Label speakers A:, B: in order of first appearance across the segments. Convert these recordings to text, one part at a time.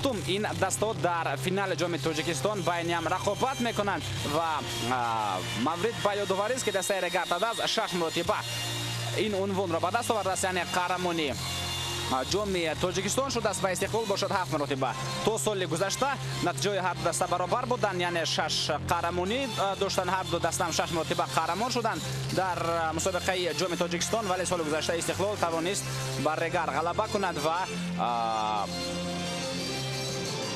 A: ҳафтум ин дастаҳо дар финали ҷоми Тоҷикистон байни ҳам рақобат мекунанд ва маврид ба ёдоварист, ки дастаи Регар Тадаз 6 маротиба ин унвонро ба даст овардааст, яъне қаҳрамони ҷоми Тоҷикистон шудааст ва Истиқлол бошад 7 маротиба. То соли гузашта натиҷаҳои ҳар ду даста баробар буданд, яъне 6 қаҳрамонӣ доштанд, ҳар ду даста ҳам 6 маротиба қаҳрамон шуданд дар мусобиқаи ҷоми Тоҷикистон, вале соли гузашта Истиқлол тавонист бар Регар ғалаба кунад ва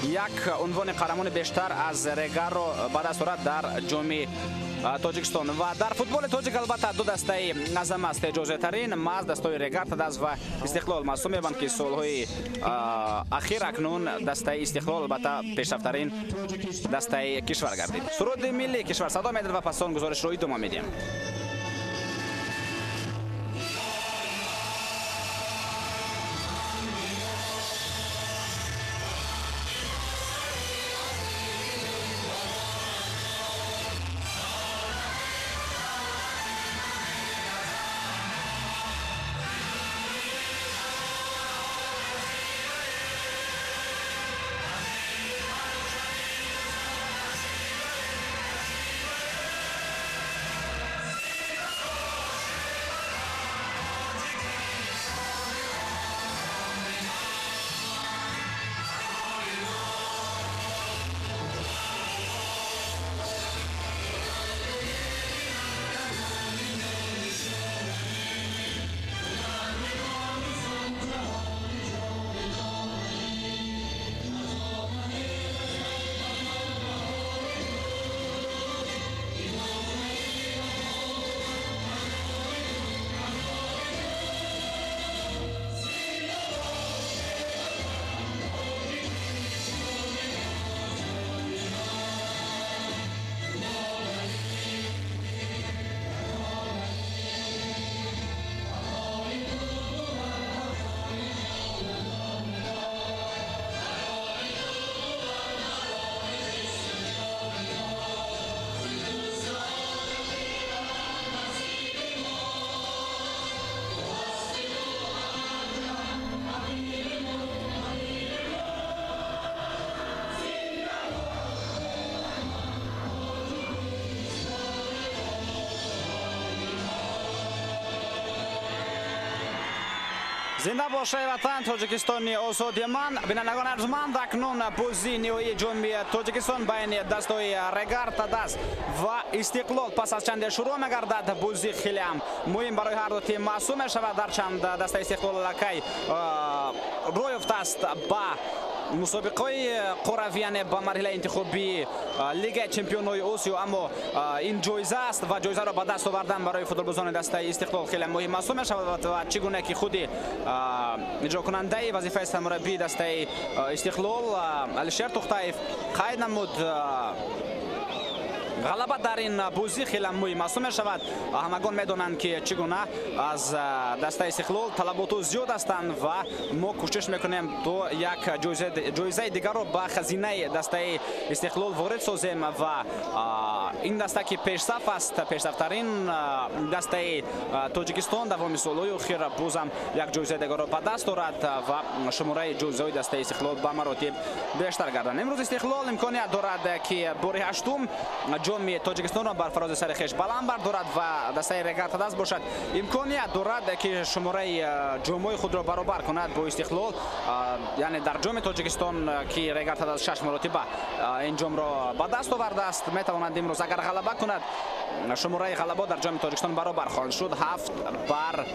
A: як унвони қаҳрамони бештар аз Регарро ба даст орад дар ҷоми Тоҷикистон. Ва дар футболи тоҷик албатта ду дастаи азам аст эҷозатарин, маҳз дастаи Регар Тадаз ва Истиқлол маъсум мебанд, ки солҳои ахир акнун дастаи Истиқлол албатта пешрафтарин дастаи кишвар гардид. Суруди миллии кишвар садо медиҳад ва пас он гузоришро идома медиҳем. Зинда бошай ватан, Тоҷикистони озоди ман. Бинандагон арҷманд, акнун бозии ниҳоии ҷоми Тоҷикистон байни дастаҳои Регар Тадаз ва Истиқлол пас аз чанде шурӯъ мегардад. Бозӣ хеле ҳам муҳим барои ҳар ду тим маъсум мешавад. Ҳарчанд дастаи Истиқлол аллакай рӯй ёфтааст ба мусобиқаҳои қуравӣ, яъне ба марҳилаи интихобии Лигаи чемпионҳои Осиё, аммо ин ҷоиза аст ва ҷоизаро ба даст овардан барои футболбозони дастаи Истиқлол хеле муҳим маҳсуб мешавад ва чӣ гуна ки худи иҷрокунандаи вазифаи сармураббии дастаи Истиқлол Алишер Тухтаев қайд намуд, ғалаба дар ин бозӣ хеле муҳим маҳсуб мешавад. Ҳамагон медонанд, ки чӣ гуна аз дастаи Истиқлол талаботу зиёд ҳастанд ва мо кӯшиш мекунем то як ҷоизаи дигарро ба хазинаи дастаи Истиқлол ворид созем ва ин даста ки пешсаф аст, пешсафтарин дастаи Тоҷикистон давоми солҳои охир бозам як ҷоизаи дигарро ба даст дорад ва шумораи ҷоизаҳои дастаи Истиқлол ба маротиб бештар гарданд. Имрӯз Истиқлол имконият дорад, ки бори ҳаштум ҷоми Тоҷикистонро бар фарози сари хеш баланд бардорад ва дастаи Регар Тадаз бошад имконият дорад, ки шумораи ҷомҳои худро баробар кунад бо Истиқлол, яъне дар ҷоми Тоҷикистон, ки Регар Тадаз 6 маротиба ин ҷомро ба даст овардааст, метавонад имрӯз агар ғалаба кунад, шумораи ғалабо дар ҷоми Тоҷикистон баробар хоҳанд шуд 7-7.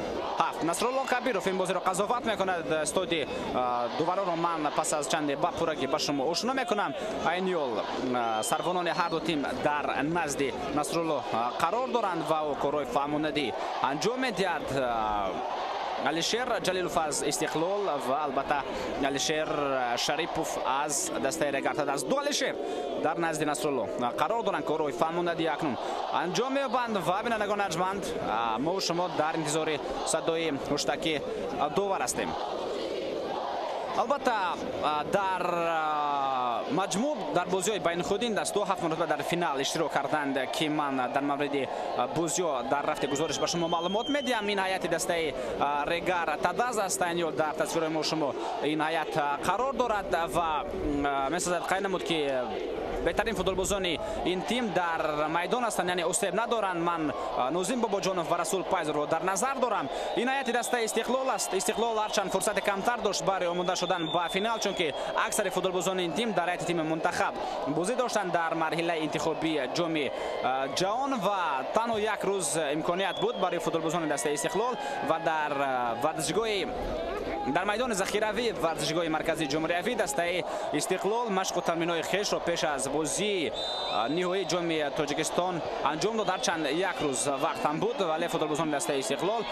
A: Насрулло Кабиров ин бозиро қазоват мекунад. Стоди дувароро ман пас аз чанде ба пуррагӣ ба шумо ошно мекунам. Айни ҳол сарвонони ҳар ду тим дар назди Насрулло қарор доранд ва ӯ корҳои фаҳмонадӣ анҷом медиҳад. Алишер Ҷалилов аз Истиқлол ва албатта Алишер Шарипов аз дастаи Регар Тадаз. Ду Алишер дар назди Насрулло қарор доранд, корҳои фаҳмонадӣ акнун анҷом меёбанд ва бинандагон арҷманд, мо шумо дар интизори садои ҳуштаки довар ҳастем. Албатта дар Маҷмӯъ дар бозиҳои байнихудӣ ин дастаҳо 7 маротиба дар финал иштирок карданд, ки ман дар мавриди бозиҳо дар рафти гузориш ба шумо маълумот медиҳам. Ин ҳайати дастаи Регар Тадаз аст. Айни ҳол дар тасвирҳои мо шумо ин ҳайат қарор дорад ва месазад қайд намуд, ки беҳтарин футболбозони ин тим дар майдон ҳастанд, яъне осеб надоранд. Ман Нозим Бобоҷонов ва Расул Пайзовро дар назар дорам. Ин ҳайати дастаи Истиқлол аст. Истиқлол ҳарчанд фурсати камтар дошт барои омода шудан ба финал, чунки аксари футболбозони ин тим дар ҳайати тими мунтахаб бозӣ доштанд дар марҳилаи интихобии ҷоми ҷаҳон ва танҳо як рӯз имконият буд барои футболбозони дастаи Истиқлол ва дар варзишгоҳи дар майдони захиравӣ варзишгоҳи марказии ҷумҳуриявӣ дастаи Истиқлол машқу тамринҳои хешро пеш аз бозии ниҳоии ҷоми Тоҷикистон анҷом дод. Ҳарчанд як рӯз вақт ҳам буд, вале футболбозони дастаи Истиқлол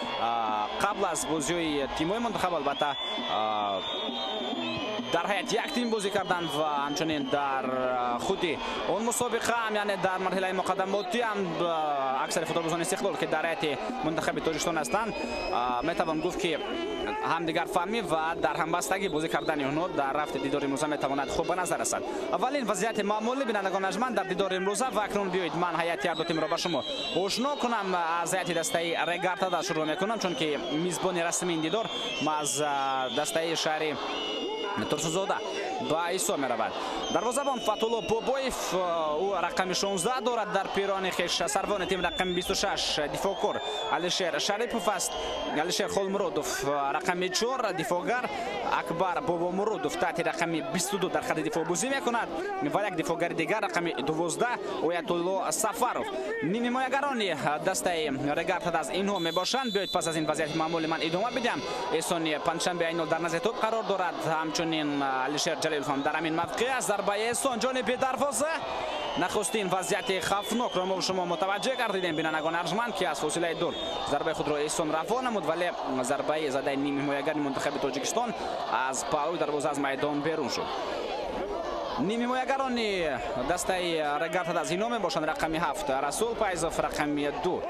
A: қабл аз бозиҳои тимҳои мунтахаб албатта дар ҳайати як тим бозӣ карданд ва ҳамчунин дар худи он мусобиқа ҳам, яъне дар марҳилаи муқаддамотӣ ҳам аксари футболбозони Истиқлол, ки дар ҳайати мунтахаби Тоҷикистон ҳастанд, метавон гуфт, ки ҳамдигарфаҳмӣ ва дар ҳамбастагӣ бозӣ кардани онҳо дар рафти дидори имрӯза метавонад хуб ба назар расад. Аввалин вазъияти маъмулӣ, бинандагони арҷманд, дар дидори имрӯза. Ва акнун биёед ман ҳайати ҳар ду тимро ба шумо ошно кунам. Аз ҳайати дастаи Регар Тадаз шурӯъ мекунам, чунки мизбони расмии ин дидор аз дастаи шаҳри Турсунзода ба ҳисоб меравад. Дарвозабон Фатулло Бобоев, ӯ рақами 16 дорад дар пирони хеш. Сарвони тим рақами 26 дифоъкор Алишер Шарипов аст. Алишер Холмуродов рақами 4 дифоъгар, Акбар Бобомуродов таҳти рақами 22 дар хати дифоъ бозӣ мекунад ва як дифоъгари дигар рақами 12 Оятулло Сафаров. Нимҳимоягарони дастаи Регар Тадаз инҳо мебошанд. Биёед пас аз ин вазъияти маъмули ман идома бидиҳам. Эҳсони Панҷшанбе айни ҳол дар назди топ қарор дорад. Ҳамчунин Алишер Ҷалилов ҳам дар ҳамин мавқеъ аст. Зарбаи Эҳсон ҷониби дарвоза. Нахустин вазъияти хавфнокро мо шумо мутаваҷҷеҳ гардидем, бинандагони арҷманд, ки аз фосилаи дур зарбаи худро Эҳсон равон намуд, вале зарбаи задаи нимҳимоягари мунтахаби Тоҷикистон аз паҳлӯи дарвоза аз майдон берун шуд. Нимҳимоягарони дастаи Регар Тадаз инҳо мебошанд: рақами 7 Расул Пайзов, рақами 2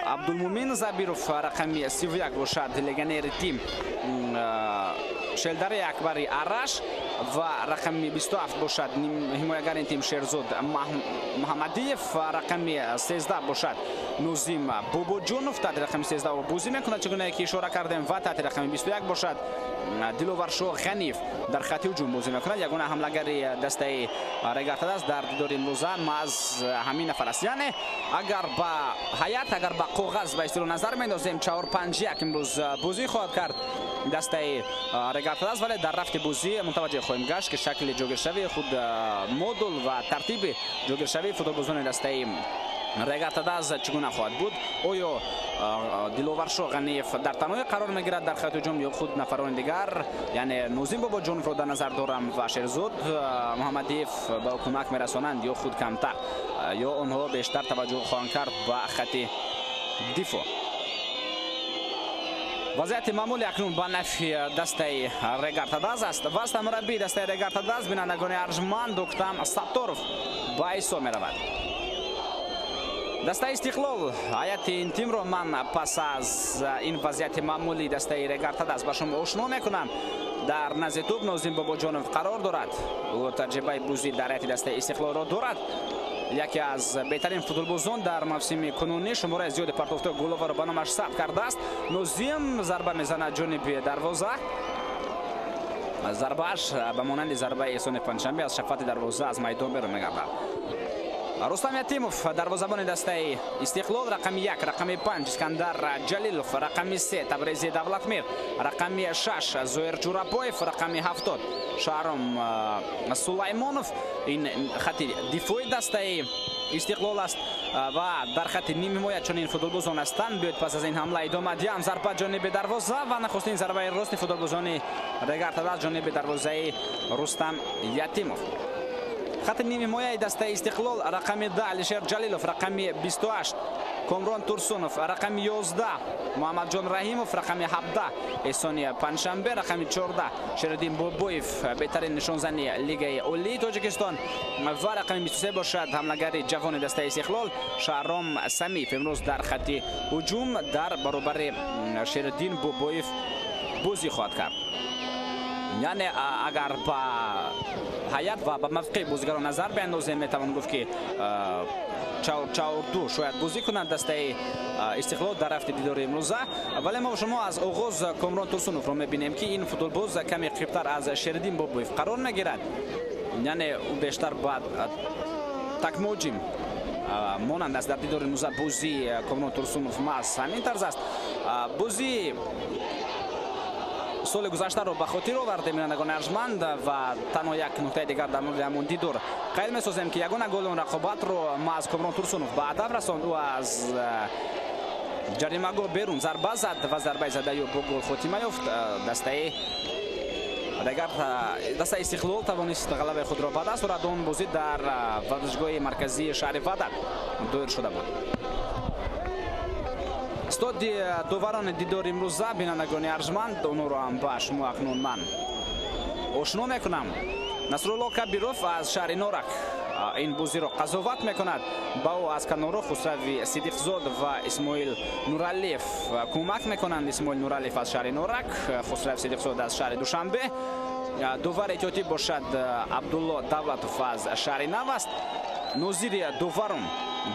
A: Абдулмумин Забиров, рақами 31 бошад легионери тим Шелдари Акбари Араш ва рақами 27 бошад ҳимоягари тим Шерзод Муҳаммадиев ва рақами 13 бошад Нозим Бобоҷонов таҳти рақами 13 бозӣ мекунад, чӣ гуна ки ишора кардем, ва таҳти рақами 21 бошад Диловаршо Ғаниев дар хати ҳуҷум бозӣ мекунад. Ягона ҳамлагари дастаи Регар Тадаз дар дидори имрӯза маҳз ҳамин нафар аст. Яъне агар ба ҳайат, агар ба коғаз ба истилоҳ назар мендозем, 4-5-1 имрӯз бозӣ хоҳад кард дастаи Регар Тадаз, вале дар рафти бозӣ мутаваҷҷеҳ хоҳем гашт, ки шакли ҷойгиршавии худ, модул ва тартиби ҷойгиршавии футболбозони дастаи Регар Тадаз чӣ гуна хоҳад буд. Оё Диловаршо Ғаниев дар танҳоӣ қарор мегирад дар хати ҳуҷум ё худ нафарони дигар, яъне Нозим Бобоҷоновро дар назар дорам ва Шерзод Муҳаммадиев, ба ӯ кӯмак мерасонанд ё худ камтар, ё онҳо бештар таваҷҷӯҳ хоҳанд кард ба хати дифоъ. Вазъияти маъмули акнун ба нафъи дастаи Регар Тадаз аст ва сармураббии дастаи Регар Тадаз, бинандагони арҷманд, Уктам Сатторов ба ҳисоб меравад. Дастаи Истиқлол, ҳайати ин тимро ман пас аз ин вазъияти маъмулии дастаи Регар Тадаз ба шумо ошно мекунам. Дар назди тӯб Нозим Бобоҷонов қарор дорад. Ӯ таҷрибаи бозӣ дар ҳайати дастаи Истиқлолро дорад, яке аз беҳтарин футболбозон дар мавсими кунунӣ, шумораи зиёди партофтҳои головаро ба номаш сабт кардааст. Нозим зарба мезанад ҷониби дарвоза. Зарбааш ба монанди зарбаи Эҳсони Панҷшанбе аз шафати дарвоза аз майдон берун мегардад. Рустам Ятимов дарвозабони дастаи Истиқлол, рақами 1, рақами 5 Искандар Ҷалилов, рақами 3 Табрези Давлатмир, рақами 6 Зоир Ҷурабоев, рақами 70 Шаҳром Сулаймонов. Ин хати дифои дастаи Истиқлол аст ва дар хати нимҳимоя чунин футболбозон ҳастанд. Биёед пас аз ин ҳамла идома диҳам. Зарба ҷониби дарвоза ва нахустин зарбаи рости футболбозони Регар Тадаз ҷониби дарвозаи Рустам Ятимов. Хати нимҳимояи дастаи Истиқлол: рақами 10 Алишер Ҷалилов, рақами 28 Комрон Турсунов, рақами 11 Муҳаммадҷон Раҳимов, рақами 17 Эҳсони Панҷшанбе, рақами 14 Шериддин Бобоев, беҳтарин нишонзани Лигаи Олии Тоҷикистон, ва рақами 23 бошад ҳамлагари ҷавони дастаи Истиқлол Шаҳром Самиев имрӯз дар хати ҳуҷум дар баробари Шериддин Бобоев бозӣ хоҳад кард. Яъне агар ба ҳайат ва ба мавқеи бозигарон назар биандозем, метавон гуфт, ки 4-4-2 шояд бозӣ кунанд дастаи Истиқлол дар рафти дидори имрӯза. Вале мо шумо аз оғоз Комрон Турсуновро мебинем, ки ин футболбоз каме қибтар аз Шериддин Бобоев қарор мегирад, яъне ӯ бештар ба такмуҷим монанд аст. Дар дидори имрӯза бозии Комрон Турсунов маҳз ҳамин тарз аст. Бозии соли гузаштаро ба хотир овардем, бинандагони арҷманд, ва танҳо як нуқтаи дигар дар мавриди ҳамон дидор қайд месозем, ки ягона голи он рақобатро маҳз Комрон Турсунов ба ҳадаф расонд. Ӯ аз ҷаримагоҳ берун зарба зад ва зарбаи задаи ӯ бо гол хотима ёфт. Дастаи дигар, дастаи Истиқлол, тавонист ғалабаи худро ба даст орад. Он бозӣ дар варзишгоҳи марказии шаҳри Ваҳдат доир шуда буд. Стоди доварони дидори имрӯза, бинандагони арҷманд, онҳоро ҳам ба шумо акнун ман ошно мекунам. Насрулло Кабиров аз шаҳри Норак ин бозиро қазоват мекунад. Ба ӯ аз каноро Хусрави Сидиқзод ва Исмоил Нуралиев кӯмак мекунанд. Исмоил Нуралиев аз шаҳри Норак, Хусрав Сидиқзод аз шаҳри Душанбе. Довари эҳтиётӣ бошад Абдулло Давлатов аз шаҳри Нав аст. Нозири доварон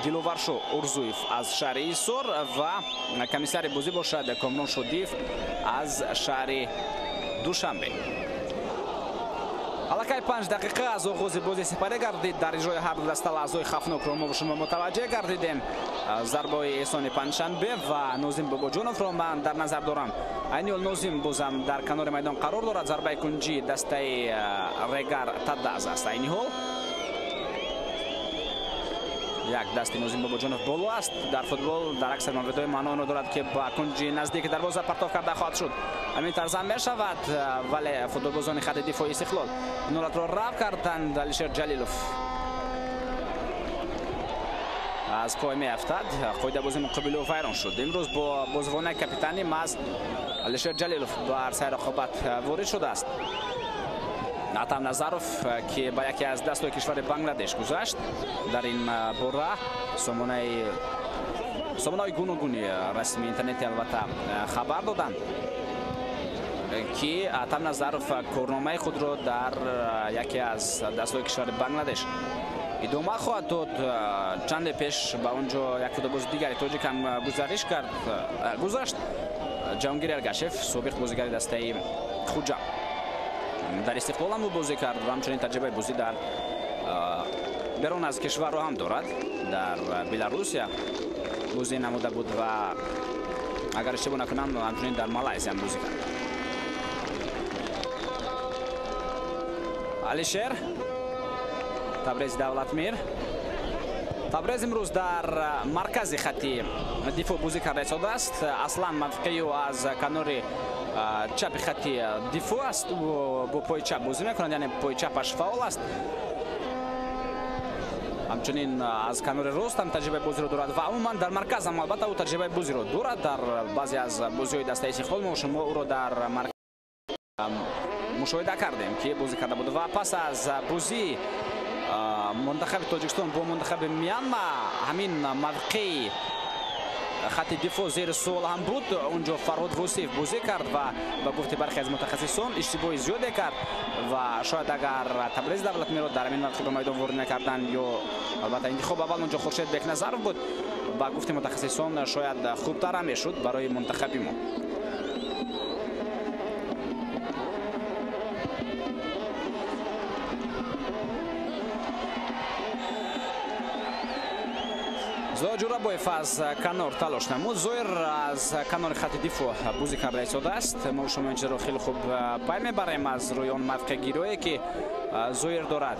A: Диловаршо Урзуев аз шаҳри Исор ва комиссари бозӣ бошад Комрон Шодиев аз шаҳри Душанбе. Аллакай 5 дақиқа аз оғози бозӣ сипарӣ гардид. Дар иҷрои ҳар ду даста лаҳзаҳои хавфнокро мо шумо мутаваҷҷеҳ гардидем. Зарбаҳои Эҳсони Панҷшанбе ва Нозим Бобоҷоновро ман дар назар дорам. Айни ҳол Нозим бозам дар канори майдон қарор дорад. Зарбаи кунҷии дастаи Регар Тадаз аст. Айни ҳол як дасти Нозим Бобоҷонов боло аст. Дар футбол дар аксар мавридҳои маъно онро дорад, ки ба кунҷи наздики дарвоза партоф карда хоҳад шуд. Ҳамин тарзам мешавад, вале футболбозони хати дифои Истиқлол ин ҳолатро рав карданд. Алишер Ҷалилов аз пой меафтад. Қоидабозии муқобили ӯ вайрон шуд. Имрӯз бо бозивонаи капитанӣ маҳз Алишер Ҷалилов ба арсаи рақобат ворид шудааст. Атам Назаров, ки ба яке аз дастҳои кишвари Бангладеш гузашт, дар ин бора сомонаҳои гуногуни расмии интернети албатта хабар доданд, ки Атам Назаров корномаи худро дар яке аз дастҳои кишвари Бангладеш идома хоҳад дод. Чанде пеш ба он ҷо як футболбози дигари тоҷик ҳам гузариш кард, гузашт. Ҷаҳонгир Эргашев, собиқ бозигари дастаи Хуҷанд, дар Истиқлол ҳам бозӣ кард ва ҳамчунин таҷрибаи бозӣ дар берун аз кишварро ҳам дорад. Дар Беларусия бозӣ намуда буд ва агар иштибоҳ накунам, ҳамчунин дар Малайзия ҳам бозӣ кард. Алишер, Табрез Давлатмир. Табрез имрӯз дар маркази хати дифоъ бозӣ карда истодааст. Аслан мавқеи ӯ аз канори чапи хати дифоъ аст. Ӯ бо пои чап бозӣ мекунад, яъне пои чапаш фаъол аст. Ҳамчунин аз канори рост ҳам таҷрибаи бозиро дорад ва умуман дар марказ ҳам албатта ӯ таҷрибаи бозиро дорад. Дар баъзе аз бозиҳои дастаи Истиқлол мо шумо ӯро дар марказ мушоҳида кардем, ки бозӣ карда буд. Ва пас аз бозии мунтахаби Тоҷикистон бо мунтахаби Мянма ҳамин мавқеи хати дифоъ зери суол ҳам буд. Онҷо Фарҳод Вусиев бозӣ кард ва ба гуфти бархе аз мутахассисон иштибоҳи зиёде кард ва шояд агар Табрез Давлатмиро дар ҳамин мавқеъ ба майдон ворид мекарданд, ё албатта интихоб аввал онҷо Хуршед Бекназаров буд, ба гуфти мутахассисон шояд хубтар ҳам мешуд барои мунтахаби мо. Зоир Ҷурабоев аз канор талош намуд. Зоир аз канори хати дифоъ бозӣ карда истодааст. Мо шумо ин чизро хеле хуб пай мебарем аз рӯи он мавқеъгириҳое, ки Зоир дорад.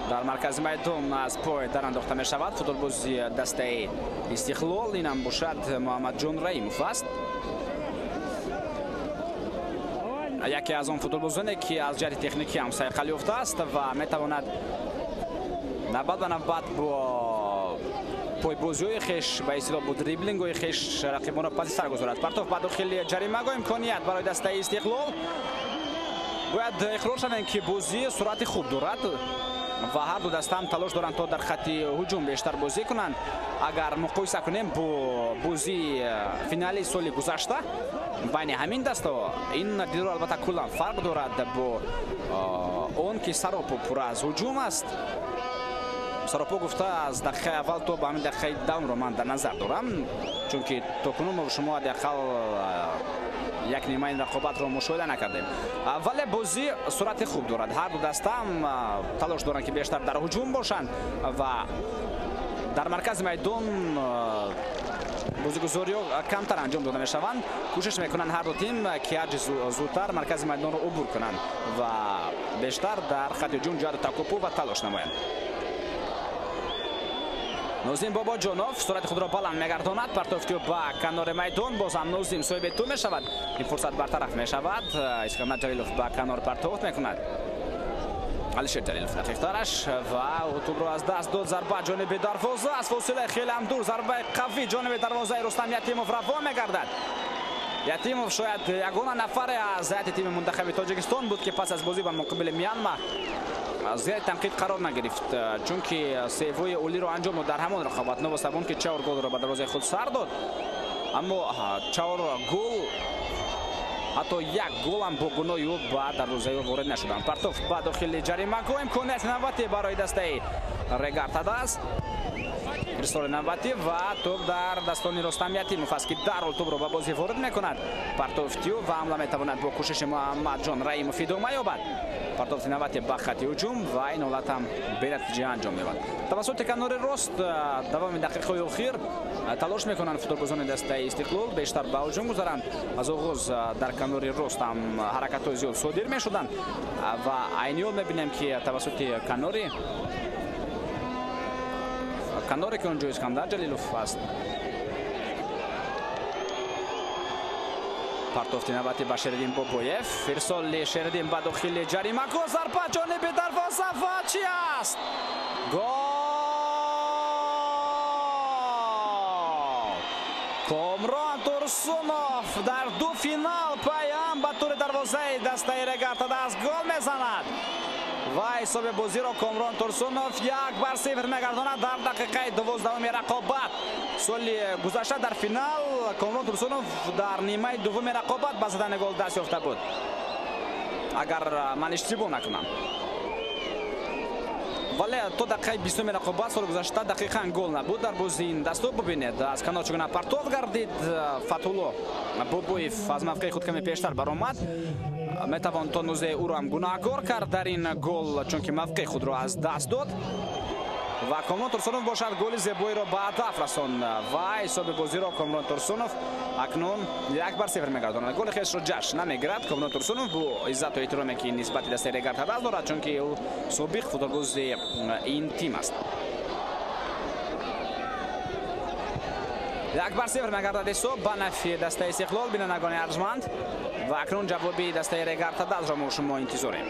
A: Дар маркази майдон аз пой дарандохта мешавад футболбози дастаи Истиқлол. Инам бошад Муҳаммадҷон Раимов аст, яке аз он футболбозоне, ки аз ҷиҳати техникӣ ҳам сайқал ёфтааст ва метавонад навбат ба навбат бо пойбозиҳои хеш, ба истилоҳ бо дриблингҳои хеш, рақибонро паси сар гузорад. Партоф ба дохили ҷаримагоҳ, имконият барои дастаи Истиқлол. Бояд иқрор шавем, ки бозӣ суръати хуб дорад. ва ҳар ду даста ҳам талош доранд то дар хатти ҳуҷум бештар бозӣ кунанд. Агар муқоиса кунем бо бозии финали соли гузашта байни ҳамин дастаҳо, ин дидор албатта куллан фарқ дорад бо он ки саропо пурра аз ҳуҷум аст. Саропо гуфта аз дақиқаи аввал то ба ҳамин дақиқаи давмро ман дар назар дорам, чунки то кунун мо шумо ҳадди ақал як нимаи рақобатро мушоҳида накардем. Вале бозӣ суръати хуб дорад. Ҳар ду даста ҳам талош доранд, ки бештар дар ҳуҷум бошанд ва дар маркази майдон бозигузориҳо камтар анҷом дода мешаванд. Кӯшиш мекунанд ҳар ду тим, ки ҳарчи зудтар маркази майдонро убур кунанд ва бештар дар хатти ҳуҷум ҷаҳду такопӯ ва талош намоянд. Нозим Бобоҷонов суръати худро баланд мегардонад. Партофти ба канори майдон, боз ҳам Нозим соҳиби тӯб мешавад. Ин фурсат бартараф мешавад. Искандар Ҷалилов ба канор партофт мекунад. Алишер Ҷалилов дақиқтараш ва ӯ тӯбро аз даст дод. Зарба ҷониби дарвоза аз фосилаи хеле ҳам дур, зарбаи қавӣ ҷониби дарвозаи Рустам Ятимов равон мегардад. Ятимов шояд ягона нафаре аз ҳайати тими мунтахаби Тоҷикистон буд, ки пас аз бозӣ ба муқобили Мянма зери танқид қарор нагирифт, чунки сейвҳои олиро анҷом дод дар ҳамон рақобат. Новобаста он ки 4 голро ба дарвозаи худ сар дод, аммо 4 гол, ҳатто як гол ҳам бо гуноҳи ӯ ба дарвозаи ӯ ворид нашуданд. Партоф ба дохили ҷаримагоҳ, имконияти навбатӣ барои дастаи Регар Тадаз. Ирсоли навбатӣ ва тӯб дар дастони Рустам Ятимов аст, ки дарҳол тӯбро ба бозӣ ворид мекунад. Партофтиё ва ҳамла метавонад бо кӯшиши Муҳаммадҷон Раимов идома ёбад. Партофти навбатӣ ба хатти ҳуҷум ва ин ҳолат ҳам бенатиҷа анҷом меёбад. Тавассути канори рост давоми дақиқаҳои охир талош мекунанд футболбозони дастаи Истиқлол бештар ба ҳуҷум гузаранд. Аз оғоз дар канори рост ҳам ҳаракатҳои зиёд содир мешуданд ва айни ҳол мебинем, ки тавассути каноре ки онҷо Искандар Ҷалилов аст. Партофти навбатӣ ба Шериддин Бобоев. Ирсоли Шериддин ба дохили ҷаримагоҳ, зарба ҷониби дарвоза ва чӣ аст? Гол! Комрон Турсунов дар ду финал паям ба тури дарвозаи дастаи Регар Тадаз гол мезанад ва ҳисоби бозиро Комрон Турсунов 1-0 мегардонад дар дақиқаи 12-уми рақобат. Соли гузашта дар финал Комрон Турсунов дар нимаи дуввуми рақобат ба задани гол даст ёфта буд, агар ман иштибоҳ накунам. Вале то дақиқаи 20-уми рақобат соли гузашта дақиқан гол набуд дар бозии ин дасту. Бубинед, аз канор чӣ гуна партов гардид. Фатҳулло Бобоев аз мавқеи худ каме пештар баромад. Метавон то нузе ӯро ҳам гунаҳкор кард дар ин гол, чунки мавқеи худро аз даст дод ва Комрон Турсунов бошад голи зебоиро ба ҳадаф расонд ва ҳисоби бозиро Комрон Турсунов акнун 1-0 мегардонад. Голи хешро ҷашн намегирад Комрон Турсунов бо иззату эҳтироме, ки нисбати дастаи Регар Тадаз дорад, чунки ӯ собиқ футболбози ин тим аст. 1-0 мегардад ҳисоб ба нафи дастаи Истиқлол, бинандагони арҷманд. Ва акнун ҷавоби дастаи Регар Тадазро мо шумо интизорем.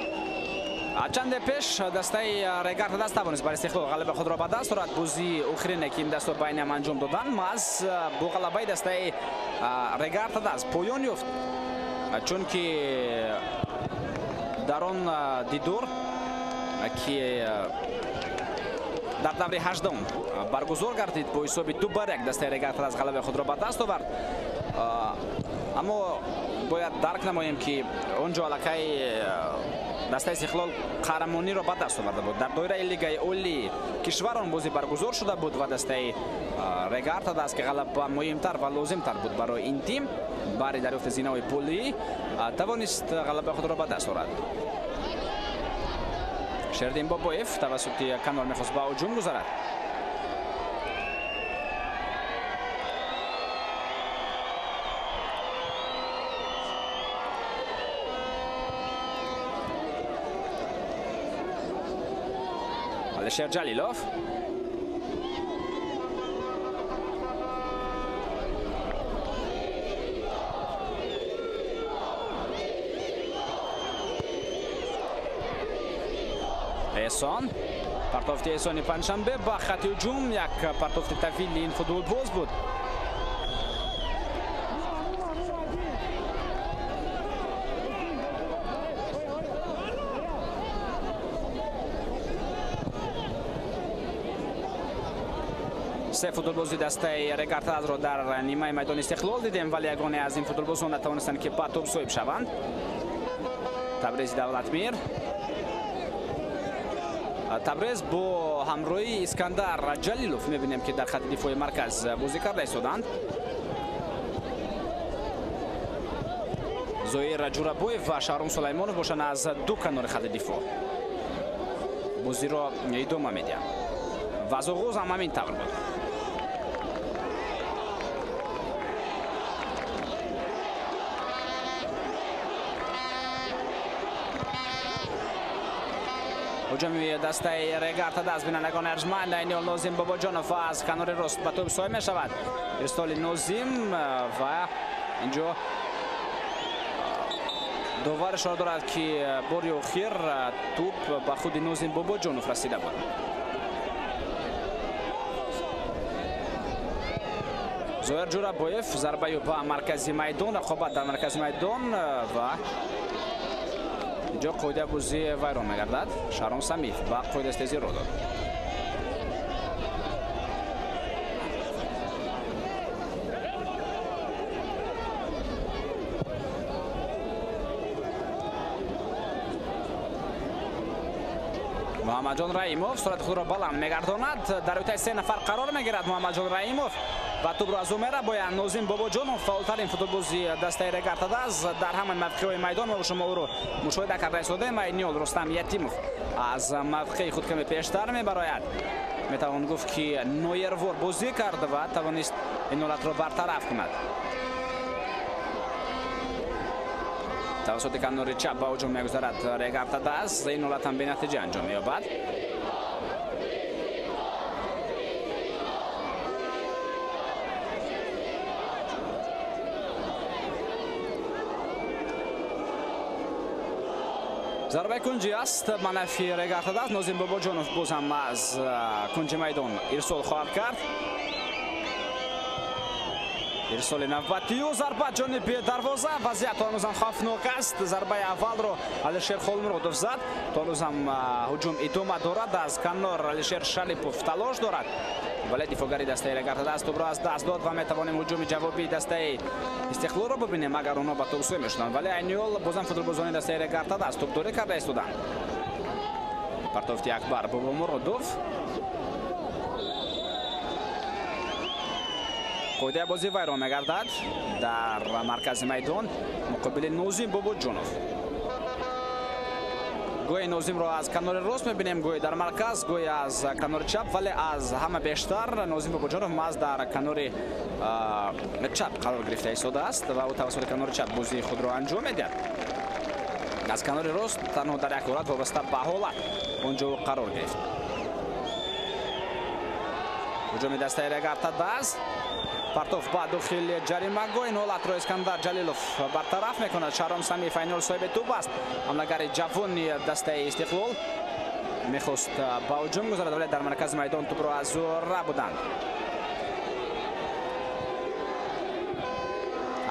A: Чанде пеш дастаи Регар Тадаз тавонист бар Истиқлол ғалаба худро ба даст орад. Бозии охирине, ки ин дастҳо байни ҳам анҷом доданд, маҳз бо ғалабаи дастаи Регар Тадаз поён ёфт, чунки дар он дидор, ки дар даври 18 баргузор гардид, бо ҳисоби 2-1 дастаи Регар Тадаз ғалабаи худро ба даст овард. Аммо бояд дарк намоем, ки он ҷо аллакай дастаи Истиқлол қаҳрамониро ба даст оварда буд. Дар доираи лигаи олии кишвар он бозӣ баргузор шуда буд ва дастаи Регар Тадаз, ки ғалаба муҳимтар ва лозимтар буд барои ин тим барои дарёфти зинаҳои пулӣ, тавонист ғалабаи худро ба даст орад. Шериддин Бобоев тавассути канор мехост ба ҳуҷум гузарад. Алишер Ҷалилов Эҳсон, партофти Эҳсони Панҷшанбе ба хатти ҳуҷум, як партофти тавили ин футболбоз буд. Се футболбози дастаи Регар-ТадАЗро дар нимаи майдони Истиқлол дидем, вале ягоне аз ин футболбозон натавонистанд, ки ба тӯб соҳиб шаванд. Табрези Давлатмир. Табрез бо ҳамроҳии Искандар Ҷалилов мебинем, ки дар хати дифои марказ бозӣ карда истоданд. Зоир Ҷурабоев ва Шаҳром Сулаймонов бошанд аз ду канори хати дифоъ бозиро идома медиҳанд. Ва аз оғоз ҳам ҳамин тавр буд. Ҳуҷуми дастаи Регар-ТадАЗ, бинандагони арҷманд, айни ҳол Нозим Бобоҷонов аз канори рост ба тӯб соҳиб мешавад. Ирсоли Нозим ва инҷо довар ишора дорад, ки бори охир тӯб ба худи Нозим Бобоҷонов расида буд. Зоир Ҷурабоев зарбаю ба маркази майдон, рақобат дар маркази майдон ва инҷо қоидаи бозӣ вайрон мегардад. Шаҳром Самиев ба қоидастезӣ ро дод. Муҳаммадҷон Раимов сурати худро баланд мегардонад. Дар ӯтаи се нафар қарор мегирад Муҳаммадҷон Раимов ва тӯбро аз ӯ мерабояд. Нозим Бобоҷонов, фаъолтарин футболбози дастаи Регар-ТадАЗ дар ҳамаи мавқеъҳои майдон мо шумо ӯро мушоҳида карда истодаем. Айни ҳол Рустам Ятимов аз мавқеи худ каме пештар мебарояд. Метавон гуфт, ки ноервор бозӣ кард ва тавонист ин ҳолатро бартараф кунад. Тавассути канори чап ба ҳуҷум мегузарад Регар-ТадАЗ. Ин ҳолат ҳам бенатиҷа анҷом меёбад. Зарбаи кунҷӣ аст ба нафи Регар-ТадАЗ. Нозим Бобоҷонов боз ҳам аз кунҷи майдон ирсол хоҳад кард. Ирсоли навбатию зарба ҷониби дарвоза. Вазъият то ҳанӯзам хавфнок аст. Зарбаи аввалро Алишер Холмуродов зад. То ҳанӯзам ҳуҷум идома дорад. Аз канор Алишер Шарипов талош дорад, вале дифоъгари дастаи Регар-ТадАЗ тӯбро аз даст дод ва метавонем ҳуҷуми ҷавобии дастаи Истиқлолро бибинем, агар онҳо ба тӯб соҳиб мешуданд. Вале айни ҳол бозам футболбозони дастаи Регар-ТадАЗ тӯбдорӣ карда истоданд. Партофти Акбар Бобомуродов. Қоидаи бозӣ вайрон мегардад дар маркази майдон муқобили Нозим Бобоҷонов. Гоҳе Нозимро аз канори рост мебинем, гоҳе дар марказ, гоҳе аз канори чап, вале аз ҳама бештар Нозим Бобоҷонов маҳз дар канори чап қарор гирифта истодааст ва ӯ тавассути канори чап бозии худро анҷом медиҳад. Аз канори рост танҳо дар як ҳолат вобаста ба ҳолат он ҷо қарор гирифт. Ҳуҷуми дастаи Регар-ТадАЗ. Партоф ба дохили ҷаримагоҳ. Ин ҳолатро Искандар Ҷалилов бартараф мекунад. Шаҳром Самиев айни ҳол соҳиби тӯб аст. Ҳамлагари ҷавони дастаи Истиқлол мехост ба ҳуҷум гузарад, вале дар маркази майдон тӯбро аз ӯ рабуданд.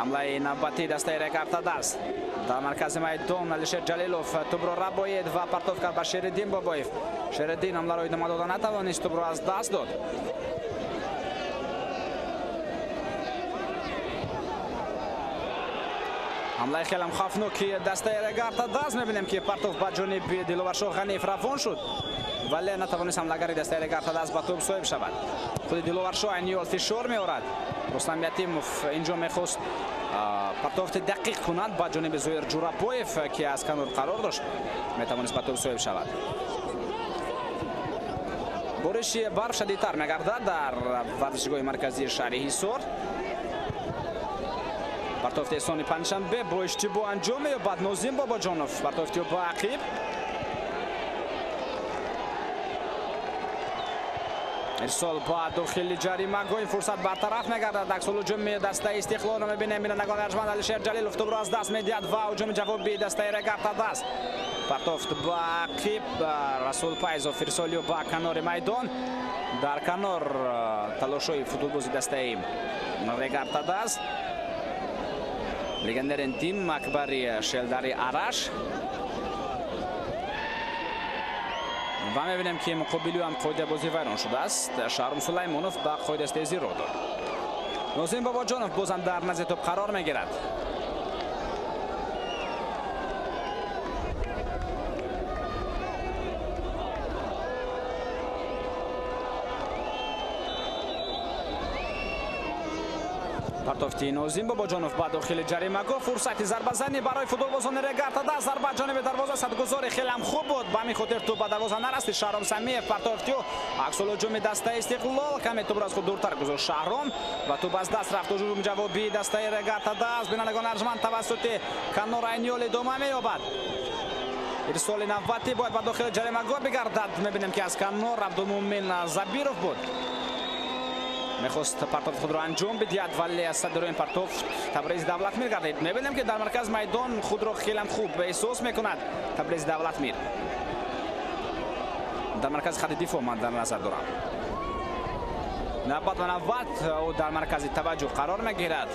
A: Ҳамлаи навбатии дастаи Регар-ТадАЗ. Дар маркази майдон Алишер Ҷалилов тӯбро рабоид ва партоф кард ба Шериддин Бобоев. Шериддин ҳамларо идома дода натавонист, тӯбро аз даст дод. Ҳамлаи хелам хавфноки дастаи Регар-ТадАЗ. Мебинем, ки партоф ба ҷониби Диловаршоҳ Ғаниев равон шуд, вале натавонист ҳамлагари дастаи Регар-ТадАЗ ба тӯб соҳиб шавад. Худи Диловаршоҳ айни ҳол фишор меорад. Рустам Ятимов инҷо мехост партофти дақиқ кунад ба ҷониби Зоир Ҷурабоев, ки аз канор қарор дошт, метавонист ба тӯб соҳиб шавад. Бориши барф шадидтар мегардад дар варзишгоҳи марказии шаҳри Ҳисор. Партофти эҳсони панҷшанбе бо иштибоҳ анҷом меёбад. Нозим Бобоҷонов партофти ба ақиб. Ирсол ба дохили ҷаримагоҳ. Ин фурсат бартараф мегардад. Аксул ҳуҷуми дастаи Истиқлолро мебинем. Бинандагони арҷманд, Алишер Ҷалилов тӯбро аз даст медиҳад ва ҳуҷуми ҷавобии дастаи Регар-ТадАЗ. Партофт ба ақиб. Расул Пайзов ирсолиё ба канори майдон. Дар канор талошҳои футболбози дастаи Регар-ТадАЗ. Легионери тим Акбари Шелдари Араш. Ва мебинем, ки муқобили ҳам қоидаи бозӣ вайрон шудааст. Шаҳром Сулаймонов ба қоидаи стези роҳ дод. Нозим Бобоҷонов бозам дар назди топ қарор мегирад. Партофти Нозим Бобоҷонов ба дохили ҷаримагоҳ, фурсати зарбазанӣ барои футболбозони Регар-ТадАЗ. Зарба ҷониби дарвоза, садгузори хеле ҳам хуб буд, ба ҳамин хотир тӯп ба дарвоза нарасид. Шаҳром Самиев партофти ӯ, аксулҳуҷуми дастаи Истиқлол, каме тӯпро аз худ дуртар гузошт Шаҳром ва тӯп аз даст рафт. Ҳуҷуми ҷавобии дастаи Регар-ТадАЗ, бинандагони арҷманд, тавассути Канор Айниёл идома меёбад. Ирсоли навбатӣ бояд ба дохили ҷаримагоҳ бигардад. Мебинем, ки аз канор Абдумӯмин Забиров буд, мехост партофт худро анҷом бидиҳад, вале аз садри ин партофт Табриз Давлатмир гардид. Мебинем, ки дар марказ майдон худро хеле хуб эҳсос мекунад Табриз Давлатмир. Дар маркази хати дифоъ ман дар назар дорам. Навбат ба навбат ӯ дар маркази таваҷҷӯҳ қарор мегирад.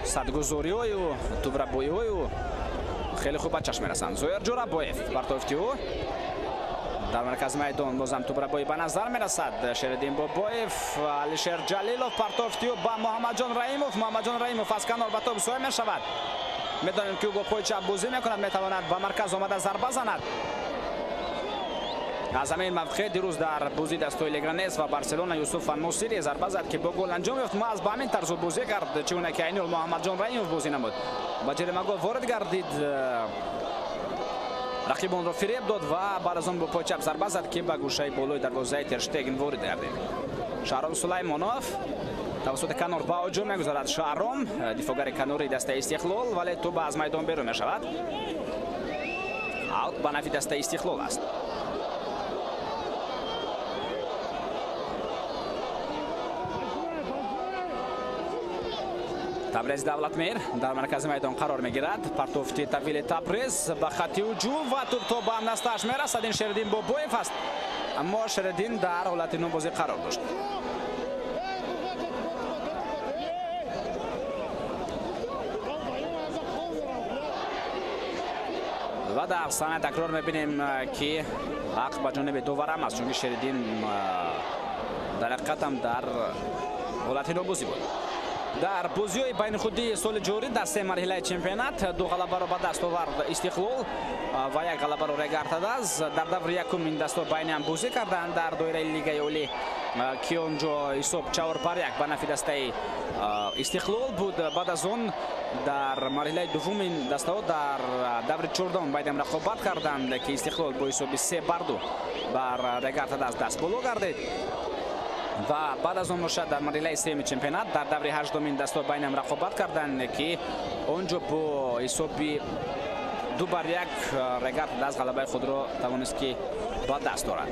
A: Садгузориҳои ӯ, тӯбрабоиҳои ӯ хеле хуб ба чашм мерасанд. Зоир Ҷӯрабоев партофти ӯ дар маркази майдон, бозам тӯбрабоӣ ба назар мерасад. Шериддин Бобоев, Алишер Ҷалилов партофти ӯ ба Муҳаммадҷон Раимов. Муҳаммадҷон Раимов аз канор ба топ соя мешавад. Медонем, ки ӯ бо пои чап бозӣ мекунад, метавонад ба марказ омада зарба занад. Аз ҳамин мавқеъ дирӯз дар бозии дастҳои Леганес ва Барселона Юсуф Анносири зарба зад, ки бо гол анҷом ёфт. Маҳз ба ҳамин тарз бозӣ кард, чӣ гуна ки айни ҳол Муҳаммадҷон Раимов бозӣ намуд. Ба ҷаримагоҳ ворид гардид, рақибонро фиреб дод ва баъд аз он бо пои чап зарба зад, ки ба гӯшаи болои дарвозаи Терштеген ворид гардид. Шаҳром Сулаймонов тавассути канор ба ҳуҷум мегузарад. Шаҳром, дифоъгари канории дастаи Истиқлол, вале тӯп аз майдон берун мешавад. Аут ба нафи дастаи Истиқлол аст. Табрез Давлатмир дар маркази майдон қарор мегирад. Партофти тавили Табрез ба хати ҳуҷум ва тӯп то ба ҳамдастааш мерасад. Ин Шериддин Бобоев аст, аммо Шериддин дар ҳолати нобозӣ қарор дошт. Ва дар саҳна такрор мебинем, ки ҳақ ба ҷониби доварам аст, чунки Шериддин дар ҳақиқатам дар ҳолати нобозӣ буд. Дар бозиҳои байнихудии соли ҷорӣ дар се марҳилаи чемпионат ду ғалабаро ба даст овард Истиқлол ва як ғалабаро Регар-ТадАЗ. Дар даври якум ин дастҳо байни ҳам бозӣ карданд дар доираи Лигаи Олӣ, ки он ҷо ҳисоб 4-1 ба нафи дастаи Истиқлол буд. Баъд аз он дар марҳилаи дуввум ин дастаҳо дар даври чордаҳум байни ҳам рақобат карданд, ки Истиқлол бо ҳисоби 3-2 бар Регар-ТадАЗ даст боло гардид. Ва баъд аз он бошад дар марҳилаи сеюми чемпионат дар даври ҳаштум ин дастҳо байни ҳам рақобат карданд, ки он ҷо бо ҳисоби 2-1 Регар-ТадАЗ ғалабаи худро тавонист, ки ба даст орад.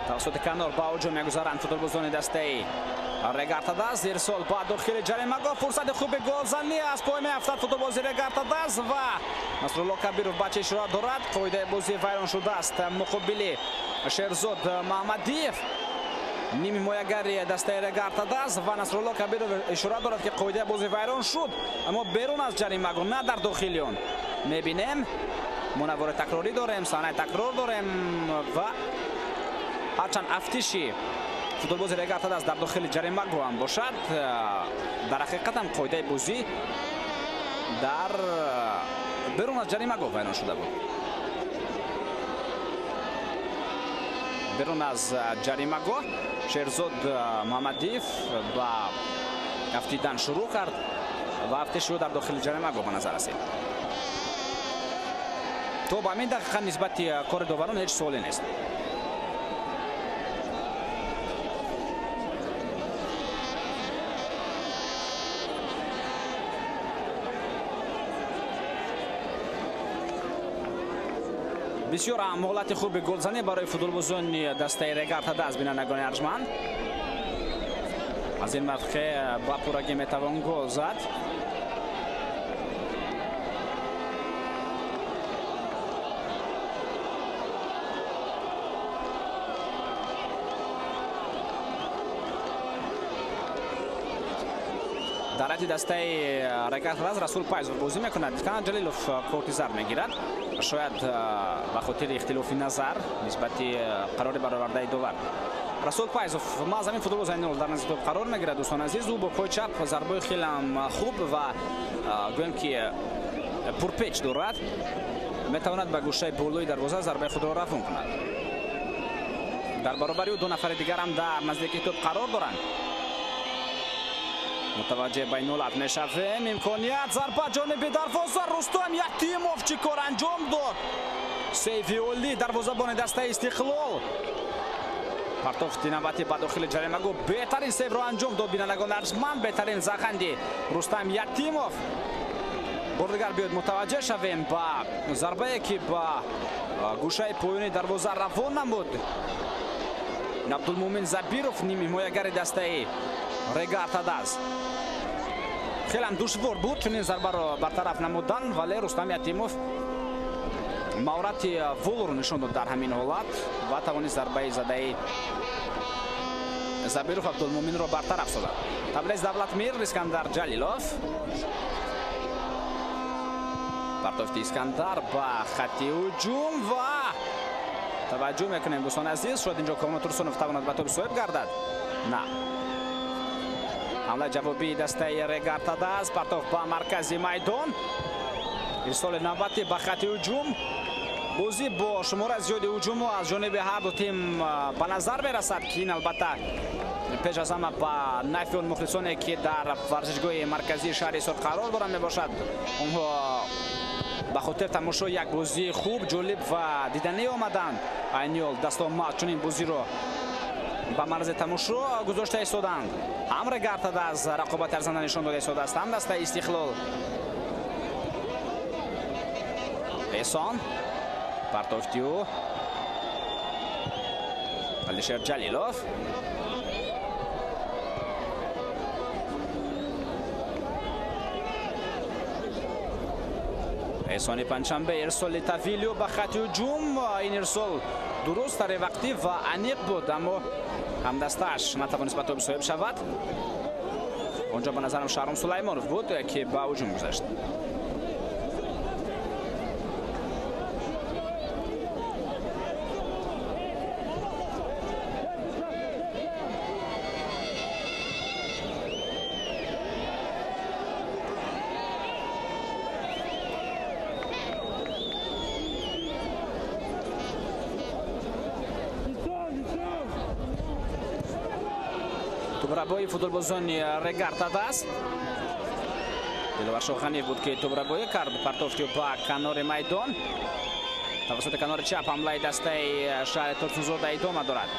A: Тавассути канор ба ҳуҷум мегузаранд футболбозони дастаи Регар-ТадАЗ. Ирсол ба дохили ҷаримагоҳ, фурсати хуби голзанӣ аз пой меафтад футболбози Регар-ТадАЗ ва Насрулло Кабиров ба чӣ ишора дорад. Қоидаи бозӣ вайрон шудааст. Муқобили Шерзод Маҳмадиев, ними ҳимоягари дастаи Регар-ТадАЗ, ва Насрулло Кабиров ишора дорад, ки қоидаи бозӣ вайрон шуд, аммо берун аз ҷаримагоҳ, на дар дохили он. Мебинем, мо навори такрорӣ дорем, саҳнаи такрор дорем ва ҳарчанд афтиши футболбози Регар-ТадАЗ дар дохили ҷаримагоҳ ҳам бошад, дар ҳақиқат ҳам қоидаи бозӣ дар берун аз ҷаримагоҳ вайрон шуда буд. Берун аз ҷаримагоҳ Шерзод Муҳаммадиев ба афтидан шурӯъ кард ва афтиши ӯ дар дохили ҷаримагоҳ ба назар расид. То ба ҳамин дақиқа нисбати кори доварон ҳеҷ суоле нест. Бисёр ҳам ҳолати хуби голзанӣ барои футболбозони дастаи Регар-ТадАЗ, бинандагони арҷманд. Аз ин мавқеъ ба пуррагӣ метавон гол зад. Дар ҳайати дастаи Регар Расул Пайзов бозӣ мекунад. Искандар Ҷалилов корти зард мегирад, шояд ба хотири ихтилофи назар нисбати қарори баровардаи довар. Расул Пайзов маҳз ҳамин футболбоз айни ҳол дар назди топ қарор мегирад. Дӯстони азиз, ӯ бо пои чап зарбаи хелеам хуб ва гӯем ки пурпеч дорад, метавонад ба гӯшаи болои дарвоза зарбаи худро равон кунад. Дар баробари ӯ ду нафари дигарам дар наздики топ қарор доранд. Мутаваҷҷеҳ ба ин ҳолат мешавем. Имконият, зарба ҷониби дарвоза. Рустам Ятимов чӣ кор анҷом дод? Сейфи олӣ дарвозабони дастаи Истиқлол. Партофти навбатӣ ба дохили ҷаримагоҳ, беҳтарин сейвро анҷом дод бинандагони арҷманд, беҳтарин заханди Рустам Ятимов. Бор дигар биёед мутаваҷҷеҳ шавем ба зарбае ки ба гӯшаи поёни дарвоза равон намуд. Абдулмӯмин Забиров, нимҳимоягари дастаи Регар Тадаз. Хеле душвор буд чунин зарбаро бартараф намудан, вале Рустам Ятимов маҳорати волро нишон дод дар ҳамин ҳолат ва тавонист зарбаи задаи Забиров Абдулмӯминро бартараф созад. Таблез Давлатмир, Искандар Ҷалилов. Партофти Искандар ба хатти ҳуҷум ва таваҷҷӯҳ мекунем дӯстони азиз, шояд инҷо Комрон Турсунов тавонад ба тоби соҳиб гардад. На. Ҳамлаи ҷавобии дастаи Регар Тадаз, партофт ба маркази майдон. Ирсоли навбатӣ ба хатти ҳуҷум. Бозӣ бо шумораи зиёди ҳуҷумҳо аз ҷониби ҳар ду тим ба назар мерасад, ки ин албатта пеш аз ҳама ба нафи он мухлисоне ки дар варзишгоҳи марказии шаҳри Ҳисор қарор доранд мебошад. Онҳо ба хотир тамошои як бозии хуб, ҷолиб ва диданӣ омаданд. Айни ҳол дастомад чунин бозиро ба марзи тамошо гузошта истоданд. Ҳам Регар Тадаз рақобати арзанда нишон дода истодааст, ҳам дастаи Истиқлол. Эҳсон партофти ӯ Алишер Ҷалилов. Эҳсони Панҷшанбе, ирсоли Тавилио ба хатти ҳуҷум. Ин ирсол дуруст, саривақтӣ ва аниқ буд, аммо ҳамдастааш натавонист ба тоби соҳиб шавад. Онҷо ба назарам Шаҳром Сулаймонов буд ки ба ҳуҷум гузашт. Тубрабои футболбозони Регар Тадаз. Диловаршоҳ Ғаниев буд ки тубрабоӣ кард. Партофти ба канори майдон. Тавассути канори чап ҳамлаи дастаи шаҳри Турсунзода идома дорад.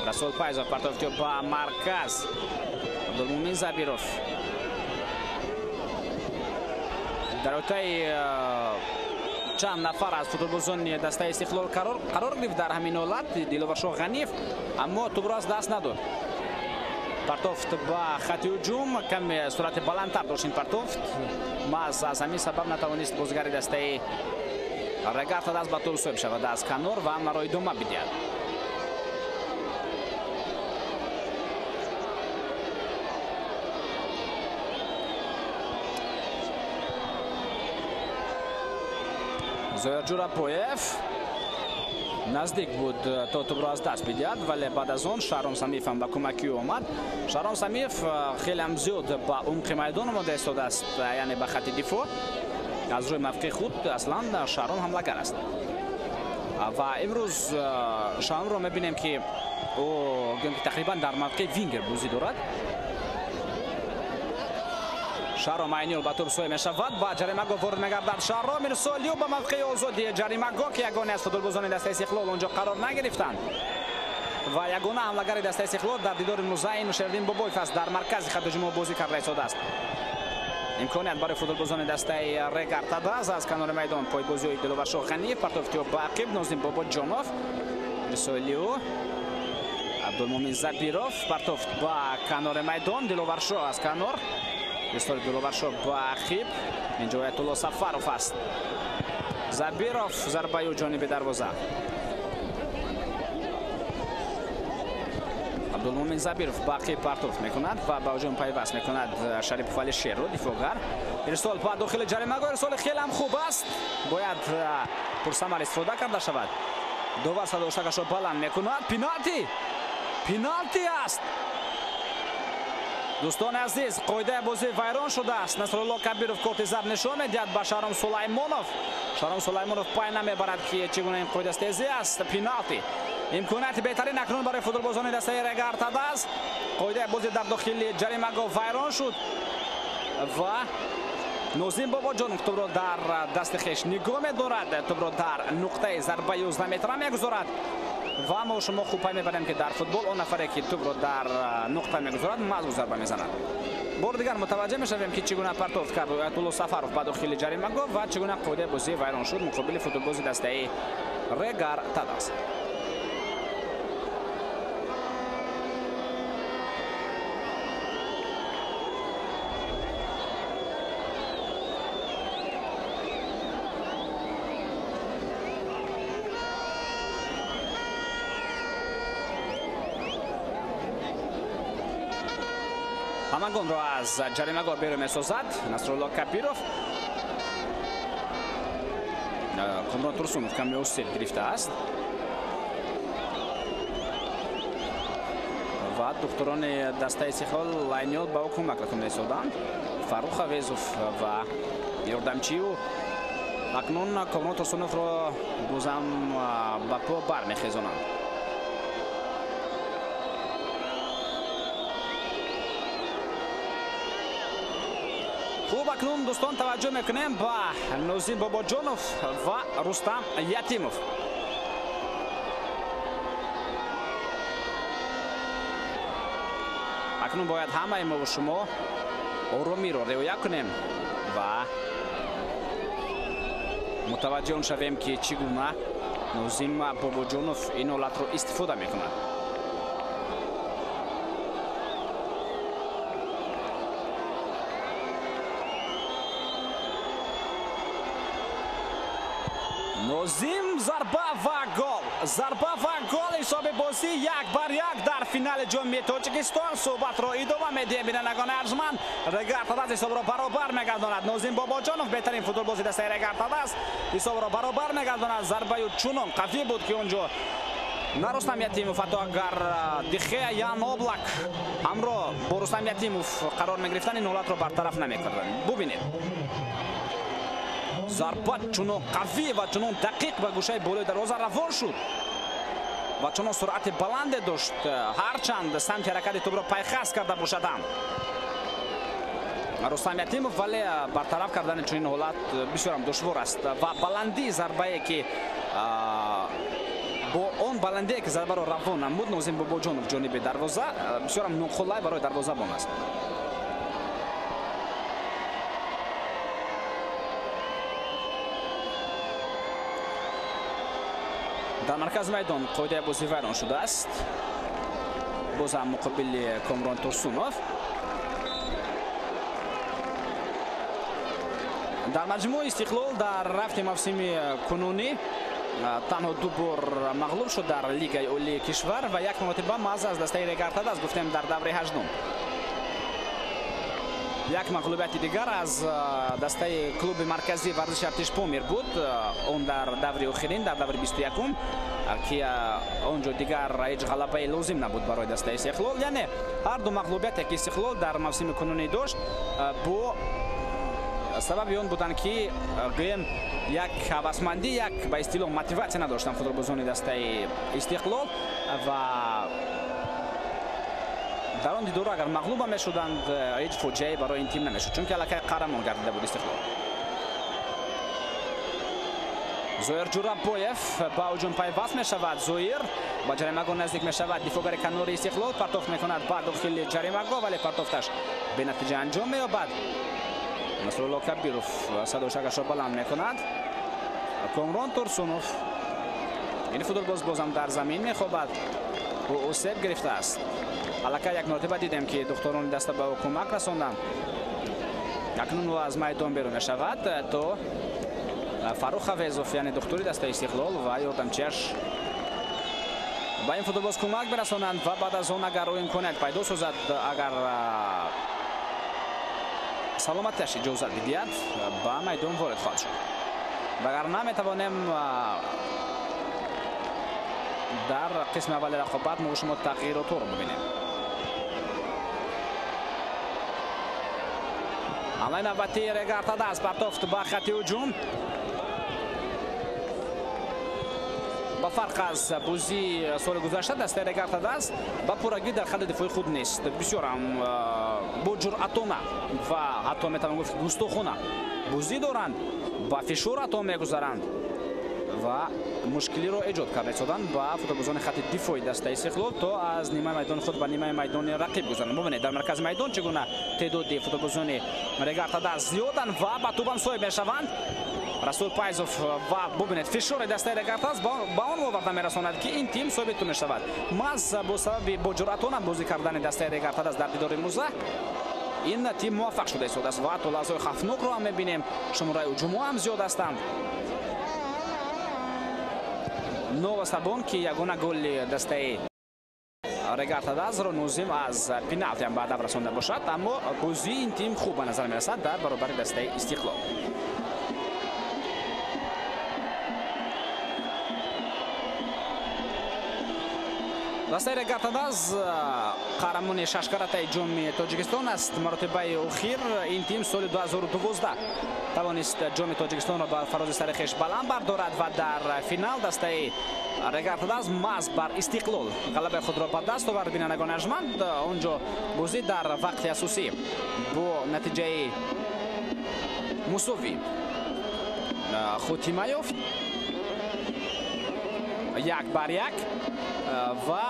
A: Расул Пайзов партофти ба марказ. Абдулмӯмин Забиров. Дар ӯтаи чанд нафар аз футболбозони дастаи Истиқлол қарор гирифт дар ҳамин ҳолат Диловаршоҳ Ғаниев, аммо тубро аз даст надод. Партофт ба хатти ҳуҷум, каме суръати баландтар дошт ин партофт. Маҳз аз ҳамин сабаб натавонист бозигари дастаи Регар Тадаз ба тӯб соҳиб шавад аз канор ва ҳамларо идома бидиҳад. Зоир Ҷурапоев наздик буд то тӯбро аз даст бидиҳад, вале баъд аз он Шаҳром Самиев ҳам ба кӯмаки ӯ омад. Шаҳром Самиев хеле ҳам зиёд ба умқи майдон омода истодааст, яъне ба хатти дифоъ. Аз рӯи мавқеи худ аслан Шаҳром ҳамлагар аст ва имрӯз Шаҳромро мебинем ки ӯ тақрибан дар мавқеи вингер бозӣ дорад. Шаҳром айни ҳол ба тӯб соҳиб мешавад, ба ҷаримагоҳ ворид мегардад. Шаҳром ирсолиё ба мавқеи озоди ҷаримагоҳ, ки ягоне аз футболбозони дастаи Истиқлол онҷо қарор нагирифтанд ва ягона ҳамлагари дастаи Истиқлол дар дидори музайин Шердин Бобоев аст, дар маркази хатти ҳуҷумо бозӣ карда истодааст. Имконият барои футболбозони дастаи Регар Тадаз аз канори майдон пойбозиҳои Диловаршоҳ Ғаниев, партофти ба ақиб Нозим Бобоҷонов, ирсолиё Абдулмӯмин Забиров, партофт ба канори майдон, Диловаршоҳ аз канор, ирсоли Диловаршоҳ ба ақиб. Инҷо Оятулло Сафаров аст. Забиров зарбаи ҷониби дарвоза. Абдулмумин Забиров бақи партофт мекунад ва ба ҳуҷум пайваст мекунад Шарипов Алишерро, дифоъгар. Ирсол ба дохили ҷаримагоҳ, ирсоли хеле ҳам хуб аст, бояд пурсамар истифода карда шавад. Довар садоштакашро баланд мекунад. Пеналти! Пеналти аст! Дӯстони азиз, қоидаи бозӣ вайрон шудааст. Насрулло Кабиров корти зард нишон медиҳад ба Шаҳром Сулаймонов. Шаҳром Сулаймонов пай намебарад, ки чӣ гуна ин қоидастезӣ аст. Пеналти. Имконияти беҳтарин акнун барои футболбозони дастаи Регар Тадаз. Қоидаи бозӣ дар дохили ҷаримагоҳ вайрон шуд ва Нозим Бобоҷонов тӯбро дар дасти хеш нигоҳ медорад, тӯбро дар нуқтаи зарбаи 11 метра мегузорад ва мо шумо хуб пай мебарем, ки дар футбол он нафаре, ки тӯбро дар нуқта мегузорад, мазбур зарба мезанад. Бори дигар мутаваҷҷеҳ мешавем, ки чӣ гуна партофт кард Оятулло Сафаров ба дохили ҷаримагоҳ ва чӣ гуна қоидаи бозӣ вайрон шуд муқобили футболбози дастаи Регар Тадаз. Ҳамагонро аз ҷаримагоҳ берун месозад Насрулло Кабиров. Комрон Турсунов каме осеб гирифтааст ва духтурони дастаи Истиқлол лайниёл ба ӯ кӯмак расонда истоданд. Фаррух Авезов ва ёрдамчиу. Акнун Комрон Турсуновро бозам ба по бармехезонанд. Хуб, акнун дӯстон таваҷҷӯҳ мекунем ба Нозим Бобоҷонов ва Рустам Ятимов. Акнун бояд ҳамаи мо ва шумо оромиро риоя кунем ва мутаваҷҷеҳ он шавем, ки чӣ гуна Нозим Бобоҷонов ин ҳолатро истифода мекунад. Нозим, зарба ва гол. Зарба ва гол. Ҳисоби бозӣ 1-1 дар финали ҷоми Тоҷикистон. Суҳбатро идома медиҳем, бинандагони арҷманд. Регар Тадаз ҳисобро баробар мегардонад. Нозим Бобоҷонов, беҳтарин футболбози дастаи Регар Тадаз, ҳисобро баробар мегардонад. Зарбаю чунон қавӣ буд, ки он ҷо на Рустам Ятимов, ҳатто агар Дихея Ян Облак ҳамроҳ бо Рустам Ятимов қарор мегирифтанд, ин ҳолатро бартараф намекарданд. Бубинед, зарба чунон қавӣ ва чунон дақиқ ба гӯшаи болои дарвоза равон шуд ва чунон суръати баланде дошт, ҳарчанд самти ҳаракати тӯбро пайхас карда бошад ҳам Рустам Ятимов, вале бартараф кардани чунин ҳолат бисёрам душвор аст ва баландии зарбае, ки бо он баландие, ки зарбаро равон намуд Нозим Бобоҷонов ҷониби дарвоза, бисёрам ноқулай барои дарвозабон аст. Дар маркази майдон қоидаи бозӣ вайрон шудааст. Боз ҳам муқобили Комрон Турсунов. Дар маҷмӯъ Истиқлол дар рафти мавсими кунунӣ танҳо 2 бор мағлуб шуд дар лигаи олии кишвар ва як маротиба маҳз аз дастаи Регар Тадаз, гуфтем, дар давраи 8. Як мағлубияти дигар аз дастаи клуби марказии варзиши Артиш Помир буд. Он дар даври охирин, дар даври 21, ки он ҷо дигар ҳеҷ ғалабаи лозим набуд барои дастаи Истиқлол. Яъне ҳар ду мағлубияте, ки Истиқлол дар мавсими кунунӣ дошт, бо сабаби он буданд, ки гӯем як ҳавасмандӣ, як ба истилоҳ мотиватсия надоштанд футболбозони дастаи Истиқлол ва дар он дидорро агар мағлуба мешуданд, ҳеҷ фоҷиае барои ин тим намешуд, чунки аллакай қаҳрамон гардида буд Истиқлол. Зоир Ҷурабоев ба ҳуҷум пайваст мешавад. Зоир ба ҷаримагоҳ наздик мешавад. Дифоъгари канори Истиқлол партофт мекунад ба дохили ҷаримагоҳ, вале партофташ бенатиҷа анҷом меёбад. Насрулло Кабиров садошакашро баланд мекунад. Комрон Турсунов, ин футболбоз бозам дар замин мехобад. Ӯ осеб гирифтааст. Аллакай як маротиба дидем, ки духтурони даста ба ӯ кӯмак расонданд. Акнун ӯ аз майдон берун мешавад, то Фаррух Авезов, яъне духтури дастаи Истиқлол, ва ёрдамчиаш ба ин футболбоз кӯмак бирасонанд ва баъд аз он агар ӯ имконият пайдо созад, агар саломатиаш иҷозат бидиҳад, ба майдон ворид хоҳад шуд. Вагарна метавонем дар қисми аввали рақобат мо шумо тағйиротҳоро бибинем. Ҳамлаи навбатии Регар-ТадАЗ, партофт ба хати ҳуҷум. Ба фарқ аз бозии соли гузашта, дастаи Регар-ТадАЗ ба пуррагӣ дар хати дифои худ нест. Бисёр ҳам бо ҷуръатона ва ҳатто метавон гуфт густохона бозӣ доранд, ба фишор ҳатто мегузаранд ва мушкилиро эҷод карда истоданд ба футболбозони хати дифои дастаи Истиқлол то аз нимаи майдони худ ба нимаи майдони рақиб гузаранд. Бубинед, дар маркази майдон чӣ гуна теъдоди футболбозони Регар-ТадАЗ зиёданд ва ба тӯбам соҳиб мешаванд. Расул Пайзов ва бубинед, фишори дастаи Регар-ТадАЗ ба он оварда мерасонад, ки ин тим соҳиби тӯб мешавад. Маҳз бо сабаби бо ҷуръатона бозӣ кардани дастаи Регар-ТадАЗ дар дидори имрӯза ин тим муваффақ шуда истодааст ва ҳатто лаҳзаҳои хавфнокро ҳам мебинем. Шумораи ҳуҷумҳо ҳам зиёд ҳастанд. Новосабон, ки ягона голи дастаи Регар-ТадАЗро Нозим аз пеналти ҳам ба ҳадаф расонда бошад, аммо бозии ин тим хуб ба назар мерасад дар баробари дастаи Истиқлол. Дастаи Регар-ТадАЗ қаҳрамони шашкаратаи ҷоми Тоҷикистон аст. Маротибаи охир ин тим соли 2012 тавонист ҷоми Тоҷикистонро ба фарози сари хеш баланд бардорад ва дар финал дастаи Регар-ТадАЗ маҳз бар Истиқлол ғалабаи худро ба даст овард. Бинандагони арҷманд, он ҷо бозӣ дар вақти асосӣ бо натиҷаи мусовӣ хотима ёфт, 1-1, ва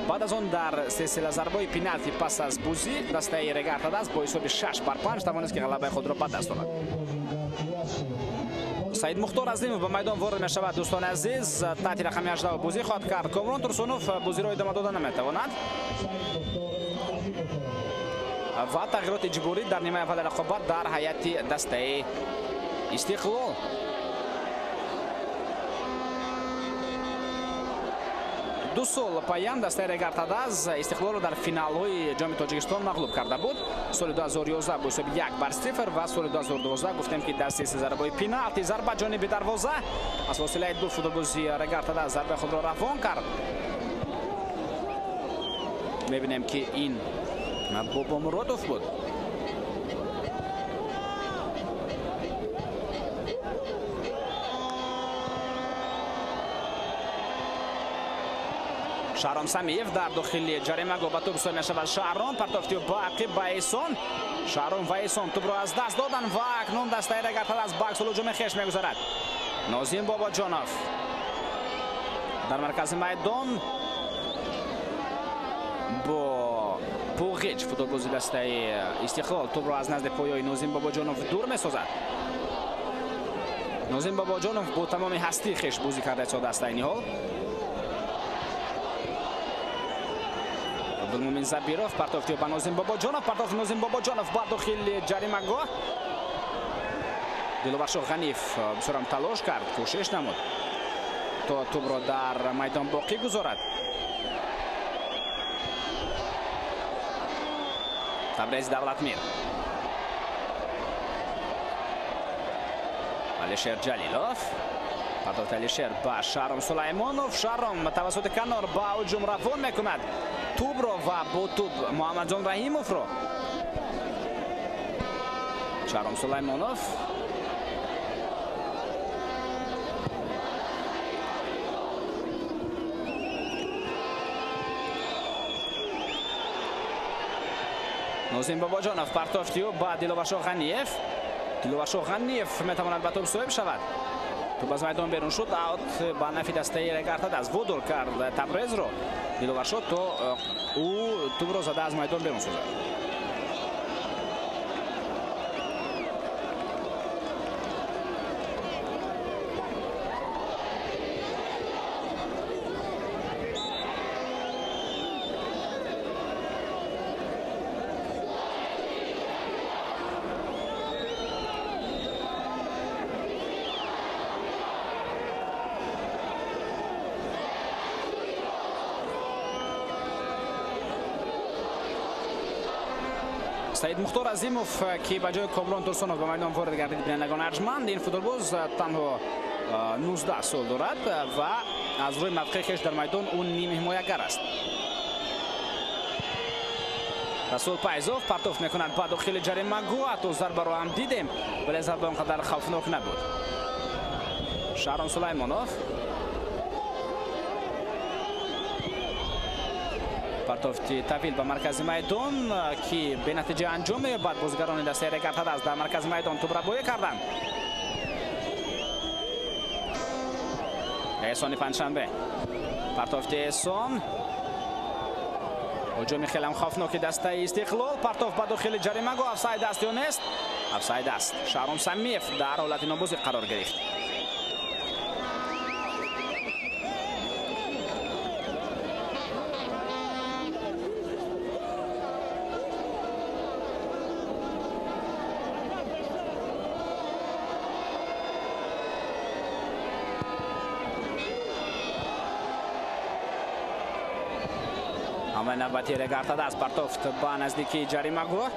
A: баъд аз он дар силсила зарбаҳои пеналти пас аз бозӣ дастаи Регар-ТадАЗ бо ҳисоби 6-5 тавонист, ки ғалабаи худро ба даст орад. Саид Мухтор Азимов ба майдон ворид мешавад. Дӯстони азиз, таҳти рақами 18 бозӣ хоҳад кард. Комрон Турсунов бозиро идома дода наметавонад ва тағйироти иҷборӣ дар нимаи аввали рақобат дар ҳайати дастаи Истиқлол. Ду сол паям дастаи Регар-ТадАЗ Истиқлолро дар финалҳои ҷоми Тоҷикистон мағлуб карда буд. Соли 2011 бо ҳисоби 1-0 ва соли 2012 гуфтем, ки дар силсила зарбаҳои пеналти зарба ҷониби дарвоза аз фосилаи ду футболбози Регар-ТадАЗ зарбаи худро равон кард. Мебинем, ки ин Бобомуродов буд. Шаҳром Самиев дар дохили ҷаримагоҳ ба тӯб соҳиб мешавад. Шаҳром партофти ба ақиб ба Эҳсон. Шаҳром ва Эҳсон тӯбро аз даст доданд ва акнун дастаи Регар-ТадАЗ ба аксул ҳуҷуми хеш мегузарад. Нозим Бобоҷонов дар маркази майдон бо Пуғич футболбози дастаи Истиқлол тӯбро аз назди поёи Нозим Бобоҷонов дур месозад. Нозим Бобоҷонов бо тамоми ҳастии хеш бозӣ карда истодааст айни ҳол. Абдулмумин Забиров партофти ба Нозим Бобоҷонов, партофти Нозим Бобоҷонов ба дохили ҷаримагоҳ. Диловаршоҳ Ғаниев бисёрам талош кард, кӯшиш намуд то тӯбро дар майдон боқӣ гузорад. Табрез Давлатмир, Алишер Ҷалилов, партофти Алишер ба Шаҳром Сулаймонов. Шаҳром тавассути канор ба ҳуҷум равон мекунад тӯбро ва бо тӯб Муҳаммадҷон Раҳимовро. Шаҳром Сулаймонов Нозим Бобоҷонов партофти ӯ ба Диловаршоҳ Ғаниев. Диловаршоҳ Ғаниев метавонад ба тӯб соҳиб шавад. Тӯб аз майдон берун шуд, аут ба нафи дастаи Регар-ТадАЗ водор кард Табрезро Диловаршоҳ то ӯ тӯбро зада аз майдон берун созад. Саид Мухтор Азимов ки ба ҷои Комрон Турсунов ба майдон ворид гардид. Бинандагони арҷманд, ин футболбоз танҳо 19 сол дорад ва аз рӯи мавқеи хеш дар майдон ӯ нимҳимоягар аст. Расул Пайзов партофт мекунад ба дохили ҷаримагоҳ. Ҳатто зарбаро ҳам дидем, вале зарба он қадар хавфнок набуд. Шаҳром Сулаймонов партофти тавил ба маркази майдон ки бенатиҷа анҷом меёбад. Бозигарони дастаи Регар-ТадАЗ дар маркази майдон тӯбрабоӣ карданд. Эҳсони Панҷшанбе партофти Эҳсон. Ҳуҷуми хеле хавфноки дастаи Истиқлол. Партофт ба дохили ҷаримагоҳ. Офсайд аст ё нест? Офсайд аст. Шаҳром Самиев дар ҳолати нобозӣ қарор гирифт. Навбати Регар-ТадАЗ партофт ба наздикии ҷаримагоҳ.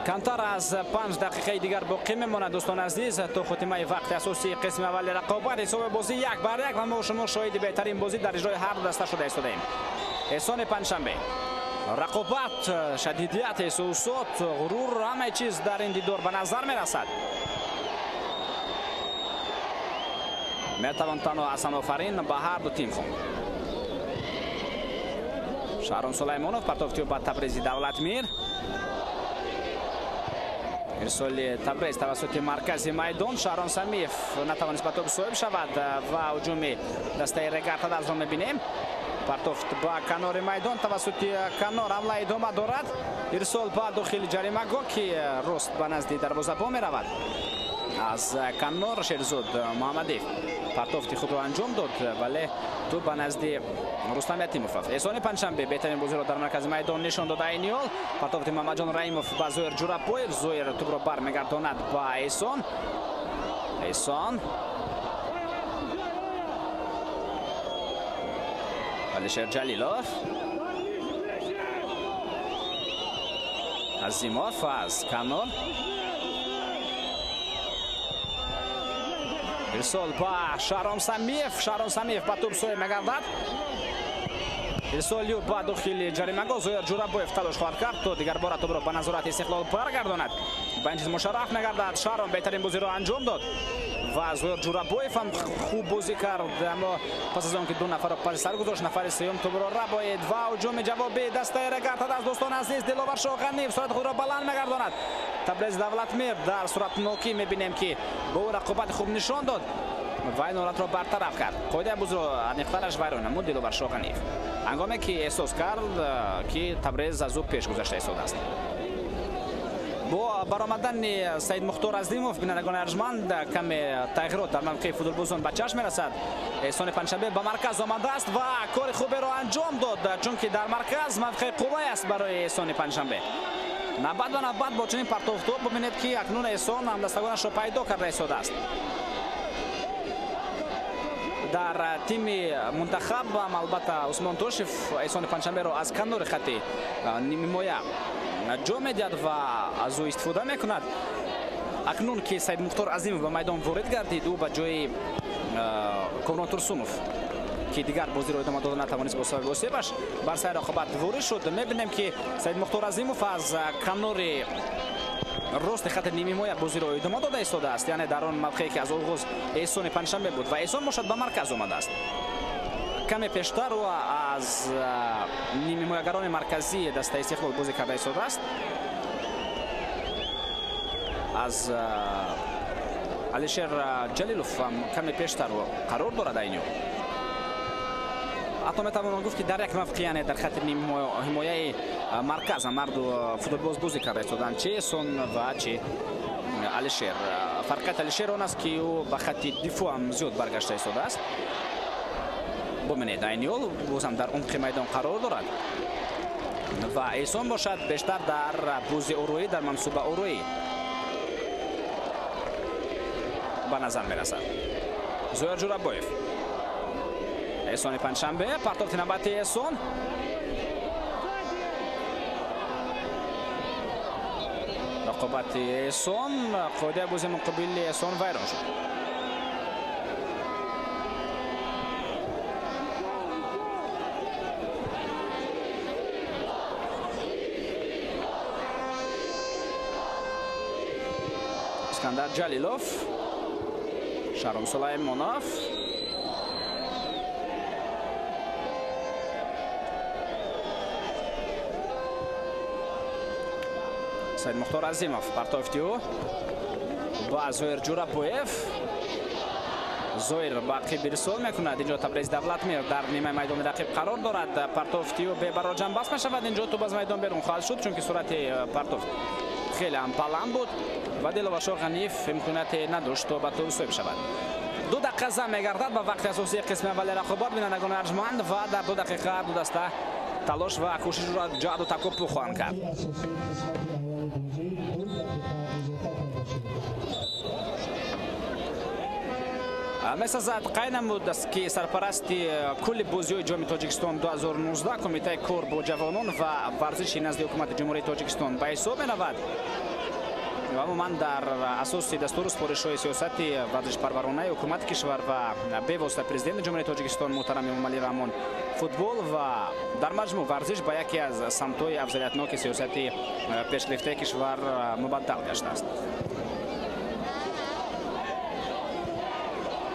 A: Камтар аз 5 дақиқаи дигар боқӣ мемонад, дӯстони азиз, то хотимаи вақти асосии қисми аввали рақобат. Ҳисоби бозӣ 1-1 ва мо шумо шоҳиди беҳтарин бозӣ дар иҷрои ҳар ду даста шуда истодаем. Эҳсони Панҷшанбе. Рақобат, шадидият, эҳсосот, ғурур, ҳамаи чиз дар ин дидор ба назар мерасад. Метавон танҳо Ҳасанофарин ба ҳар ду тим хонд. Шаҳром Сулаймонов партофти ба Табрези Давлатмир. Ирсоли Табрез тавассути маркази майдон. Шаҳром Самиев натавонист ба тӯб соҳиб шавад ва ҳуҷуми дастаи Регар-ТадАЗро мебинем. Партофт ба канори майдон, тавассути канор ҳамла идома дорад. Ирсол ба дохили ҷаримагоҳ ки рост ба назди дарвозабон меравад. Аз канор Шерзод Муҳаммадиев партофти худро анҷом дод, вале тӯб ба назди Рустам Ятимов рафт. Эҳсони Панҷшанбе беҳтарин бозиро дар маркази майдон нишон дод. Айни ҳол партофти Муҳаммадҷон Раимов ба Зоир Ҷурабоев. Зоир тӯбро бармегардонад ба Эҳсон. Эҳсон Алишер Ҷалилов. Азимов аз канор. Ирсол ба Шаҳром Самиев. Шаҳром Самиев ба тӯб соҳиб мегардад. Ирсоли ба дохили ҷаримагоҳ. Зоир Ҷурабоев талош хоҳад кард то дигарбора тӯбро ба назорати Истиқлол баргардонад. Ба ин чиз мушарраф мегардад. Шаҳром беҳтарин бозиро анҷом дод ва Зоир Ҷурабоев ҳам хуб бозӣ кард, аммо пас аз он ки ду нафарро паси сар гузошт, нафари сеюм тӯбро рабоид ва ҳуҷуми ҷавобии дастаи Регар-ТадАЗ. Дӯстони азиз, Диловар Шоҳғаниев сурати худро баланд мегардонад. Табрез Давлатмир дар суратнокӣ мебинем ки бо ӯ рақобати хуб нишон дод ва ин ҳолатро бартараф кард. Қоидаи бозиро аниқтараш вайрон намуд Диловар Шоҳғаниев, ҳангоме ки эҳсос кард ки Табрез аз ӯ пеш гузашта истодааст. Бо баромадани Саид Мухтор Азимов, бинандагони арҷманд, каме тағйирот дар мавқеи футболбозон ба чашм мерасад. Эҳсони Панҷшанбе ба марказ омадааст ва кори хуберо анҷом дод, чунки дар марказ мавқеи қуввае аст барои Эҳсони Панҷшанбе. Навбат ба навбат бо чунин партофтҳо бибинед ки акнун Эҳсон ҳамдастагонашро пайдо карда истодааст. Дар тими мунтахаб ҳам албатта Усмон Тошев Эҳсони Панҷшанберо аз канори хати нимҳимоя ҷо медиҳад ва аз ӯ истифода мекунад. Акнун ки Саид Мухтор Азимов ба майдон ворид гардид, ӯ ба ҷои Комрон Турсунов ки дигар бозиро идома дода натавонист бо сабаби осебаш, бар сари рақобат ворид шуд. Мебинем ки Саид Мухтор Азимов аз канори рости хати нимҳимоя бозиро идома дода истодааст, яъне дар он мавқее ки аз оғоз Эҳсони Панҷшанбе буд ва Эҳсон бошад ба марказ омадааст. Каме пештар ӯ аз нимҳимоягарони марказии дастаи Истиқлол бозӣ карда истодааст. Аз Алишер Ҷалилов ҳам каме пештар қарор дорад. Айни ҳатто метавонам гуфт ки дар як мавқеъ, яъне дар хати нимҳимояи марказ ҳам ҳар ду футболбоз бозӣ карда истоданд, чи Эҳсон ва чи Алишер. Фарқияти Алишер он аст ки ӯ ба хати дифоъ ҳам зиёд баргашта истодааст. Бубинед, айни ҳол бозам дар умқи майдон қарор дорад ва Эҳсон бошад бештар дар бозии ороӣ, дар мансуба ороӣ ба назар мерасад. Зоир Ҷурабоев Эҳсони Панҷшанбе, партофти навбати Эҳсон. Рақобати Эҳсон, қоидаи бозии муқобили Эҳсон вайрон шуд. Искандар Ҷалилов, Шаром Сулаймонов. Саид Мухтор Азимов, партофти ӯ ба Зоир Ҷурабоев. Зоир ба ақиб ирсол мекунад. Инҷо Табрез Давлатмир дар нимаи майдони рақиб қарор дорад. Партофти ӯ бебаро ҷамъбаст мешавад. Инҷо тӯб аз майдон берун хоҳад шуд, чунки суръати партофт хеле ҳам баланд буд ва Диловаршоҳ Ғаниев имконияте надошт то ба тӯб соҳиб шавад. 2 дақиқа зам мегардад ба вақти асосии қисми аввали рақобат, бинандагони арҷманд, ва дар 2 дақиқа ду даста талош ва кӯшишро ҷаҳду такопӯ хоҳанд кард. Месазад қайд намуд аст, ки сарпарасти кулли бозиҳои Ҷоми Тоҷикистон 2019 Кумитаи кор бо ҷавонон ва варзиши назди Ҳукумати Ҷумҳурии Тоҷикистон ба ҳисоб меравад. Ва умуман дар асоси дастуру супоришҳои сиёсати варзишпарваронаи ҳукумати кишвар ва бевосита Президенти Ҷумҳурии Тоҷикистон муҳтарам Эмомалӣ Раҳмон, футбол ва дар маҷмӯъ варзиш ба яке аз самтҳои афзалиятноки сиёсати пешгирифтаи кишвар мубаддал гаштааст.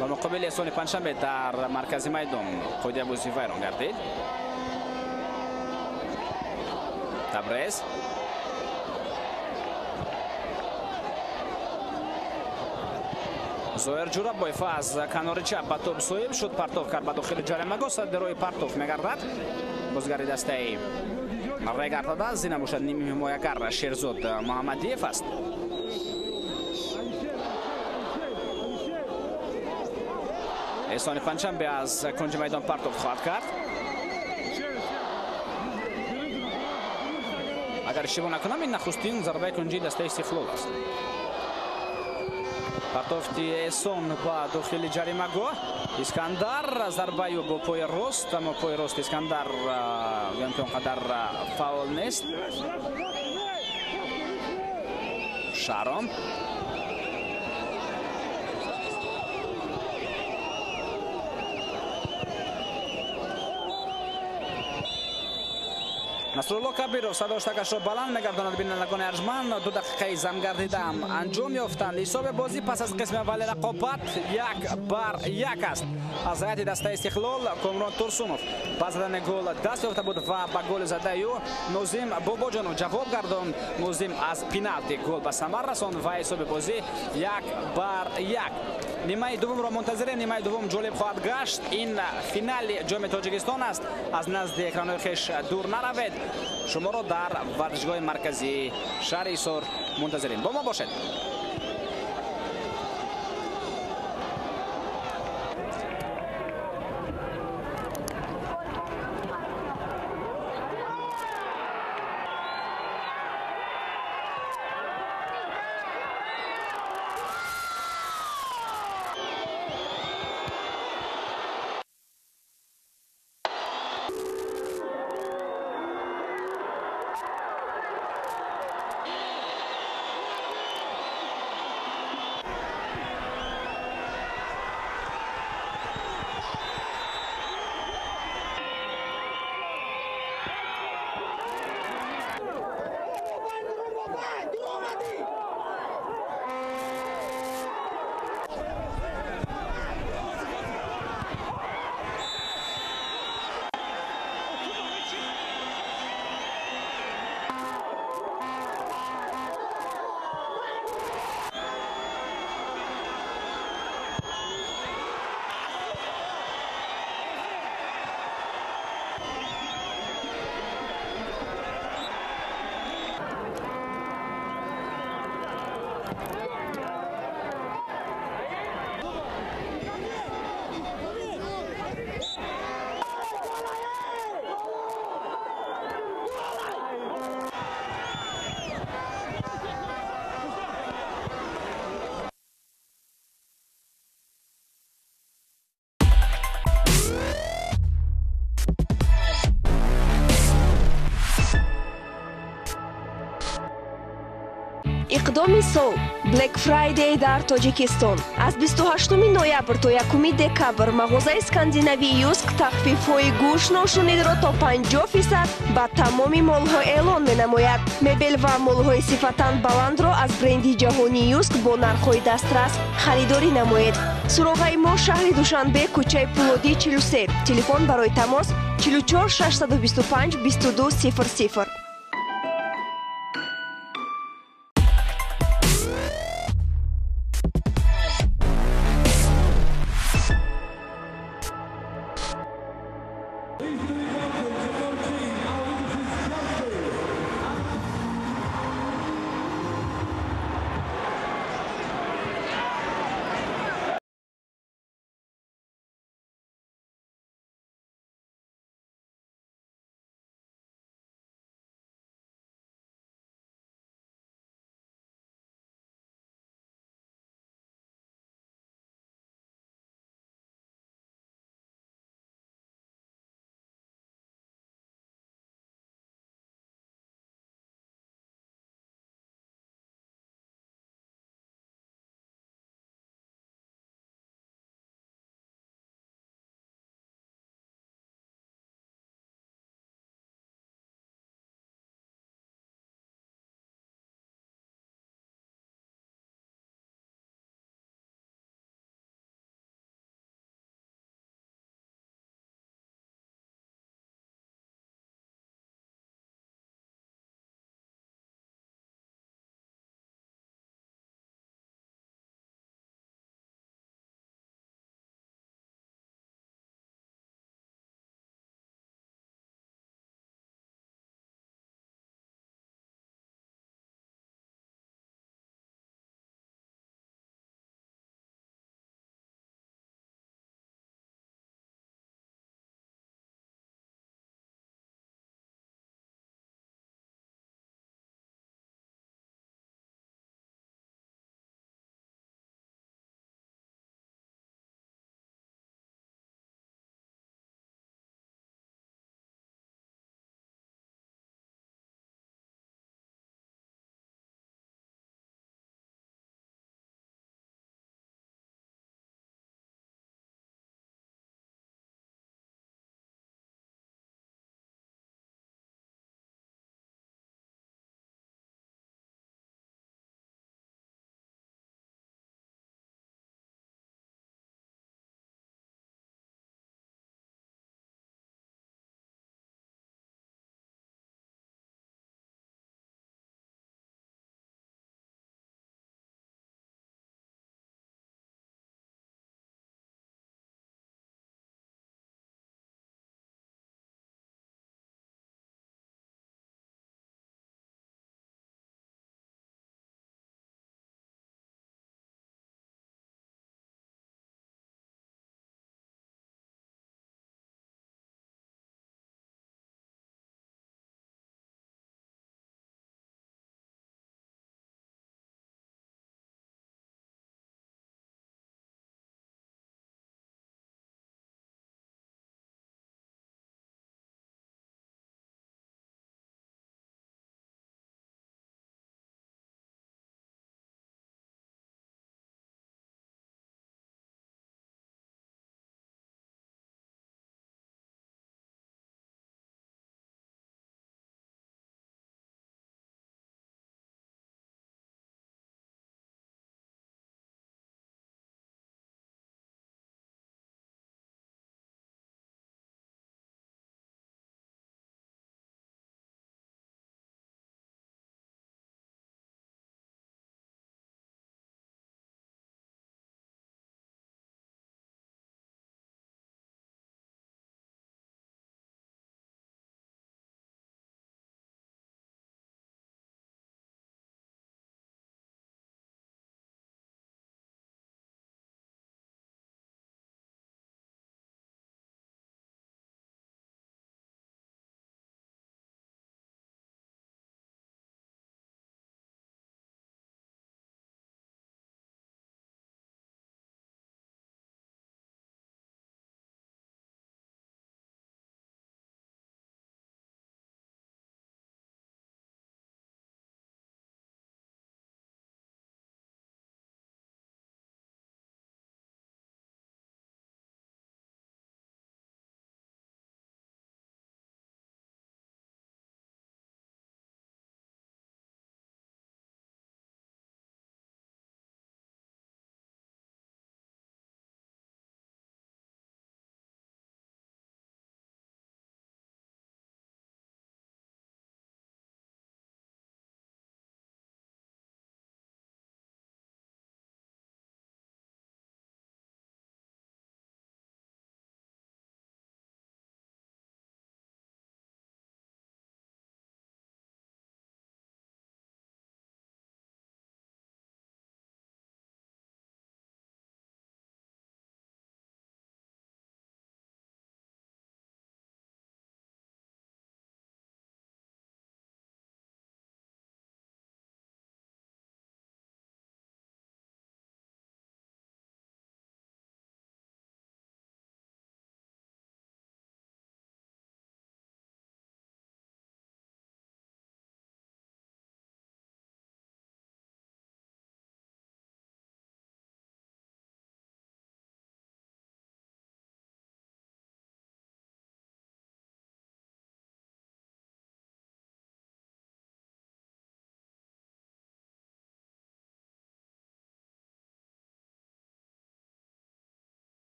A: Ба муқобили Эҳсони Панҷшанбе дар маркази майдон қоидаи бозӣ вайрон гардид. Табрез. Зоир Ҷурабоев аз канори чап ба тӯб соҳиб шуд, партоф кард ба дохили ҷаримагоҳ, садди роҳи партоф мегардад. Бозигари дастаи Регар-ТадАЗ, зина бошад ними ҳимоягар Шерзод Муҳаммадиев аст. Эҳсони Панҷшанбе аз кунҷи майдон партоф хоҳад кард. Агар иштибоҳ накунам, ин нахустин зарбаи кунҷии дастаи Истиқлол аст. Партофти Эҳсон ба дохили ҷаримагоҳ. Искандар зарбаи ӯ бо пои рост, аммо пои рост Искандар гӯям ки он қадар фаъол нест. Шаром. Насрулло Кабиров садоштакашро баланд мегардонад. Бинандагони арҷманд, 2 дақиқаи замгардидаам анҷом ёфтанд. Ҳисоби бозӣ пас аз қисми аввали рақобат 1-1 аст. Аз ҳайати дастаи Истиқлол Комрон Турсунов ба задани гол даст ёфта буд ва ба голи задаи ӯ Нозим Бобоҷонов ҷавоб гардонд. Нозим аз пеналти гол ба самар расонд ва ҳисоби бозӣ 1-1. Нимаи дуввумро мунтазирем. Нимаи дуввум ҷолиб хоҳад гашт. Ин финали Ҷоми Тоҷикистон аст. Аз назди экранҳои хеш дур наравед. Шуморо дар варзишгоҳи марказии шаҳри Ҳисор мунтазирем. Бо мо бошед.
B: Иқдоми сол Black Friday дар Тоҷикистон. Аз 28 ноябр то 1 декабр мағозаи скандинавии Юск тахфифҳои гӯшношунидро то 50% ба тамоми молҳо эълон менамояд. Мебел ва молҳои сифатан баландро аз бренди ҷаҳонии Юск бо нархҳои дастрас харидорӣ намоед. Суроғаи мо шаҳри Душанбе, кӯчаи Пулодӣ 43. Телефон барои тамос 44 625 22 00.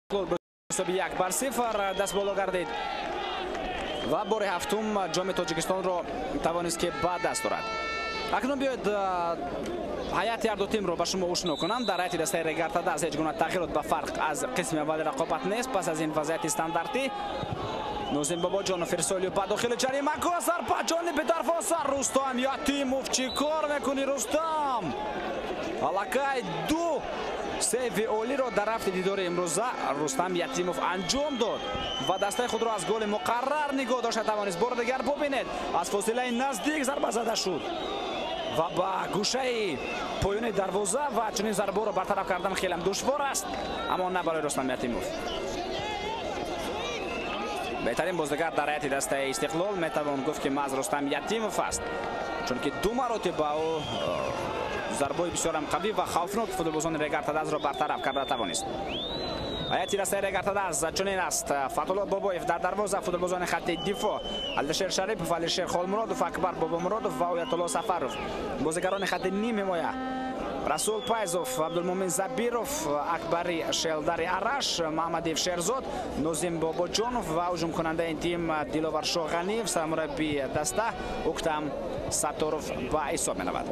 A: Истиқлол ҳисоби 1-0 даст боло гардид ва бори ҳафтум ҷоми Тоҷикистонро тавонист, ки ба даст орад. Акнун биёед ҳайати ҳар ду тимро ба шумо ошно кунам. Дар ҳайати дастаи Регар-ТадАЗ ҳеҷ гуна тағйирот ба фарқ аз қисми аввали рақобат нест. Пас аз ин вазъияти стандартӣ Нозим Бобоҷонов ирсоли ба дохили ҷаримагоҳ, зарба ҷониби дарвоза. Рустам Ятимов, чӣ кор мекунӣ, Рустам? Аллакай ду сейви олиро дар рафти дидори имрӯза Рустам Ятимов анҷом дод ва дастаи худро аз голи муқаррар нигоҳ дошта тавонист. Бори дигар бубинед, аз фосилаи наздик зарба зада шуд ва ба гӯшаи поёни дарвоза ва чунин зарбаро бартараф кардан хелам душвор аст, аммо на барои Рустам Ятимов. Беҳтарин бозигар дар ҳайати дастаи Истиқлол метавон гуфт, ки маҳз Рустам Ятимов аст, чунки ду маротиба ӯ зарбои бисёрам қавӣ ва хавфнок футболбозони Регар-ТадАЗро бартараф карда тавонист. Ҳайати дастаи Регар-ТадАЗ чунин аст: Фатулло Бобоев дар дарвоза, футболбозони хатти дифоъ Алишер Шарипов, Алишер Холмуродов, Акбар Бобомуродов ва Оятулло Сафаров. Бозигарони хатти ним ҳимоя Расул Пайзов, Абдулмумин Забиров, Акбари Шелдари Араш, Маҳмадиев Шерзод, Нозим Бобоҷонов ва ҳуҷумкунандаи ин тим Диловаршоҳ Ғаниев. Сармураббии даста Уктам Сатторов ба ҳисоб менавад.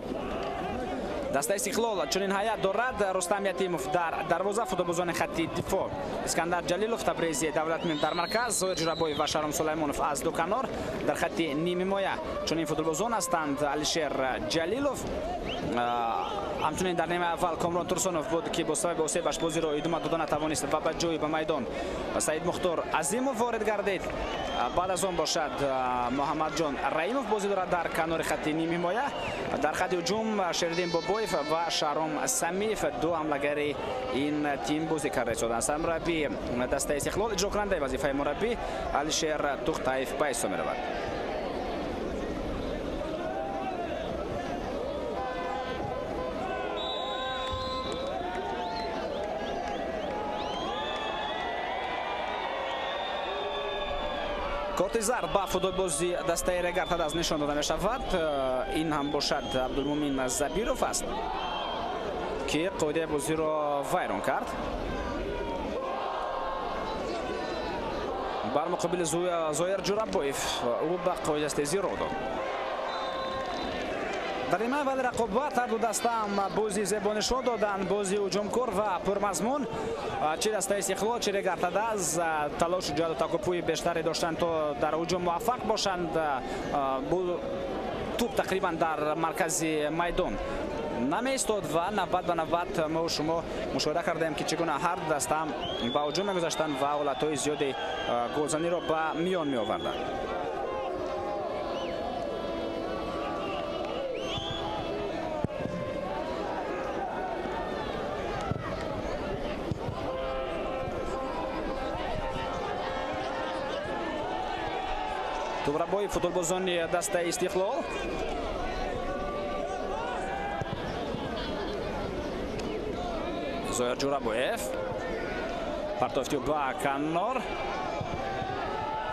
A: Дастаи Истиқлол чунин ҳайат дорад: Рустам Ятимов дар дарвоза, футболбозони хатти дифоъ Искандар Ҷалилов, Табрези Давлатмин дар марказ, Зоир Ҷурабоев ва Шаҳром Сулаймонов аз ду канор. Дар хатти нимҳимоя чунин футболбозон ҳастанд: Алишер Ҷалилов, ҳамчунин дар нимаи аввал Комрон Турсунов буд, ки бо сабаби осебаш бозиро идома дода натавонист ва ба ҷои ба майдон Саид Мухтор Азимов ворид гардид. Баъд аз он бошад Муҳаммадҷон Раимов бозӣ дорад дар канори хатти нимҳимоя. Дар хатти ҳуҷум Шериддин Бобоев ва Шаҳром Самиев, ду ҳамлагари ин тим бозӣ карда истоданд. Сармураббии дастаи Истиқлол, иҷрокунандаи вазифаи мураббӣ Алишер Тухтаев ба ҳисоб меравад. Корти зард ба футболбози дастаи Регар-ТадАЗ нишон дода мешавад. Ин ҳам бошад Абдулмумин Забиров аст, ки қоидаи бозиро вайрон кард. Бар муқобили Зоир Ҷурабоев ӯ ба қоидастезӣ роҳ дод. Дар нимаи аввали рақобат ҳар ду даста ҳам бозии зебо нишон доданд, бозии ҳуҷумкор ва пурмазмун. Чи дастаи Истиқлол, чи Регар-ТадАЗ талошу ҷаҳду такопӯи бештаре доштанд, то дар ҳуҷум муваффақ бошанд. Тӯб тақрибан дар маркази майдон намеистод ва навбат ба навбат мо шумо мушоҳида кардем, ки чӣ гуна ҳар ду даста ҳам ба ҳуҷум мегузаштанд ва ҳолатҳои зиёди голзаниро ба миён меоварданд. Тӯбрабои футболбозони дастаи Истиқлол Зоир Ҷурабоев партофти ба канор,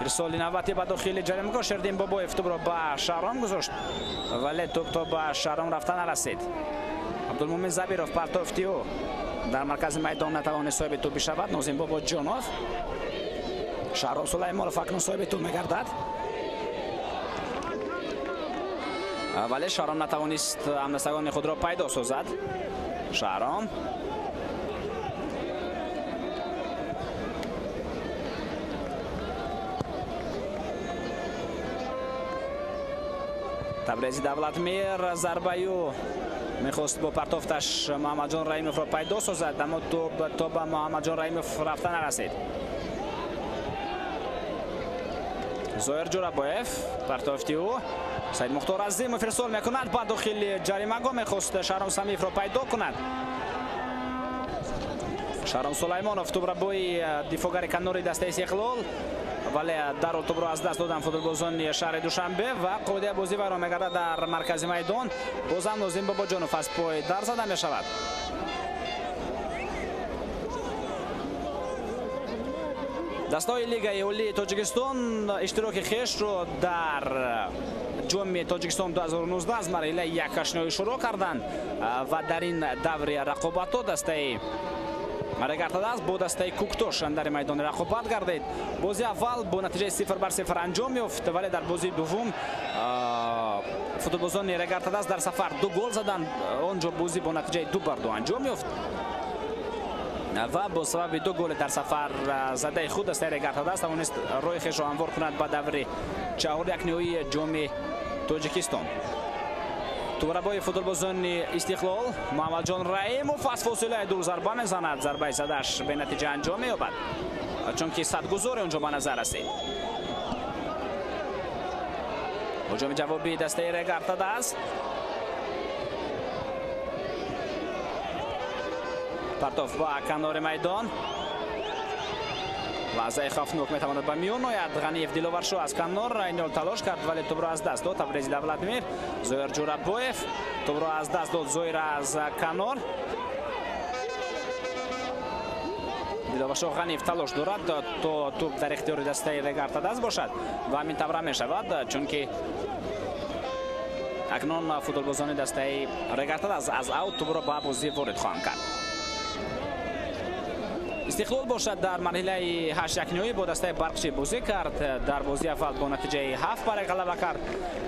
A: ирсоли навбатӣ ба дохили ҷаримагоҳ. Шердин Бобоев тӯбро ба Шаҳром гузошт, вале тӯб то ба Шаҳром рафта нарасид. Абдулмумин Забиров партофти ӯ дар маркази майдон натавонист соҳиби тӯб бишавад. Нозим Бобоҷонов, Шаҳром Сулаймонов акнун соҳиби тӯб мегардад, вале Шаҳром натавонист ҳамдастагони худро пайдо созад. Шаҳром Табрези Давлатмир зарбаю мехост бо партофташ Муҳаммадҷон Раимовро пайдо созад, аммо тӯб то ба Муҳаммадҷон Раимов рафта нарасид. Зоир Ҷурабоев партофти ӯ Саид Мухтор Азимов ирсол мекунад ба дохили ҷаримагоҳ, мехост Шаҳром Самиевро пайдо кунад. Шаҳром Сулаймонов тӯбрабои дифоъгари канори дастаи Истиқлол, вале дарҳол тӯбро аз даст доданд футболбозони шаҳри Душанбе ва қоидаи бозӣ вайрон мегардад дар маркази майдон. Бозам Нозим Бобоҷонов аз пой дар зада мешавад. Дастаҳои Лигаи Олии Тоҷикистон иштироки хешро дар ҷоми Тоҷикистон 2019 аз марҳилаи якҳаштниҳоӣ шурӯъ карданд ва дар ин даври рақобатҳо дастаи Регар-ТадАЗ бо дастаи Куктош дар майдони рақобат гардид. Бозии аввал бо натиҷаи 0-0 анҷом ёфт, вале дар бозии дуввум футболбозони Регар-ТадАЗ дар сафар 2 гол заданд. Он ҷо бозӣ бо натиҷаи 2-2 анҷом ёфт ва бо сабаби 2 голи дар сафар задаи худ дастаи Регар-ТадАЗ тавонист роҳи хешро ҳамвор кунад ба даври чаҳорякниҳоии ҷоми Тоҷикистон. Тӯбарабои футболбозони Истиқлол Муҳаммадҷон Раимов аз фосилаи дур зарба мезанад. Зарбаи задаш бенатиҷа анҷом меёбад, чунки садгузори он ҷо ба назар расид. Ҳуҷуми ҷавобии дастаи Регар-ТадАЗ. Партов ба канори майдон. Лаҳзаи хавфнок метавонад ба миён ояд. Ғаниев Диловаршо аз канор айнол талош кард, вале тӯбро аз даст дод. Табрези Давлатмир, Зоир Ҷурабоев тӯбро аз даст дод. Зоир аз канор. Диловаршо Ғаниев талош дорад то тӯб дар ихтиёри дастаи Регар-ТадАЗ бошад ва ҳамин тавра мешавад, чунки акнун футболбозони дастаи Регар-ТадАЗ аз аут тӯбро ба бозӣ ворид хоҳанд кард. Истиқлол бошад дар марҳилаи ҳашякниҳоӣ бо дастаи Барқчӣ бозӣ кард. Дар бозии аввал бо натиҷаи 7-1 ғалаба кард.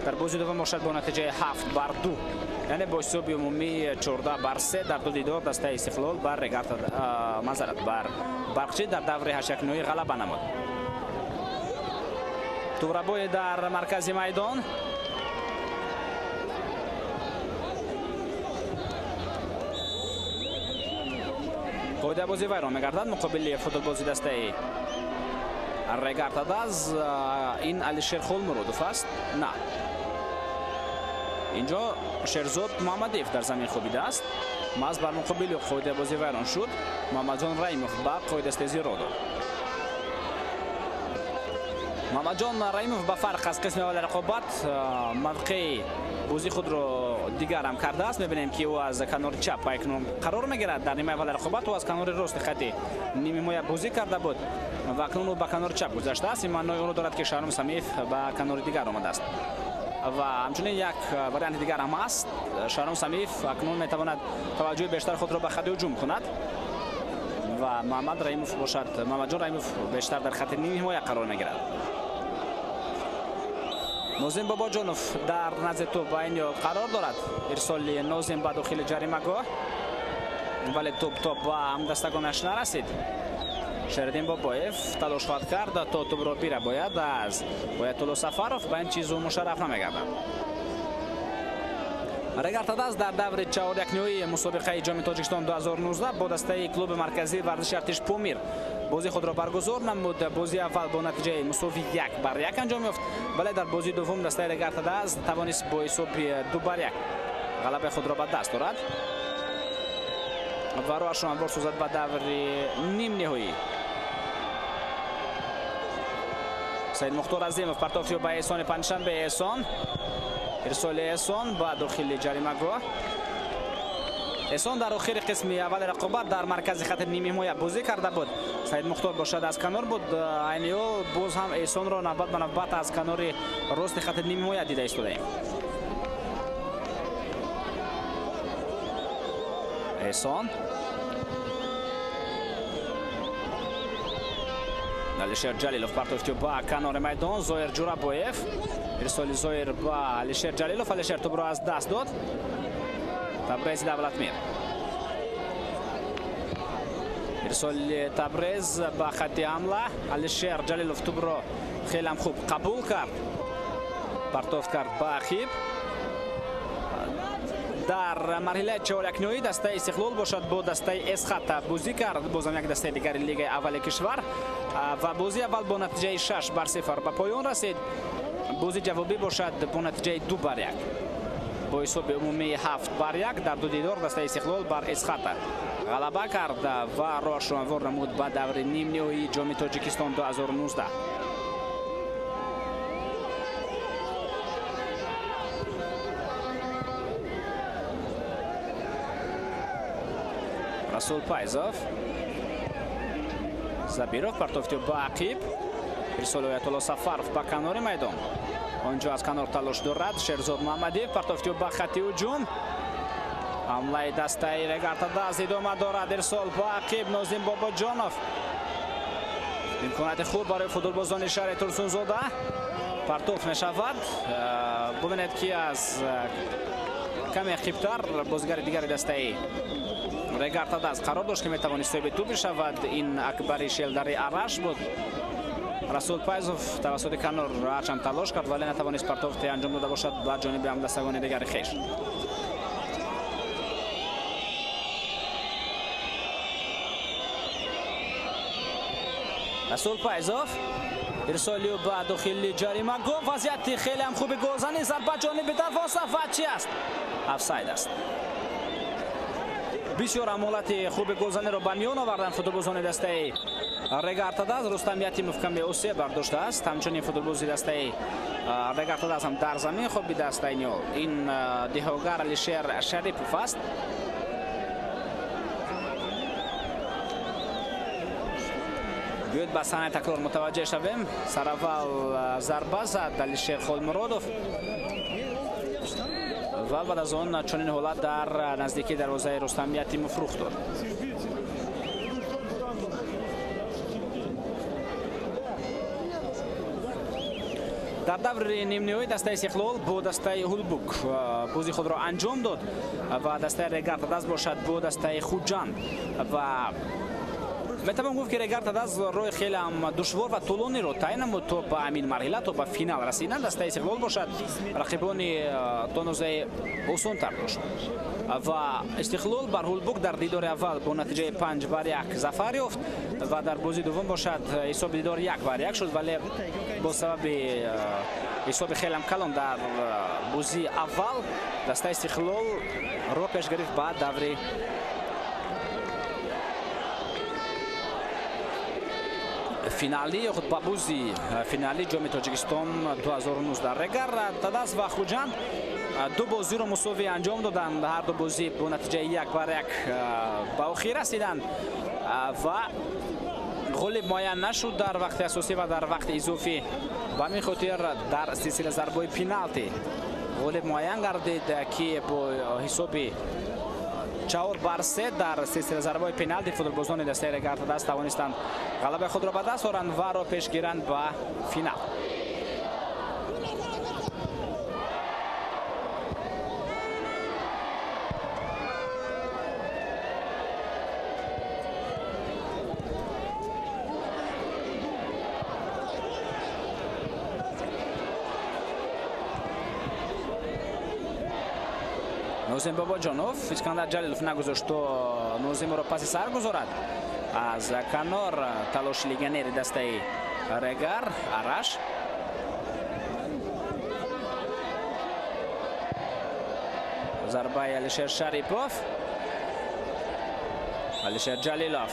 A: Дар бозии дуввум бошад бо натиҷаи 7-2, яъне бо ҳисоби умумии 14-3 дар ду дидор дастаи Истиқлол бар Регар, бар Барқчӣ дар даври ҳашякниҳоӣ ғалаба намуд. Тӯбрабои дар маркази майдон. Қоидабозӣ вайрон мегардад муқобили футболбози дастаи Регар-ТадАЗ. Ин Алишер Холмуродов аст. На, инҷо Шерзод Муҳаммадиев дар замин хобидааст. Маҳз бар муқобили қоидабозӣ вайрон шуд. Муҳаммадҷон Раимов ба қоидастезӣ роҳ дод. Муҳаммадҷон Раимов ба фарқ аз қисми аввали рақобат мавқеи бозии худро дигар ҳам кардааст. Мебинем, ки ӯ аз канори чап акнун қарор мегирад. Дар нимаи аввали рақобат ӯ аз канори рости хати нимҳимоя бозӣ карда буд ва акнун ӯ ба канори чап гузаштааст. Ин маънои онро дорад, ки Шаҳром Самиев ба канори дигар омадааст. Ва ҳамчунин як варианти дигар ҳам аст. Шаҳром Самиев акнун метавонад таваҷҷӯҳи бештар худро ба хати ҳуҷум кунад ва Муҳаммад Раимов бошад, Муҳаммадҷон Раимов бештар дар хати нимҳимоя қарор мегирад. Нозим Бобоҷонов дар назди тӯб ба ин қарор дорад. Ирсоли Нозим ба дохили ҷаримагоҳ, вале тӯб то ба ҳамдастагонаш нарасид. Шериддин Бобоев талош хоҳад кард то тӯбро бирабояд аз Оятулло Сафаров. Ба ин чиз ӯ мушарраф намегардад. Регар-ТадАЗ дар даври чаҳорякниҳои мусобиқаи ҷоми Тоҷикистон 2019 бо дастаи клуби марказии варзиши артиш Помир бозии худро баргузор намуд. Бозии аввал бо натиҷаи мусовии 1-1 анҷом ёфт, вале дар бозии дуввум дастаи Регар-ТадАЗ тавонист бо ҳисоби 2-1 ғалабаи худро ба даст орад ва роҳашро ҳамвор созад ба даври нимниҳоӣ. Саид Мухтор Азимов партофт ба Эҳсони Панҷшанбе. Эҳсон, ирсоли Эҳсон ба дохили ҷаримагоҳ. Эҳсон дар охири қисми аввали рақобат дар маркази хати нимҳимоя бозӣ карда буд. Саид Мухтор бошад аз канор буд. Айни ҳол боз ҳам Эҳсонро навбат ба навбат аз канори рости хати нимҳимоя дида истодаем. Эҳсон, Алишер Ҷалилов партофт ба канори майдон. Зоир Ҷурабоев, ирсоли Зоир ба Алишер Ҷалилов. Алишер тӯбро аз даст дод. Табрези Давлатмир, ирсоли Табрез ба хати ҳамла. Алишер Ҷалилов тӯбро хеле хуб қабул кард, партофт кард ба ақиб. Дар марҳилаи чаҳорякниҳоӣ дастаи Истиқлол бошад бо дастаи Эсхата бозӣ кард, бозам як дастаи дигари лигаи аввали кишвар, ва бозии аввал бо натиҷаи 6-0 ба поён расид. Бозии ҷавобӣ бошад бо натиҷаи 2-1, бо ҳисоби умумии 7-1 дар ду дидор дастаи Истиқлол бар Эсхата ғалаба кард ва роҳашро ҳамвор намуд ба даври нимниҳоии ҷоми Тоҷикистон 2019. Расул Пайзов, Забиров партофт ба ақиб. Ирсоли Оятулло Сафаров ба канори майдон. Он ҷо аз канор талош дорад Шерзод Муҳаммадиев, партофт ба хати ҳуҷум. Ҳамлаи дастаи Регар-ТадАЗ идома дорад. Ирсол ба ақиб Нозим Бобоҷонов. Имконияти хуб барои футболбозони шаҳри Турсунзода. Партоф мешавад. Бубинед, ки аз каме ақибтар бозигари дигари дастаи Регар-ТадАЗ қарор дошт, ки метавонист соҳиби тӯб бишавад. Ин Акбари Шелдари Араш буд. Расул Пайзов тавассути канор ҳарчанд талош кард, вале натавонист партофте анҷом дода бошад ба ҷониби ҳамдастагони дигари хеш. Расул Пайзов ирсоли ба дохили ҷаримагоҳ. Вазъияти хеле ҳам хуби голзанӣ. Зарба ҷониби дарвоза ва чи аст? Офсайд аст. Бисёр ҳам ҳолати хуби голзаниро ба миён оварданд футболбозони дастаи Регар-ТадАЗ. Рустам Ятимов каме осеб бардоштааст. Ҳамчунин футболбози дастаи Регар-ТадАЗ ҳам дар замин хобидааст. Айниҳол ин деҳогар Алишер Шарипов аст. Биёед ба саҳнаи такрор мутаваҷҷеҳ шавем. Сараввал зарба зад Алишер Холмуродов ва баъд аз он чунин ҳолат дар наздикии дарвозаи Рустам Ятимов рух дод. Дар даври нимниҳоӣ дастаи Истиқлол бо дастаи Ҳулбук бозии худро анҷом дод ва дастаи Регар-ТадАЗ бошад бо дастаи Хуҷанд. Ва метавон гуфт, ки Регар-ТадАЗ роҳи хеле ҳам душвор ва тӯлониро тай намуд то ба ҳамин марҳила, то ба финал расидан. Дастаи Истиқлол бошад рақибони то андозаи осонтар дошт ва Истиқлол бар Ҳулбук дар дидори аввал бо натиҷаи 5-1 зафар ёфт ва дар бозии дуввум бошад ҳисоби дидор 1-1 шуд, вале бо сабаби ҳисоби хеле ҳам калон дар бозии аввал дастаи Истиқлол роҳ пеш гирифт ба даври финалӣ ё худ ба бозии финалии ҷоми Тоҷикистон 2019. Регар-ТадАЗ ва Хуҷанд ду бозиро мусовӣ анҷом доданд. Ҳар ду бозӣ бо натиҷаи 1-1 ба охир расиданд ва ғолиб муайян нашуд дар вақти асосӣ ва дар вақти изофӣ. Ба ҳамин хотир дар силсила зарбаҳои пеналти ғолиб муайян гардид, ки бо ҳисоби 4-3 дар силсила зарбаҳои пеналти футболбозони дастаи Регар-ТадАЗ тавонистанд ғалабаи худро ба даст оранд ва роҳ пеш гиранд ба финал. Нозим Бобоҷонов. Искандар Ҷалилов нагузошт то Нозимро паси сар гузорад. Аз канор талоши легионери дастаи Регар Араш. Зарбаи Алишер Шарипов. Алишер Ҷалилов.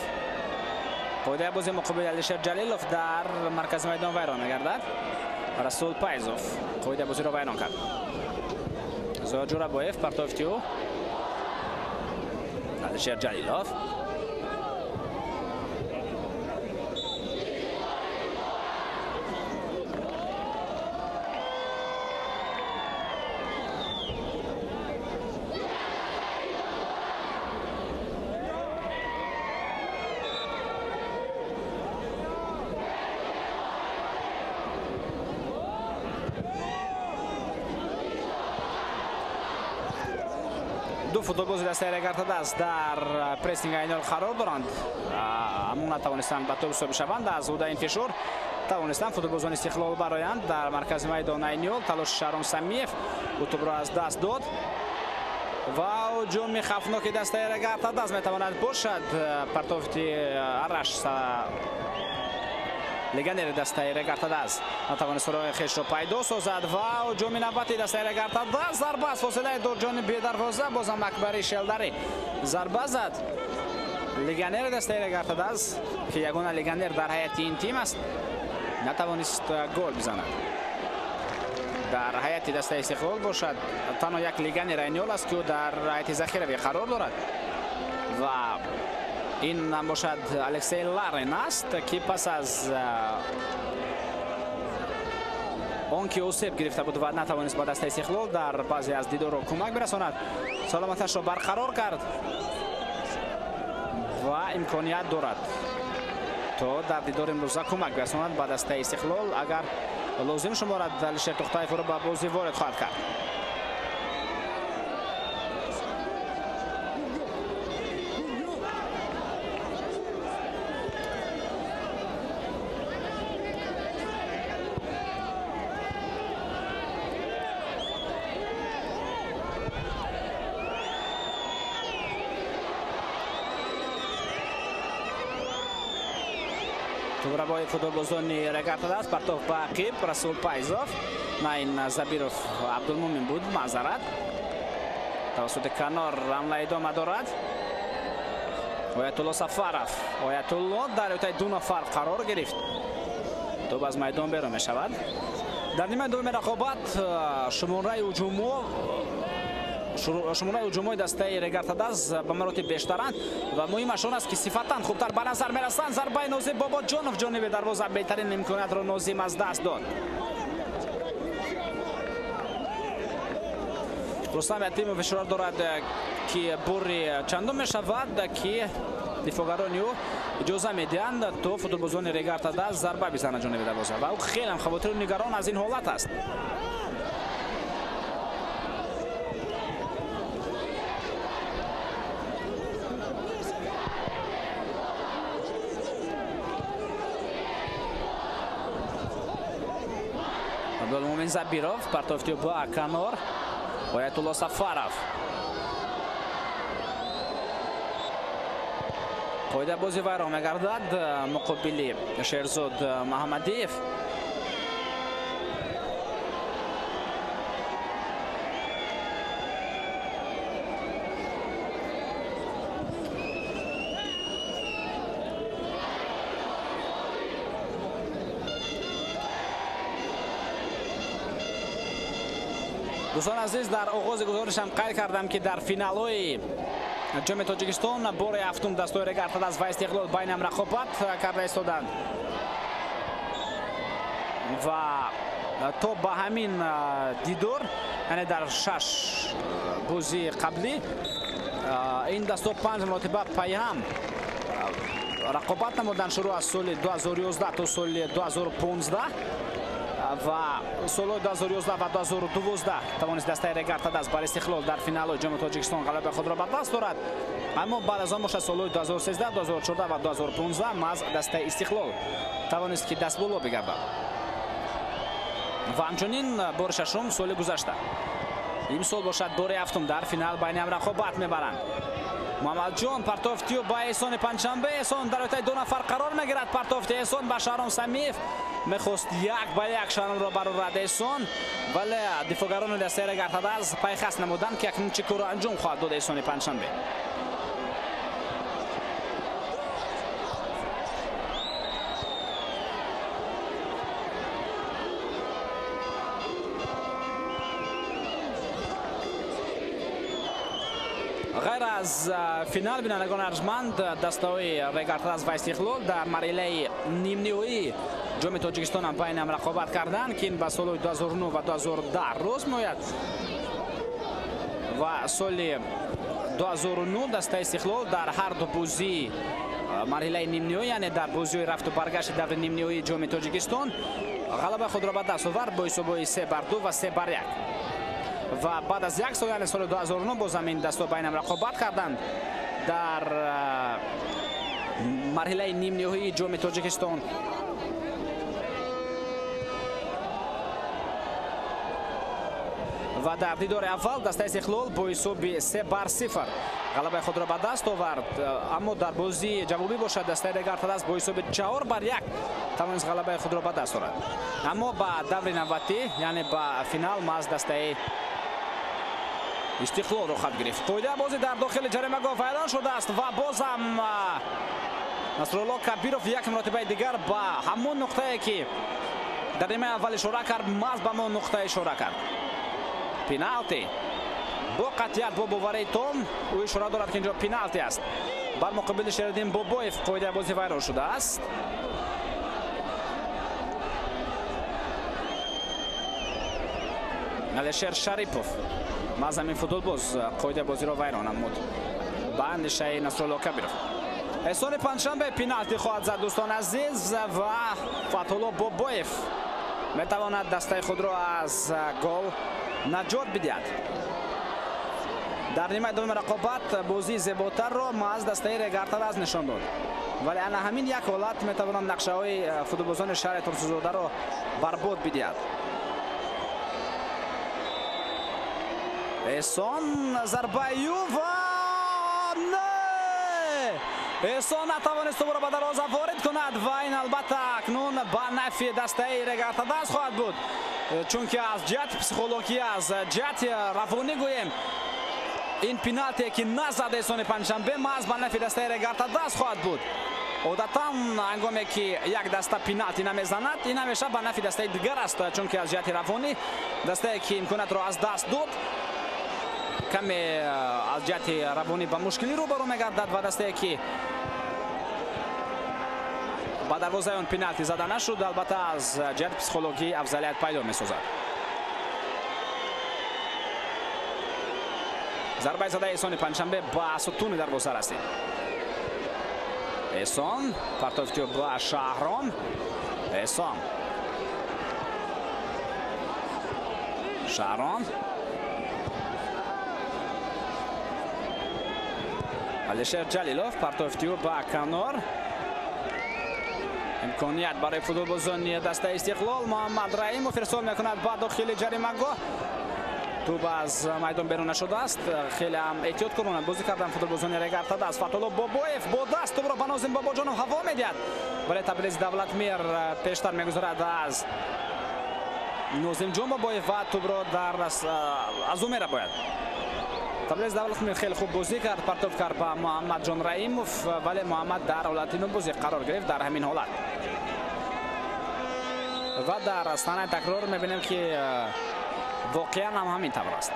A: Қоидаи бозии муқобили Алишер Ҷалилов дар маркази майдон вайрон мегардад. Расул Пайзов қоидаи бозиро вайрон кард. Зоир Ҷурабоев партофти ӯ. Алишер Ҷалилов. Ду футболбози дастаи Регар-ТадАЗ дар прессинг айнол қарор доранд, аммо натавонистанд ба тӯб соҳиб шаванд. Аз ҳудаи ин фишор тавонистанд футболбозони Истиқлол бароянд. Дар маркази майдон айниол талоши Шаҳром Самиев, ӯ тӯбро аз даст дод ва ҳуҷуми хавфноки дастаи Регар-ТадАЗ метавонад бошад. Партофти Араш, легионери дастаи Регар-ТадАЗ, натавонист роҳи хешро пайдо созад ва ҳуҷуми навбати дастаи Регар-ТадАЗ. Зарба аз фосилаи дур ҷониби дарвоза. Бозам Акбари Шелдари зарба зад. Легионери дастаи Регар-ТадАЗ, ки ягона легионер дар ҳайати ин тим аст, натавонист гол бизанад. Дар ҳайати дастаи Истиқлол бошад танҳо як легионер айниол аст, ки ӯ дар ҳайати захиравӣ қарор дорад ва ин ҳам бошад Алексей Ларин аст, ки пас аз Он ки осеб гирифта буд ва натавонист ба дастаи Истиқлол дар баъзе аз дидорро кӯмак бирасонад, саломаташро барқарор кард ва имконият дорад то дар дидори имрӯза кӯмак бирасонад ба дастаи Истиқлол. Агар лозим шуморад, Алишер Тухтаев ӯро ба бозӣ ворид хоҳад кард. Тубрабои футболбозони Регар-ТадАЗ партоф ба ақиб Расул Пайзов, на ин Забиров Абдулмумин буд, маъзарат. Тавассути канор ҳамла идома дорад. Оятулло Сафаров, Оятулло дар ӯтаи ду нафар қарор гирифт. Тӯб аз майдон берун мешавад. Дар нимаи дуюми рақобат шумораи ҳуҷумҳои дастаи Регар-ТадАЗ ба маротиб бештаранд ва муҳимаш он аст, ки сифатан хубтар ба назар мерасанд. Зарбаи Нозим Бобоҷонов ҷониби дарвоза, беҳтарин имкониятро Нозим аз даст дод. Рустам Ятимов ишора дорад, ки бури чандум мешавад, ки дифоъгарони ӯ иҷоза медиҳанд то футболбозони Регар-ТадАЗ зарба бизананд ҷониби дарвоза ва ӯ хеле ҳам хавотиру нигарон аз ин ҳолат аст. Абдулмумин Забиров партофти ба канор. Оятулло Сафаров. Қоида бозӣ вайрон мегардад муқобили Шерзод Маҳамадиев. Дӯстон азиз, дар оғози гузоришам қайд кардам, ки дар финалҳои ҷоми Тоҷикистон бори ҳафтум дастаи Регар-ТадАЗ ва Истиқлол байни ҳам рақобат карда истоданд ва то ба ҳамин дидор, яъне дар 6 бозии қаблӣ, ин дастҳо 5 маротиба пайҳам рақобат намуданд, шурӯъ аз соли 2011 то соли 2015 ва солҳои 2011 ва 2012 тавонист дастаи Регар-ТадАЗ бар Истиқлол дар финалҳои ҷоми Тоҷикистон ғалабаи худро ба даст дорад. Аммо баъд аз он бошад солҳои 2013, 2014 ва 2015 маҳз дастаи Истиқлол тавонист, ки дастболо бигардад. Ва ҳамчунин бори шашум соли гузашта. Имсол бошад бори ҳафтум дар финал байни ҳам рақобат мебаранд. Муҳаммадҷон партофтию ба Эҳсони Панҷшанбе. Эҳсон дар ӯтаи ду нафар қарор мегирад. Партофти Эҳсон ба Шаҳром Самиев. Мехост як ба як Шаҳромро барорад Эҳсон, вале дифоъгарони дастаи Регар-ТадАЗ пайхаст намуданд, ки акнун чӣ корро анҷом хоҳад дод Эҳсони Панҷшанбе. Ғайр аз финал, бинандагони арҷманд, дастаҳои Регар-ТадАЗ ва Истиқлол дар марҳилаи нимниҳоии ҷоми Тоҷикистон ҳам байни ҳам рақобат карданд, ки ин ба солҳои 2009 ва 2010 рост меояд. Ва соли 2009 дастаи Истиқлол дар ҳар ду бозии марҳилаи нимниҳоӣ, яъне дар бозиҳои рафту баргашти даври нимниҳоии ҷоми Тоҷикистон, ғалабаи худро ба даст овард бо ҳисобҳои 3-2 ва 3-1. Ва баъд аз як сол, яъне соли 2009, боз ҳам ин дастҳо байни ҳам рақобат карданд дар марҳилаи нимниҳоии ҷоми Тоҷикистон. Ва дар дидори аввал дастаи Истиқлол бо ҳисоби 3-0 ғалабаи худро ба даст овард, аммо дар бозии ҷавобӣ бошад дастаи Регар-ТадАЗ бо ҳисоби 4-1 тавонист ғалабаи худро ба даст орад. Аммо ба даври навбатӣ, яъне ба финал, маҳз дастаи Истиқлол роҳхат гирифт. Қоидаи бозӣ дар дохили ҷаримагоҳ вайрон шудааст ва бозам Насрулло Кабиров як маротибаи дигар ба ҳамон нуқтае, ки дар нимаи аввал ишора кард, маҳз ба ҳамон нуқта ишора кард. Пеналти бо қатъият, бо боварии том ӯ ишора дорад, ки инҷо пеналти аст. Бар муқобили Шериддин Бобоев қоидаи бозӣ вайрон шудааст. Алишер Шарипов маҳз ҳамин футболбоз қоидаи бозиро вайрон намуд ба андешаи Насрулло Кабиров. Эҳсони Панҷшанбе пеналти хоҳад зад, дӯстон азиз, ва Фатҳулло Бобоев метавонад дастаи худро аз гол наҷот бидиҳад. Дар нимаи дуюми рақобат бозии зеботарро маҳз дастаи Регар-ТадАЗ нишон дод, вале ана ҳамин як ҳолат метавонад нақшаҳои футболбозони шаҳри Турсунзодаро барбод бидиҳад. Эҳсон зарбаю ва не! Эҳсон натавонист тӯбро ба дарвоза ворид кунад ва ин албатта акнун ба нафи дастаи Регар-ТадАЗ хоҳад буд, чунки аз ҷиҳати психологӣ, аз ҷиҳати равонӣ гӯем, ин пеналте ки назад Эҳсони Панҷшанбе маҳз ба нафи дастаи Регар-ТадАЗ хоҳад буд. Одатан ҳангоме ки як даста пеналти намезанад, ин ҳамеша ба нафи дастаи дигар аст, чунки аз ҷиҳати равонӣ дастае ки имкониятро аз даст дод каме аз ҷиҳати равонӣ ба мушкилӣ рӯбарӯ мегардад ва дастае ки ба дарвозаи он пеналти зада нашуд, албатта аз ҷиҳати психологӣ афзалият пайдо месозад. Зарбаи задаи Эҳсони Панҷшанбе ба сутуни дарвоза расид. Эҳсон партофт ба Шаҳром. Эҳсон, Шаҳром, Алишер Ҷалилов партофт ба канор. Имконият барои футболбозони дастаи Истиқлол. Муҳаммад Раимов ирсол мекунад ба дохили ҷаримагоҳ. Тӯб аз майдон берун нашудааст. Хеле ҳам эҳтиёткорона бозӣ карданд футболбозони Регар-ТадАЗ. Фатҳулло Бобоев бо даст тӯбро ба Нозим Бобоҷонов ҳаво медиҳад, вале Табриз Давлатмир пештар мегузарад аз Нозимҷон Бобоев ва тӯбро дар аз ӯ мерабояд. Табриз Давлатмир хеле хуб бозӣ кард, партоф кард ба Муҳаммадҷон Раимов, вале Муҳаммад дар ҳолати нобозӣ қарор гирифт дар ҳамин ҳолат. Ва дар саҳнаи такрор мебинем ки воқеан ҳам ҳамин тавр аст.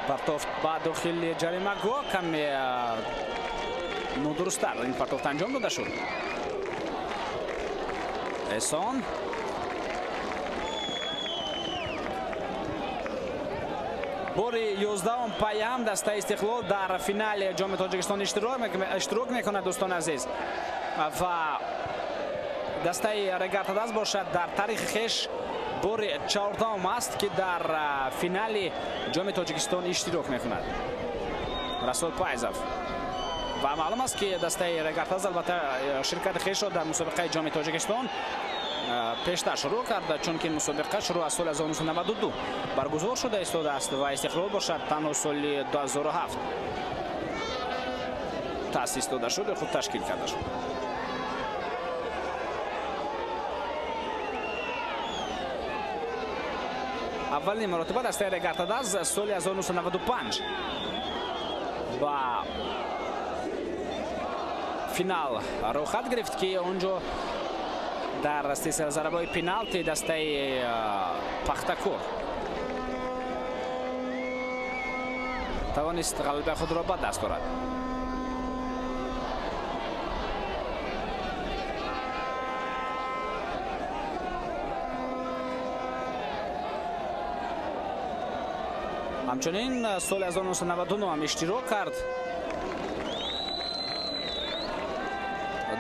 A: Партофт ба дохили ҷаримагоҳ каме нодурусттар ин партофт анҷом дода шуд. Эҳсон бори 11-ум пайҳам дастаи Истиқлол дар финали ҷоми Тоҷикистон иштирок мекунад, дӯстони азиз, ва дастаи Регар-ТадАЗ бошад дар таърихи хеш бори 14-ум аст ки дар финали ҷоми Тоҷикистон иштирок мекунад. Расул Пайзов. Ва маълум аст ки дастаи Регар-ТадАЗ албатта ширкати хешро дар мусобиқаи ҷоми Тоҷикистон пештар шурӯъ карда, чунки мусобиқа шурӯъ аз соли 1992 баргузор шуда истодааст ва Истиқлол бошад танҳо соли 2007 таъсис дода шуд ва худ ташкил карда шуд. Аввалин маротиба дастаи Регар-ТадАЗ соли 1995 ба финал роҳхат гирифт ки онҷо дар силсила зарбаҳои пеналти дастаи Пахтакор тавонист ғалабаи худро ба даст орад. Ҳамчунин соли 1999 ҳам иштирок кард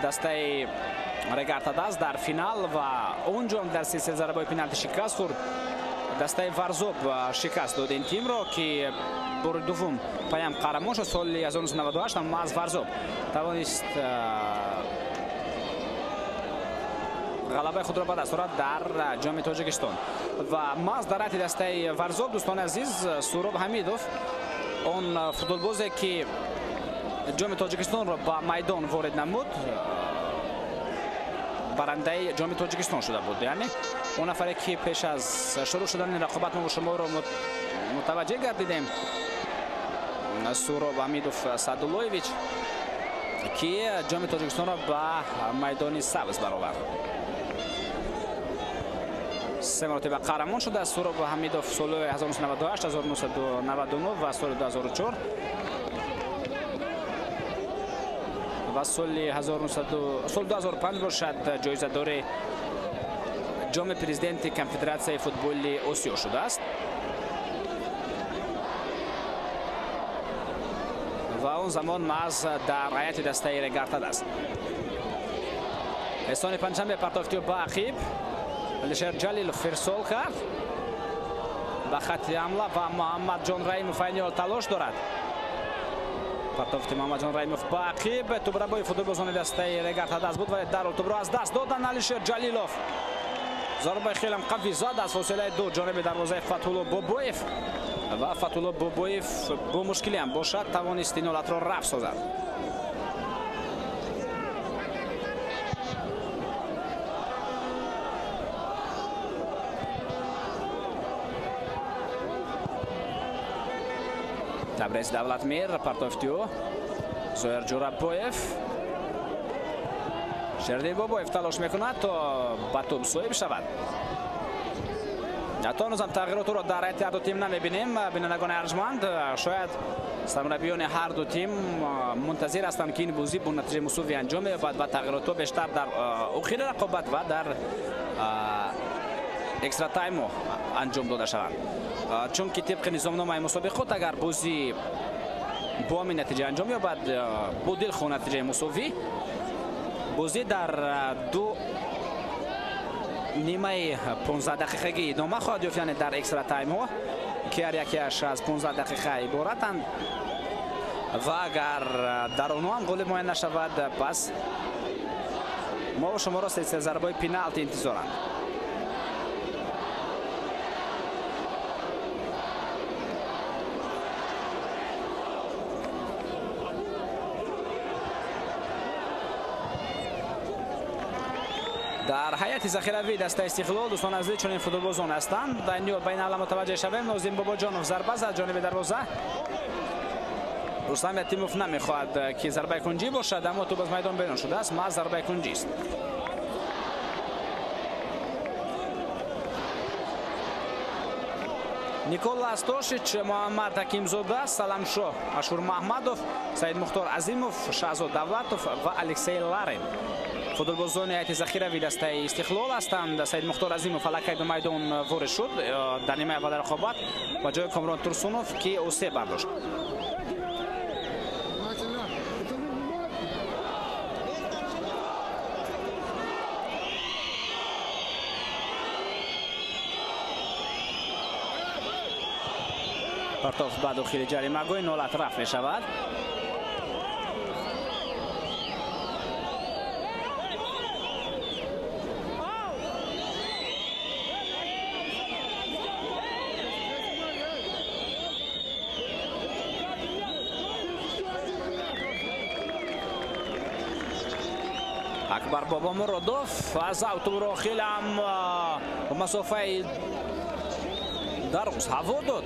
A: дастаи Регар-ТадАЗ дар финал ва онҷо ҳам дар силсила зарбаҳои пеналти шикаст хӯрд. Дастаи Варзоб шикаст дод ин тимро ки бори дуввум паям қаҳрамон шуд. Соли 1998 ҳам аз Варзоб тавонист ғалабаи худро ба даст орад дар ҷоми Тоҷикистон. Ва маҳз дар ҳайати дастаи Варзоб, дӯстони азиз, Суроб Ҳамидов, он футболбозе ки ҷоми Тоҷикистонро ба майдон ворид намуд, барандаи ҷоми Тоҷикистон шуда буд. Яъне он нафаре ки пеш аз шурӯъ шудани рақобат мо шуморо мутаваҷҷеҳ гардидем, Суроб Ҳамидов Саъдуллоевич, ки ҷоми Тоҷикистонро ба майдони сабз баровард. Се маротиба қаҳрамон шудааст Суроб Ҳамидов соли 1998, 1999 ва соли 2004 ва соли 2005 бошад ҷоизадори ҷоми президенти Конфедератсияи футболи Осиё шудааст. Ва он замон маҳз дар ҳайати дастаи Регартад аст. Эҳсони Панҷшанбе партофтиё ба ақиб. Алишер Ҷалилов фирсол кард ба хатти ҳамла ва Муҳаммадҷон Раимов айни ҳол талош дорад. Партофти Муҳаммадҷон Раимов ба ақиб. Тӯбрабои футболбозони дастаи Регартад буд, вале дарҳол тӯбро аз даст додан. Алишер Ҷалилов зарбаи хелам қавӣ зад аз фосилаи ду ҷониби дарвозаи Фатҳулло Бобоев ва Фатҳулло Бобоев бо мушкилиам бошад тавонист ин ҳолатро рафт созад. Табрез Давлатмир партофтиё Зоир Ҷурабоев. Шердил Бобоев талош мекунад то ба тӯб соҳиб шавад. То ҳанӯзам тағйиротро дар ҳайати ҳар ду тим намебинем. Бинандагони арҷманд, шояд сармураббиёни ҳар ду тим мунтазир ҳастанд, ки ин бозӣ бо натиҷаи мусовӣ анҷом меёбад ва тағйиротҳо бештар дар охири рақобат ва дар экстра таймҳо анҷом дода шаванд. Чунки тибқи низомномаи мусобиқот агар бозӣ бо ҳамин натиҷа анҷом ёбад, бо дилхоҳ натиҷаи мусовӣ, бозӣ дар ду нимаи 15 дақиқагӣ идома хоҳад ёфт, яъне дар экстра таймҳо, ки ҳар якеаш аз 15 дақиқа иборатанд ва агар дар онҳо ҳам ғолиб муайян нашавад, пас мо шуморо силсила зарбаҳои пеналти интизоранд. Дар ҳайати захиравии дастаи Истиқлол дӯстон азиз чунин футболбозон ҳастанд. Дар ин ба ин ҳамла мутаваҷҷеҳ шавем. Нозим Бобоҷонов зарба зад ҷониби дарвоза. Рустам Ятимов намехоҳад, ки зарбаи кунҷӣ бошад, аммо тӯб аз майдон берун шудааст. Маҳз зарбаи кунҷист. Никола Астошич, Муҳаммад Ҳакимзода, Саламшо Ашурмаҳмадов, Саид Мухтор Азимов, Шаҳзод Давлатов ва Алексей Ларин футболбозони ҳайати захиравии дастаи Истиқлол ҳастанд. Саид Мухтор Азимов аллакай ба майдон ворид шуд дар нимаи аввали рақобат ба ҷои Комрон Турсунов, ки осеб бардошт. Партофт ба дохили ҷаримагоҳ, ин ҳолат рафт мешавад. Акбар Бобомуродов аз автобро хеле ҳам масофаи дароз ҳаво дод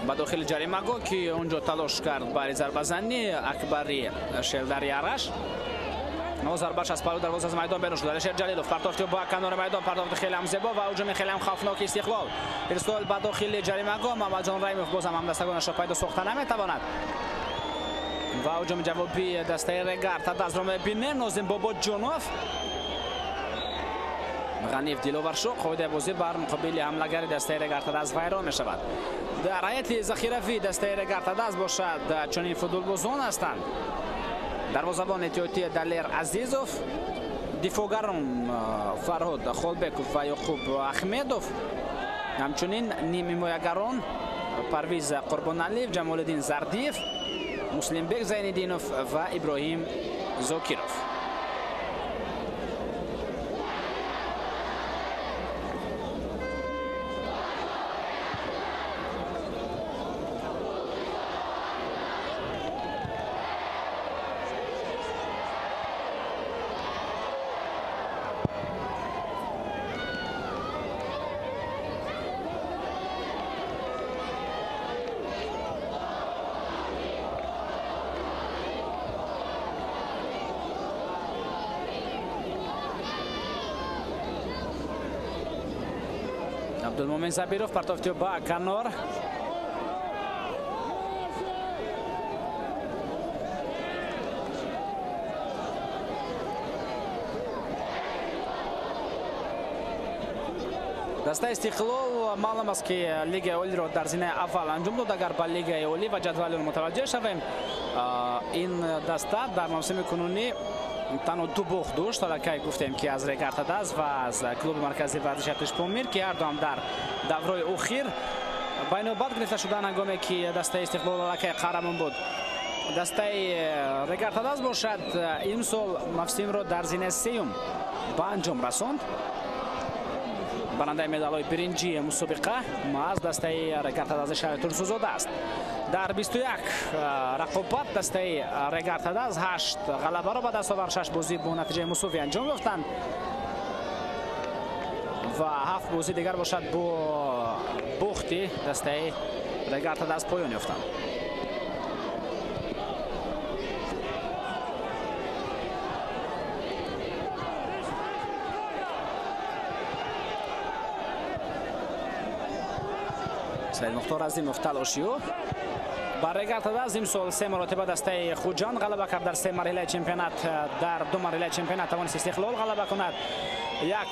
A: ба дохили ҷаримагоҳ, ки онҷо талош кард барои зарбазанӣ Акбари Шелдари Араш. Но зарбаш аз палу дарвоза аз майдон берун шуд. Алишер Ҷалилов партофти ба канори майдон, партофти хеле ҳам зебо ва ҳуҷуми хеле ҳам хавфноки Истиқлол. Ирсол ба дохили ҷаримагоҳ, Муҳаммадҷон Раимов бозам ҳамдастагонашро пайдо сохта наметавонад. Ва ҳуҷуми ҷавобии дастаи Регар-ТадАЗро мебинем. Нозим Бобоҷонов, Ғаниев Диловаршо қоидаи бозӣ бар муқобили ҳамлагари дастаи Регар-ТадАЗ вайрон мешавад. Дар ҳайати захиравии дастаи Регар-ТадАЗ бошад чунин футболбозон ҳастанд: дарвозабон эҳтиётии Далер Азизов, дифоъгарон Фарҳод Холбеков ва Ёқуб Аҳмедов, ҳамчунин нимҳимоягарон Парвиз Қурбоналиев, Ҷамолиддин Зардиев, Муслимбек Зайниддинов ва Иброҳим Зокиров. Абдулмумин Забиров партофт ба канор. Дастаи Истиқлол маълум аст, ки Лигаи Олиро дар зинаи аввал анҷом дод. Агар ба Лигаи Олӣ ва ҷадвали он мутаваҷҷеҳ шавем, ин даста дар мавсими кунунӣ танҳо ду бохт дошт. Аллакай гуфтем, ки аз Регар-ТадАЗ ва аз клуби марказии варзиши Артиш Помир, ки ҳар дуам дар давраи охир байнобат гирифта шуданд, ҳангоме ки дастаи Истиқлол аллакай қаҳрамон буд. Дастаи Регар-ТадАЗ бошад, имсол мавсимро дар зинаи сеюм ба анҷом расонд. Барандаи медалҳои биринҷии мусобиқа маҳз дастаи Регар-ТадАЗи шаҳри Турсунзода аст. Дар 21 рақобат дастаи Регар-ТадАЗ 8 ғалабаро ба даст овард, 6 бозӣ бо натиҷаи мусовӣ анҷом ёфтанд ва 7 бозӣ дигар бошад бо бохти дастаи Регар-ТадАЗ поён ёфтанд. Саид Мухтор Азимов талоши ӯ бар Регар-ТадАЗ. Имсол се маротиба дастаи Хуҷанд ғалаба кард дар се марҳилаи чемпионат. Дар ду марҳилаи чемпионат тавонист Истиқлол ғалаба кунад. Як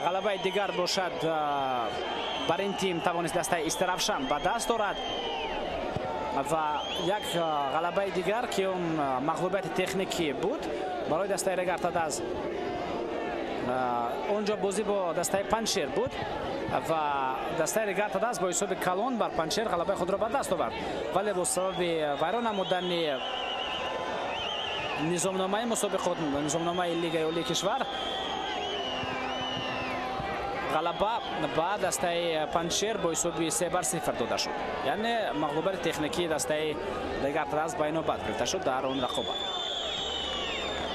A: ғалабаи дигар бошад бар ин тим тавонист дастаи Истаравшан ба даст орад ва як ғалабаи дигар, ки он мағлубияти техникӣ буд барои дастаи Регар-ТадАЗ, онҷо бозӣ бо дастаи Панҷшер буд ва дастаи Регар-ТадАЗ бо ҳисоби калон бар Панҷшер ғалабаи худро ба даст овард, вале бо сабаби вайрон намудани низомномаи мусобиқот, низомномаи Лигаи Олии кишвар, ғалаба ба дастаи Панҷшер бо ҳисоби 3-0 дода шуд. Яъне мағлубияти техникии дастаи Регар-ТадАЗ ба инобат гирифта шуд дар он рақобат.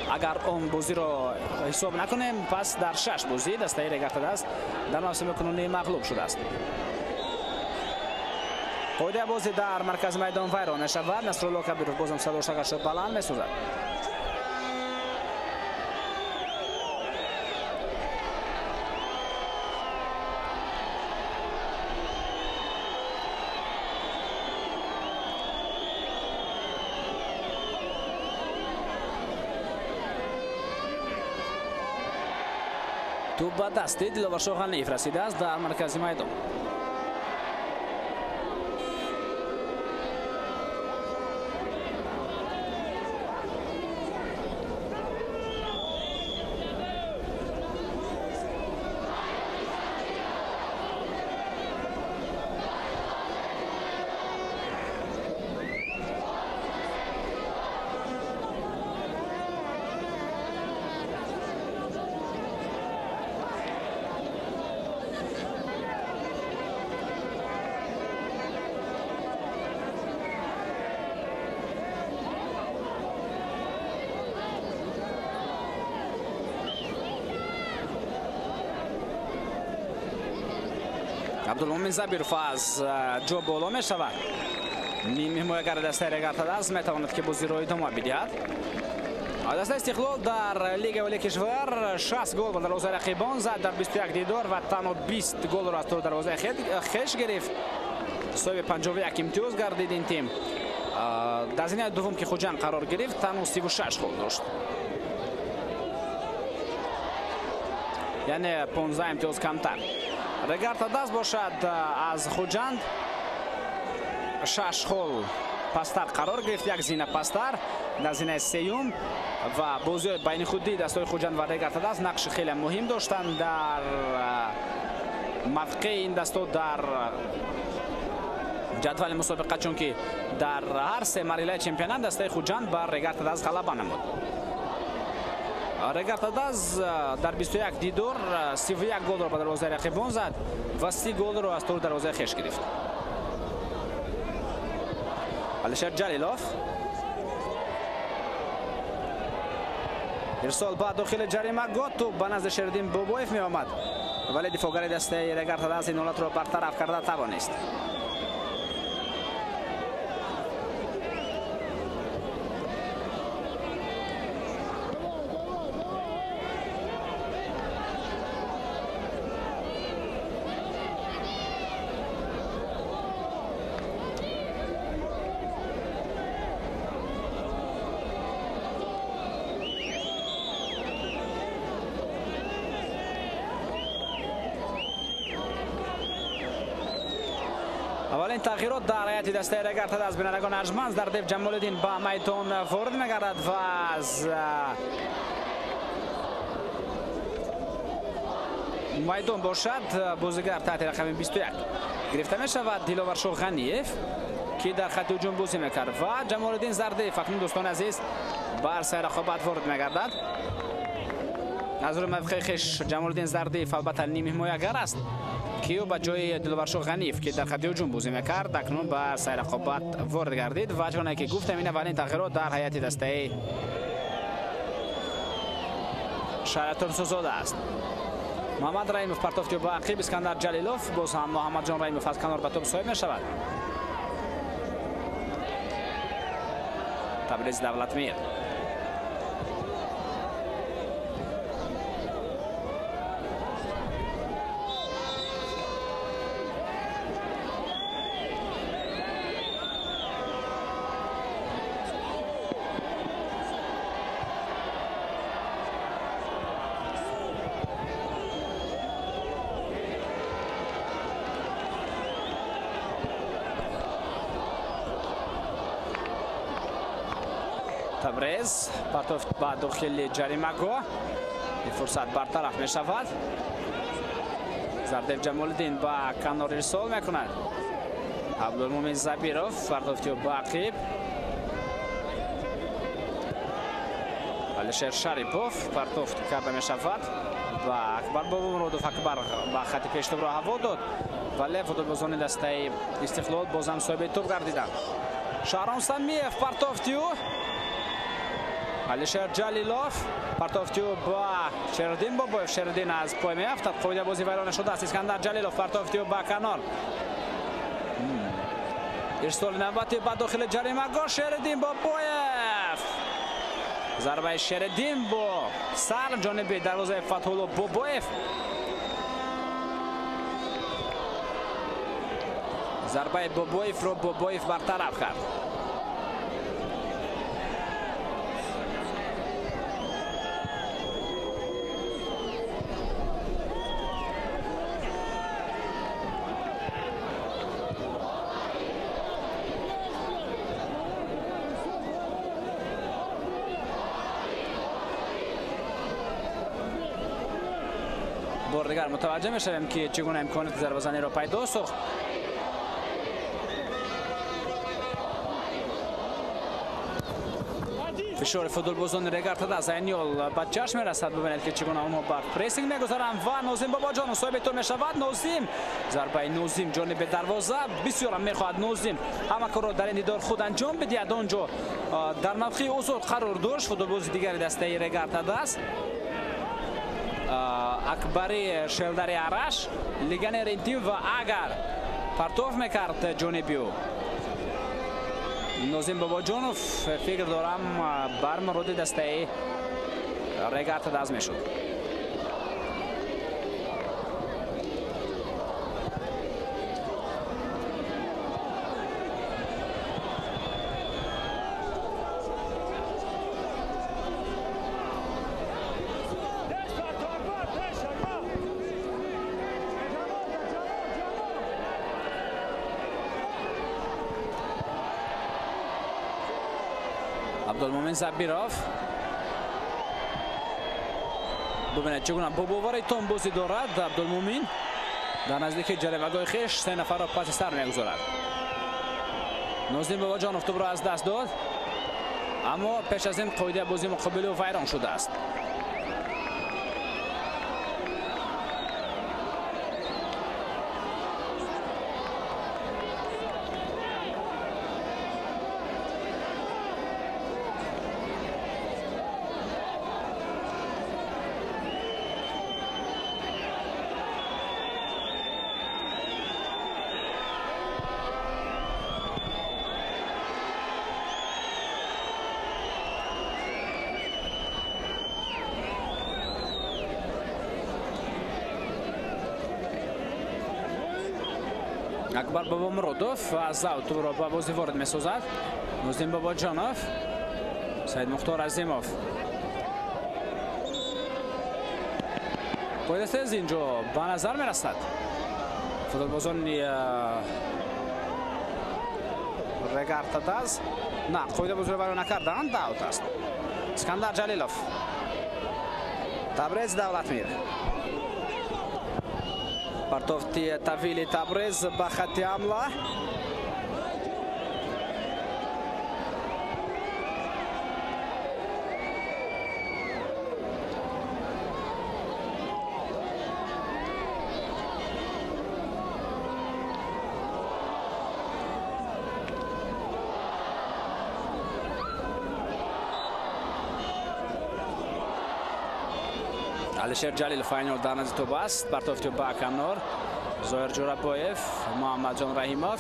A: Агар он бозиро ҳисоб накунем, пас дар 6 бозӣ дастаи Регар-ТадАЗ дар мавсими кунунӣ мағлуб шудааст. Қоидаи бозӣ дар маркази майдон вайрон мешавад. Насрулло Кабиров бозам садоштагашро баланд месозад. Туп ба дасти Диловаршоҳ Ғаниев расидааст дар маркази майдон. Абдулмумин Забиров аз ҷо боло мешавад. Ним ҳимоягари дастаи Регар-ТадАЗ метавонад, ки бозиро идома бидиҳад. Дастаи Истиқлол дар Лигаи Олии кишвар 60 гол ба дарвозаи рақибон зад дар 21 дидор ва танҳо 20 голро аз тӯри дарвозаи хеш гирифт. Соҳиби 51 имтиёз гардид ин тим. Дар зинаи дуввум, ки Хуҷанд қарор гирифт, танҳо 36 хол дошт, яъне 15 имтиёз камтар. Регар-ТадАЗ бошад аз Хуҷанд 6 хол пасттар қарор гирифт, як зина пасттар дар зинаи сеюм, ва бозиҳои байни худии дастаҳои Хуҷанд ва Регар-ТадАЗ нақши хеле муҳим доштанд дар мавқеи ин дастҳо дар ҷадвали мусобиқа, чунки дар ҳар се марҳилаи чемпионат дастаи Хуҷанд бар Регар-ТадАЗ ғалаба намуд. Регар-ТадАЗ дар 21 дидор 31 голро ба дарвозаи рақибон зад ва 30 голро аз тӯри дарвозаи хеш гирифт. Алишер Ҷалилов ирсол ба дохили ҷаримагоҳ, тӯб ба назди Шериддин Бобоев меомад, вале дифоъгари дастаи Регар-ТадАЗ ин ҳолатро бартараф карда тавонист. Аввалин тағйирот дар ҳайати дастаи Регар аз бинандагон арҷманд Зардев Ҷамолиддин ба майдон ворид мегардад ва аз майдон бошад бозигар таҳти рақами 21 гирифта мешавад Диловаршоҳ Ғаниев, ки дар хати ҳуҷум бозӣ мекард ва Ҷамолиддин Зардев акнун дӯстони азиз бар сари рақобат ворид мегардад. Аз рӯи мавқеи хеш Ҷамолиддин Зардев албатта нимҳимоягар аст, ки ӯ ба ҷои Диловаршоҳ Ғаниев, ки дар хати ҳуҷум бозӣ мекард, акнун ба сари рақобат ворид гардид ва чуноне ки гуфтам, ин аввалин тағйирот дар ҳайати дастаи шаҳри Турсунзода аст. Муҳаммад Раимов партофти ба ақиб, Искандар Ҷалилов, боз ҳам Муҳаммадҷон Раимов аз канор ба топ соҳиб мешавад. Табриз Давлатмир. Табрез партофт ба дохили ҷаримагоҳ, ин фурсат бартараф мешавад. Зардев Ҷамолиддин ба канор ирсол мекунад. Абдулмумин Забиров партофти ба ақиб. Алишер Шарипов партофт карда мешавад ва Акбар Бобомуродов. Акбар ба хати пештобро ҳаво дод, вале футболбозони дастаи Истиқлол бозам соҳиби тӯб гардиданд. Шаҳром Самиев партофти ӯ, Алишер Ҷалилов партофти ӯ ба Шериддин Бобоев. Шериддин аз пой меафтад, қоида бозӣ вайрон шудааст. Искандар Ҷалилов партофти ӯ ба канор. Ирсоли навбати ба дохили ҷаримагоҳ, Шериддин Бобоев. Зарбаи Шериддин бо сар ҷониби дарвозаи Фатҳулло Бобоев. Зарбаи Бобоевро Бобоев бартараф кард. бор дигар мутаваҷҷеҳ мешавем, ки чӣ гуна имконияти зарбазаниро пайдо сохт. Фишори футболбозони Регар аз Айниол ба чашм мерасад. Бубинед, ки чӣ гуна онҳо бар прессинг мегузаранд ва Нозим Бобоҷонов соҳиби тӯб мешавад. Нозим, зарбаи Нозим ҷониби дарвоза. Бисёрам мехоҳад Нозим ҳама корро дар ин дидор худ анҷом бидиҳад. Он ҷо дар мавқеи озод қарор дошт футболбози дигари дастаи Регар ТАДАС Акбари Шелдари Араш, легионери ин тим, ва агар партоф мекард ҷониби ӯ Нозим Бобоҷонов, фикр дорам, бар муроди дастаи Регар ТАДАС мешуд. Абдулмумин Забиров, бубинед, чӣ гуна бо бовари том бозӣ дорад Абдулмумин. Дар наздики ҷаримагоҳи хеш се нафарро паси сар мегузорад. Нозим Бобоҷонов тӯбро аз даст дод, аммо пеш аз ин қоидаи бозии муқобили ӯ вайрон шудааст. Акбар Бобомуродов аз аут тӯбро ба бозӣ ворид месозад. Нозим Бобоҷонов, Саид Мухтор Азимов. Қоидасез инҷо ба назар мерасад. Футболбозони Регар-ТадАЗ. На, қоидабозиро вайрон накарданд, аут аст. Искандар Ҷалилов. Табрез Давлатмир. Партофти тавили Табрез ба хатти ҳамла. Алишер Ҷалилов айнол дар назди тӯб аст. Партофти ба канор. Зоир Ҷӯрабоев, Муҳаммадҷон Раҳимов.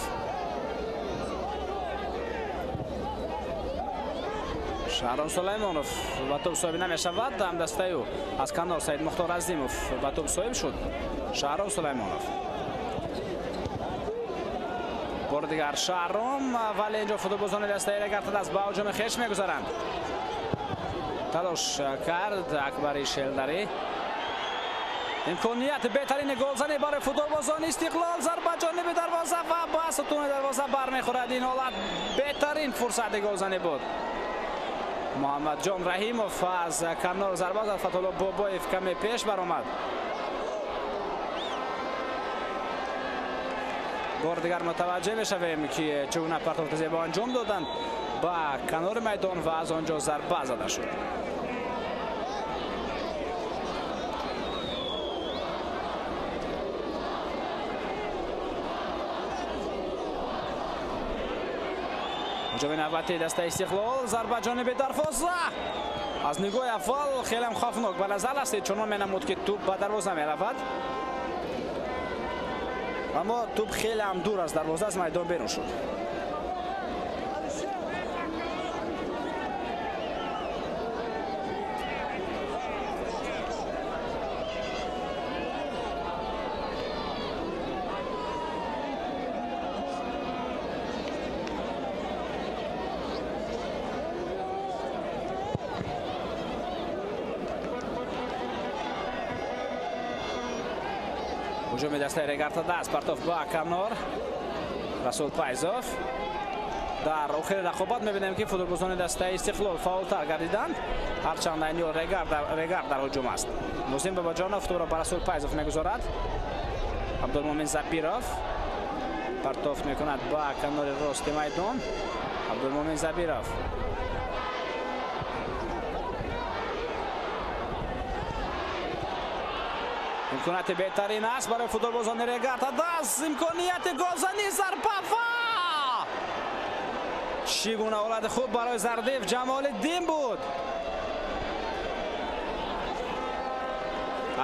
A: Шаҳром Сулаймонов ба тӯб соҳиб намешавад. Ҳамдастаи ӯ аз канор Саид Мухтор Азимов ба тӯб соҳиб шуд. Шаҳром Сулаймонов. Бори дигар Шаҳром, вале инҷо футболбозони дастаи Регар-ТадАЗ ба ҳуҷуми хеш мегузаранд. Талош кард Акбари Шелдарӣ. Имконияти беҳтарини голзанӣ барои футболбозони Истиқлол. Зарба ҷониби дарвоза ва ба сутуни дарвоза бармехӯрад. Ин ҳолат беҳтарин фурсати голзанӣ буд. Муҳаммадҷон Раҳимов аз канор зарба зад. Фатҳулло Бобоев каме пеш баромад. Бори дигар мутаваҷҷеҳ мешавем, ки чӣ гуна партофти зебо анҷом доданд ба канори майдон ва аз он ҷо зарба зада шуд. Ҳуҷуми навбатии дастаи Истиқлол. Зарба ҷониби дарвоза. Аз нигоҳи аввал хеле ҳам хавфнок ба назар расид, чунон менамуд, ки тӯб ба дарвоза меравад, аммо тӯб хеле ҳам дур аз дарвоза аз майдон берун шуд. Ҳуҷуми дастаи Регар-ТадАЗ. Партоф ба канор. Расул Пайзов. Дар охири рақобат мебинем, ки футболбозони дастаи Истиқлол фаъолтар гардиданд. Ҳарчанд айни ҳол Регар дар ҳуҷум аст. Муҳсин Бобоҷонов тӯбро ба Расул Пайзов мегузорад. Абдулмумин Забиров партоф мекунад ба канори рости майдон. Абдулмумин Забиров. Имконияти беҳтарин аст барои футболбозони Регар-ТадАЗ. Имконияти голзанӣ, зарба ва чӣ гуна ҳолати хуб барои Зардев Ҷамолиддин буд.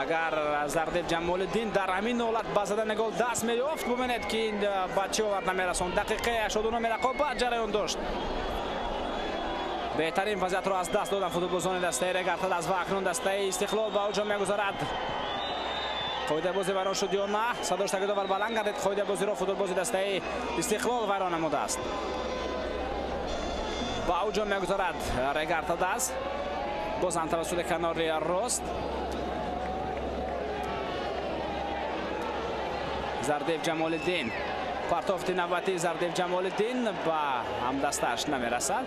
A: Агар Зардев Ҷамолиддин дар ҳамин ҳолат ба задани гол даст меёфт, бубинед, ки ин ба чӣ овард намерасонд. Дақиқаи 89 рақобат ҷараён дошт. Беҳтарин вазъиятро аз даст доданд футболбозони дастаи Регар-ТадАЗ ва акнун дастаи Истиқлол ба ҳуҷум мегузарад. Қоидабозӣ вайрон шуд ё на? Садош тагидовар баланд гардид. Қоидабозиро футболбози дастаи Истиқлол вайрон намудааст. Ба ҳуҷум мегузарад Регар-ТадАЗ. Боз ҳам тавассути канори рост. Зардев Ҷамолиддин. Партофти навбатии Зардев Ҷамолиддин ба ҳамдастааш намерасад.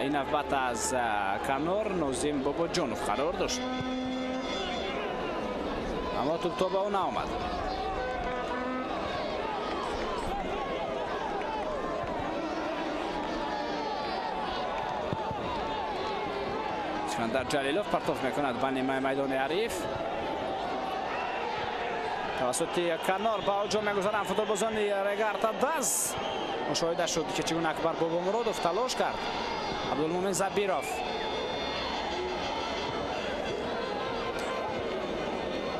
A: Ин навбат аз канор Нозим Бобоҷонов қарор дошт, аммо тӯб то ба ӯ наомад. Искандар Ҷалилов партоф мекунад ба нимаи майдони ҳариф. Тавассути канор ба ҳуҷум мегузаранд футболбозони Регар-ТадАЗ. Мушоҳида шуд, ки чӣ гуна Акбар Бобомуродов талош кард. Абдулмумин Забиров.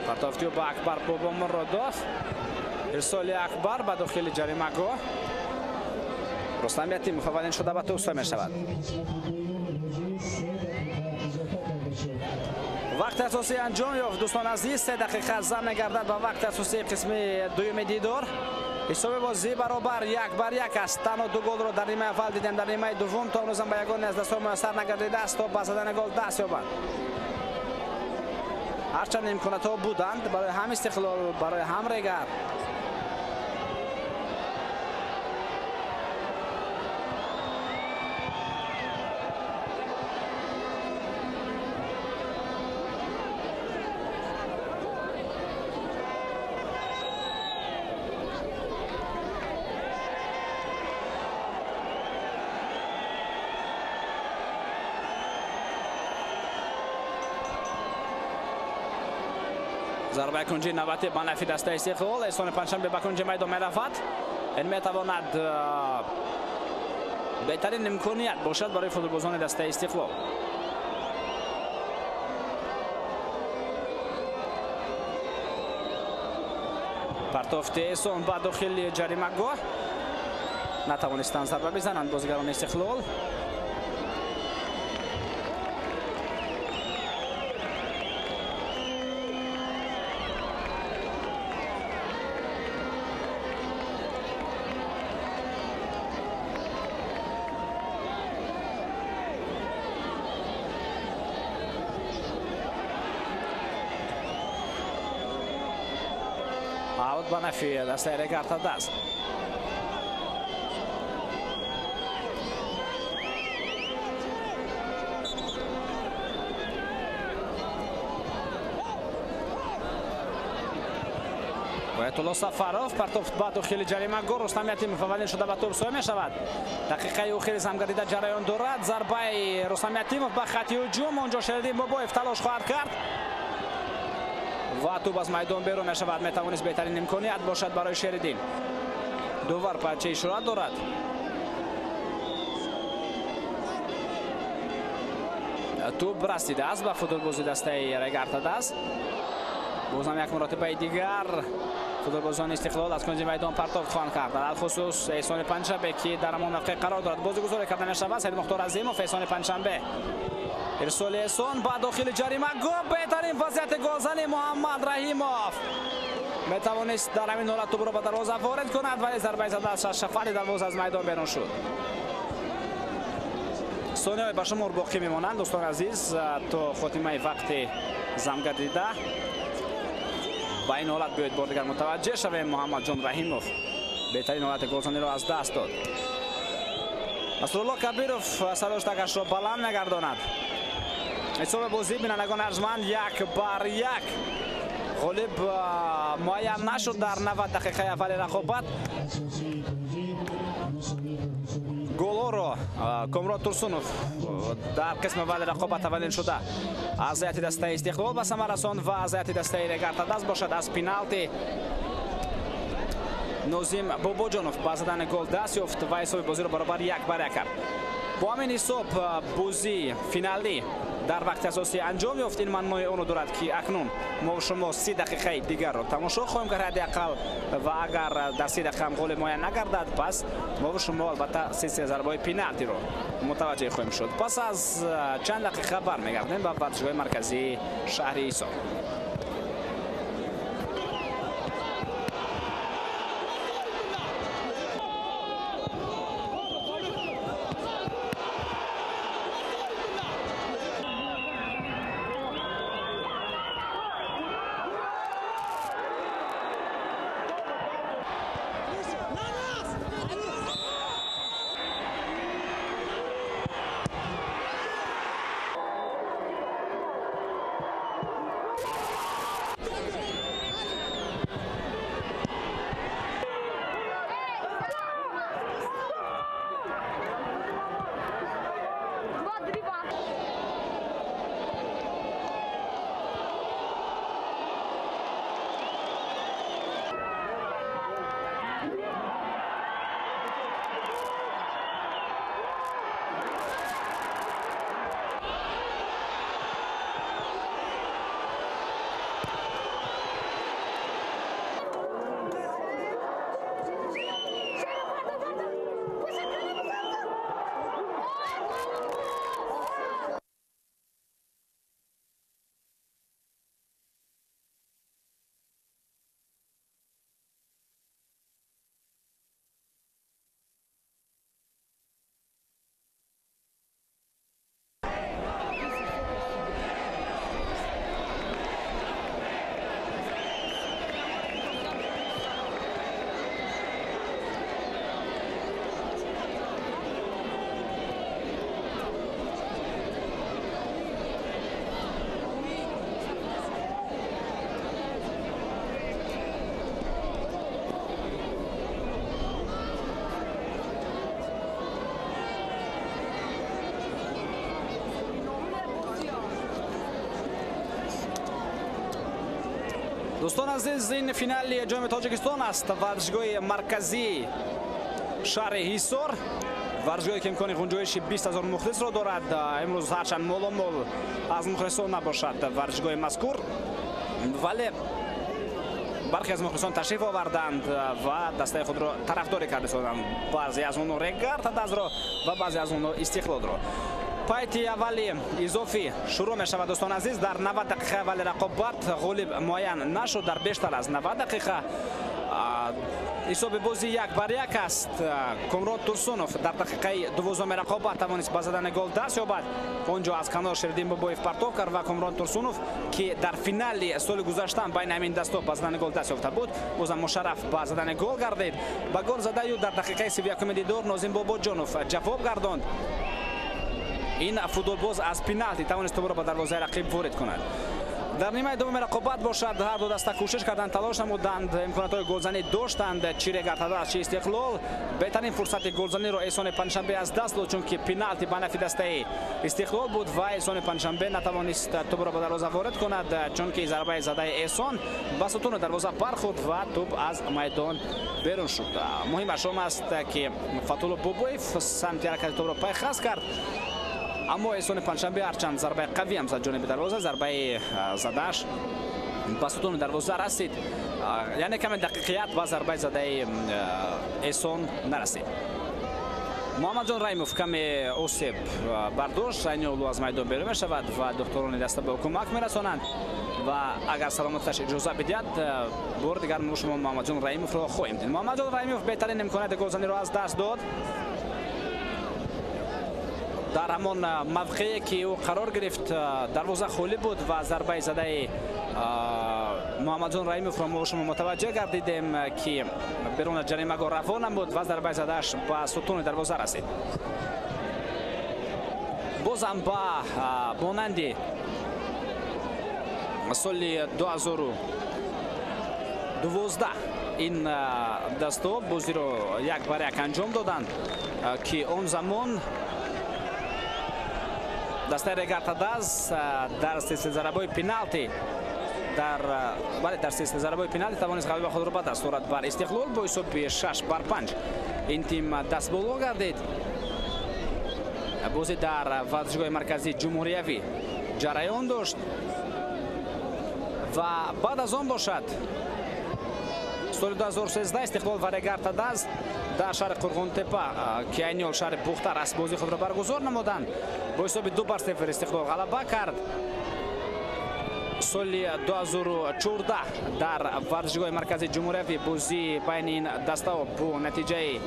A: Партофтиё ба Акбар Бобомуродов. Ирсоли Акбар ба дохили ҷаримагоҳ. Рустам Ятимов аввалин шуда ба тӯб соҳиб мешавад. Вақти асосӣ анҷом ёфт, дӯстон азиз. 3 дақиқа зам мегардад ба вақти асосии қисми дуюми дидор. Ҳисоби бозӣ баробар 1-1 аст. Танҳо 2 голро дар нимаи аввал дидем, дар нимаи дуввум то ҳанӯзам ба ягоне аз дастҳо муяссар нагардидааст то ба задани гол даст ёбанд. Ҳарчанд имконотҳо буданд барои ҳам Истиқлол, барои ҳам Регар. Зарбаи кунҷи навбатӣ ба нафи дастаи Истиқлол. Эҳсони Панҷшанбе ба кунҷи майдон меравад. Ин метавонад беҳтарин имконият бошад барои футболбозони дастаи Истиқлол. Партофти Эҳсон ба дохили ҷаримагоҳ. Натавонистанд зарба бизананд бозигарони Истиқлол. Аут ба нафи дастаи Регар-ТадАЗ. Оятулло Сафаров партофт ба дохили ҷаримагоҳ. Рустам Ятимов аввалин шуда ба тӯб соя мешавад. Дақиқаи охири замгардида ҷараён дорад. Зарбаи Рустам Ятимов ба хати ҳуҷум. Онҷо Шериддин Бобоев талош хоҳад кард ва тӯб аз майдон берун мешавад. Метавонист беҳтарин имконият бошад барои Шериддин. Довар ба чӣ ишорат дорад? Тӯб расидааст ба футболбози дастаи Регар-ТадАЗ. Бозам як маротибаи дигар футболбозони Истиқлол аз кунҷи майдон партофт хоҳанд кард. Алалхусус Эҳсони Панҷшанбе, ки дар ҳамон мавқеъ қарор дорад. Бозигузорӣ карда мешавад. Саид Мухтор Азимов, Эҳсони Панҷшанбе. Ирсоли Эҳсон ба дохили ҷаримагоҳ. Беҳтарин вазъияти голзани Муҳаммад Раҳимов. Метавонист дар ҳамин ҳолат тӯбро ба дарвоза ворид кунад, вале зарбаи зада аз шафали дарвоза аз майдон берун шуд. Сонияҳои ба шумор боқӣ мемонанд, дӯстони азиз, то хотимаи вақти замгардида. Ба ин ҳолат биёед бор дигар мутаваҷҷеҳ шавем. Муҳаммадҷон Раҳимов беҳтарин ҳолати голзаниро аз даст дод. Насрулло Кабиров садоштакашро баланд мегардонад. Ҳисоби бозӣ, бинандагони арҷманд, 1-1. Ғолиб муайян нашуд дар 90 дақиқаи аввали рақобат. Голҳоро Комрон Турсунов дар қисми аввали рақобат аввалин шуда аз ҳайати дастаи Истиқлол ба самар расонд ва аз ҳайати дастаи Регар-ТадАЗ бошад аз пеналти Нозим Бобоҷонов ба задани гол даст ёфт ва ҳисоби бозиро баробар 1-1 кард. Бо ҳамин ҳисоб бозии финалӣ дар вақти асосӣ анҷом ёфт. Ин маънои онро дорад, ки акнун мо шумо 30 дақиқаи дигарро тамошо хоҳем кард ҳадди ақал, ва агар дар 30 дақиқа ҳам ғолиб муайян нагардад, пас мо шумо албатта силсила зарбаҳои пеналтиро мутаваҷҷеҳ хоҳем шуд. Пас аз чанд дақиқа бармегардем ба варзишгоҳи марказии шаҳри Ҳисор. Дӯстон азиз, ин финали ҷоми Тоҷикистон аст. Варзишгоҳи марказии шаҳри Ҳисор, варзишгоҳе ки имкони ғунҷоиши 20 000 мухлисро дорад. Имрӯз ҳарчанд моломол аз мухлисон набошад варзишгоҳи мазкур, вале бархе аз мухлисон ташриф оварданд ва дастаи худро тарафдорӣ карда истоданд. Баъзе аз онҳо Регар Тадазро ва баъзе аз онҳо Истиқлолро. Пайти аввали изофӣ шурӯъ мешавад, дӯстон азиз. Дар 90 дақиқа аввали рақобат ғолиб муайян нашуд. Дар бештар аз 90 дақиқа ҳисоби бозӣ 1-1 аст. Комрон Турсунов дар дақиқаи дувоздаҳуми рақобат тавонист ба задани гол даст ёбад. Он ҷо аз канор Шериддин Бобоев партов кард ва Комрон Турсунов, ки дар финали соли гузаштан байни ҳамин дастҳо ба задани гол даст ёфта буд, бозам мушарраф ба задани гол гардид. Ба гол задаю дар дақиқаи 31-уми дидор Нозим Бобоҷонов ҷавоб гардонд. Ин футболбоз аз пеналти тавонист тӯбро ба дарвозаи рақиб ворид кунад. Дар нимаи дуввуми рақобат бошад, ҳар ду даста кӯшиш карданд, талош намуданд, имкониятҳои голзанӣ доштанд. Чи Регар Тадаз, чи Истиқлол. Беҳтарин фурсати голзаниро Эҳсони Панҷшанбе аз даст дод, чунки пеналти ба нафи дастаи Истиқлол буд ва Эҳсони Панҷшанбе натавонист тӯбро ба дарвоза ворид кунад, чунки зарбаи задаи Эҳсон ба сутуни дарвоза бархӯрд ва тӯб аз майдон берун шуд. Муҳимаш он аст, ки Фатулло Бобоев самти ҳаракати тӯбро пайхас кард, аммо Эҳсони Панҷшанбе ҳарчанд зарбаи қавӣ ҳам зад ҷониби дарвоза, зарбаи задааш ба сутуни дарвоза расид, яъне каме дақиқият ба зарбаи задаи Эҳсон нарасид. Муҳаммадҷон Раимов каме осеб бардошт, айни ҳол аз майдон берун мешавад ва духтурони даста ба ӯ кӯмак мерасонанд ва агар саломаташ иҷоза бидиҳад, бори дигар мо шумо Муҳаммадҷон Раимовро хоҳем дид. Муҳаммадҷон Раимов беҳтарин имконияти голзаниро аз даст дод. Дар ҳамон мавқее ки ӯ қарор гирифт, дарвоза холӣ буд ва зарбаи задаи Муҳаммадҷон Раимовро мо шумо мутаваҷҷеҳ гардидем, ки берун аз ҷаримагоҳ равон намуд ва зарбаи задааш ба сутуни дарвоза расид. Бозам ба монанди соли 2012 ин дастҳо бозиро 1-1 анҷом доданд, ки он замон дастаи Регар Тадаз дар силсилазарбаҳои пеналти дар силсилазарбаҳои пеналти тавонист ғалаба худро ба даст орад бар Истиқлол бо ҳисоби 6-5. Ин тим дастболо гардид. Бозӣ дар варзишгоҳи марказии ҷумҳуриявӣ ҷараён дошт ва баъд аз он бошад соли 2013 Истиқлол ва Регар Тадаз дар шаҳри Қурғонтепа, ки айни ҳол шаҳри Бухтар аст, бозии худро баргузор намуданд. Бо ҳисоби 2-0 Истиқлол ғалаба кард. Соли 2014 дар варзишгоҳи марказии ҷумҳуриявӣ бозии байни ин дастаҳо бо натиҷаи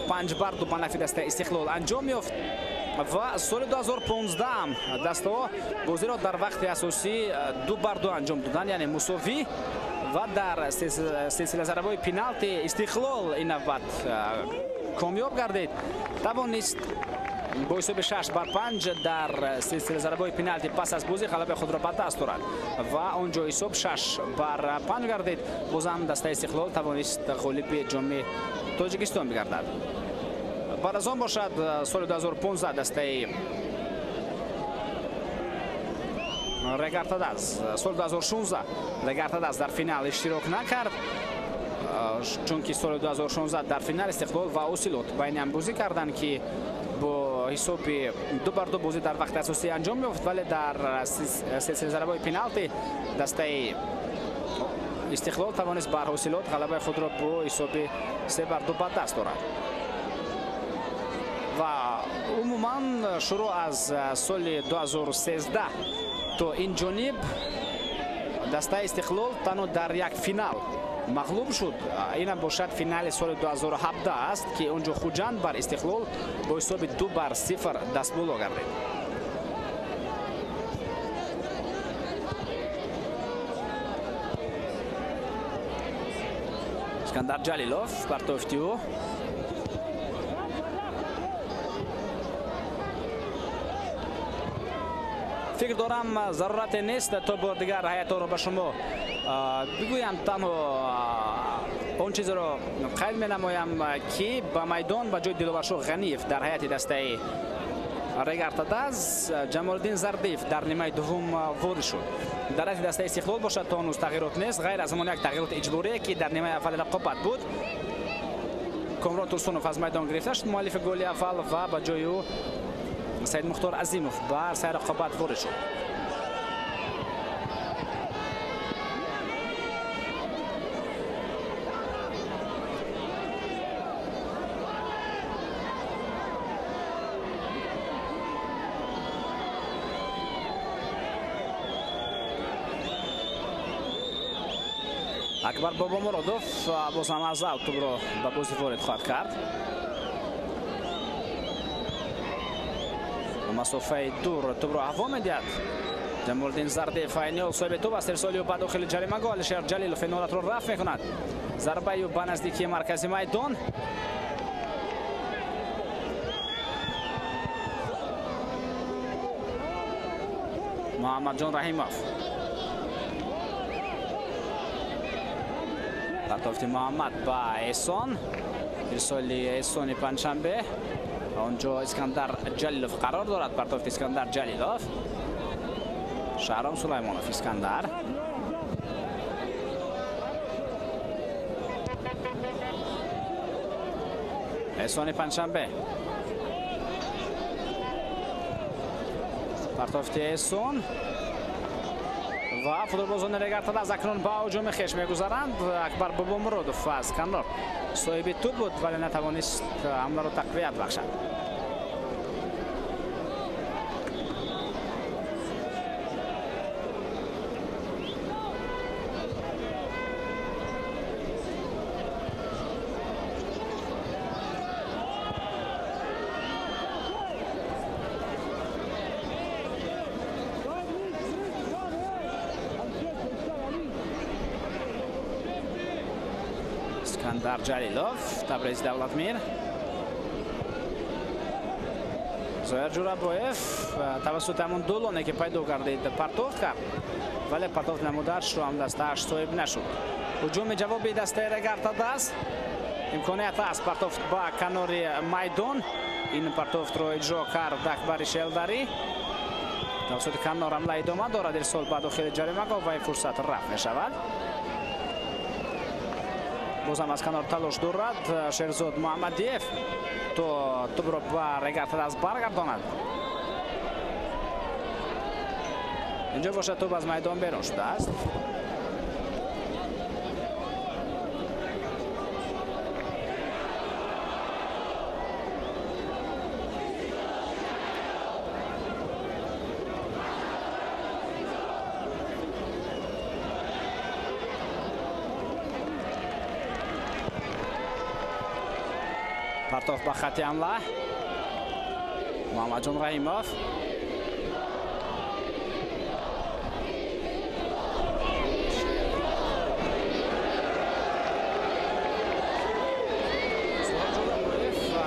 A: 5-2 ба нафи дастаи Истиқлол анҷом ёфт ва соли 2015 дастаҳо бозиро дар вақти асосӣ 2-2 анҷом доданд, яъне мусовӣ, ва дар силсилазарбаҳои пеналти Истиқлол ин навбат комёб гардид. Тавонист бо ҳисоби 6-5 дар силсилазарбаҳои пеналти пас аз бозӣ ғалабаи худро ба даст орад ва он ҷо ҳисоб 6-5 гардид. Бозам дастаи Истиқлол тавонист ғолиби ҷоми Тоҷикистон бигардад. Баъд аз он бошад соли 2015 дастаи Регар Тадаз, соли 2016 Регар Тадаз дар финал иштирок накард, чунки соли 2016 дар финал Истиқлол ва Осилот байни ҳам бозӣ карданд, ки бо ҳисоби 2-2 бозӣ дар вақти асосӣ анҷом ёфт, вале дар силсилазарбаҳои пеналти дастаи Истиқлол тавонист бар Ҳосилот ғалабаи худро бо ҳисоби 3-2 ба даст орад. Ва умуман шурӯъ аз соли 2013 то ин ҷониб дастаи Истиқлол танҳо дар як финал мағлуб шуд. Инам бошад финали соли 2017 аст, ки он ҷо Хуҷанд бар Истиқлол бо ҳисоби 2-0 дастболо гардид. Искандар Ҷалилов партофти ӯ. Фикр дорам зарурате нест то бор дигар ҳайатҳоро ба шумо бигӯям. Танҳо он чизеро қайд менамоям, ки ба майдон ба ҷои Диловаршоҳ Ғаниев дар ҳайати дастаи Регар-ТадАЗ Ҷамолиддин Зардиев дар нимаи дуввум ворид шуд. Дар ҳайати дастаи Истиқлол бошад, то ҳанӯз тағйирот нест, ғайр аз он як тағйироти иҷборие, ки дар нимаи аввали рақобат буд. Комрон Турсунов аз майдон гирифта шуд, муаллифи голи аввал, ва ба ҷои ӯ Саид Мухтор Азимов ба арсаи рақобат ворид шуд. Акбар Бобомуродов боз ҳам аз аут тӯбро ба бозӣ ворид хоҳад кард. Масофаи дур тӯбро ҳаво медиҳад. Ҷамолиддин Зардиев айни ҳол соҳиби тӯб аст. Ирсоли ӯ ба дохили ҷаримагоҳ. Алишер Ҷалилов ин ҳолатро рафъ мекунад. Зарбаи ӯ ба наздикии маркази майдон. Муҳаммадҷон Раҳимов. Партофти Муҳаммад ба Эҳсон. Ирсоли Эҳсони Панҷшанбе. Он ҷо Искандар Ҷалилов қарор дорад. Партофти Искандар Ҷалилов. Шаҳром Сулаймонов. Искандар. Эҳсони Панҷшанбе. Партофти Эҳсон. Ва футболбозони Регар-ТадАЗ акнун ба ҳуҷуми хеш мегузаранд. Акбар Бобомуродов аз канор соҳиби тӯб буд, вале натавонист ҳамларо тақвият бахшад. Искандар Ҷалилов, Табрез Давлатмир, Зоир Ҷурабоев тавассути ҳамон дулоне, ки пайдо гардид, партофт кард, вале партофт намудаашро ҳам дастааш соҳиб нашуд. Ҳуҷуми ҷавоби дастаи Регар-ТадАЗ. Имконият аст, партофт ба канори майдон. Ин партофтро иҷро кард Акбари Шелдарӣ. Тавассути канор ҳамла идома дорад. Ирсол ба дохили ҷаримагоҳ ва ин фурсат рафъ мешавад. Бозам аз канор талош дорад Шерзод Муҳаммадиев то тӯбро ба Регар-ТадАЗ баргардонад. Инҷо бошад, тӯб аз майдон берун шудааст. Партофт ба хати ҳамла. Муҳаммадҷон Раҳимов.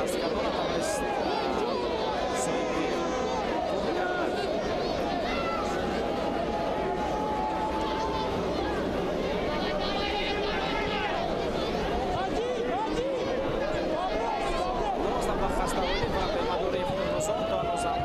A: Аз канор натавонист соҳиби тӯб гардад. Новобаста ба хастаҳолӣ ва бемадории футболбозон, то ҳанӯзам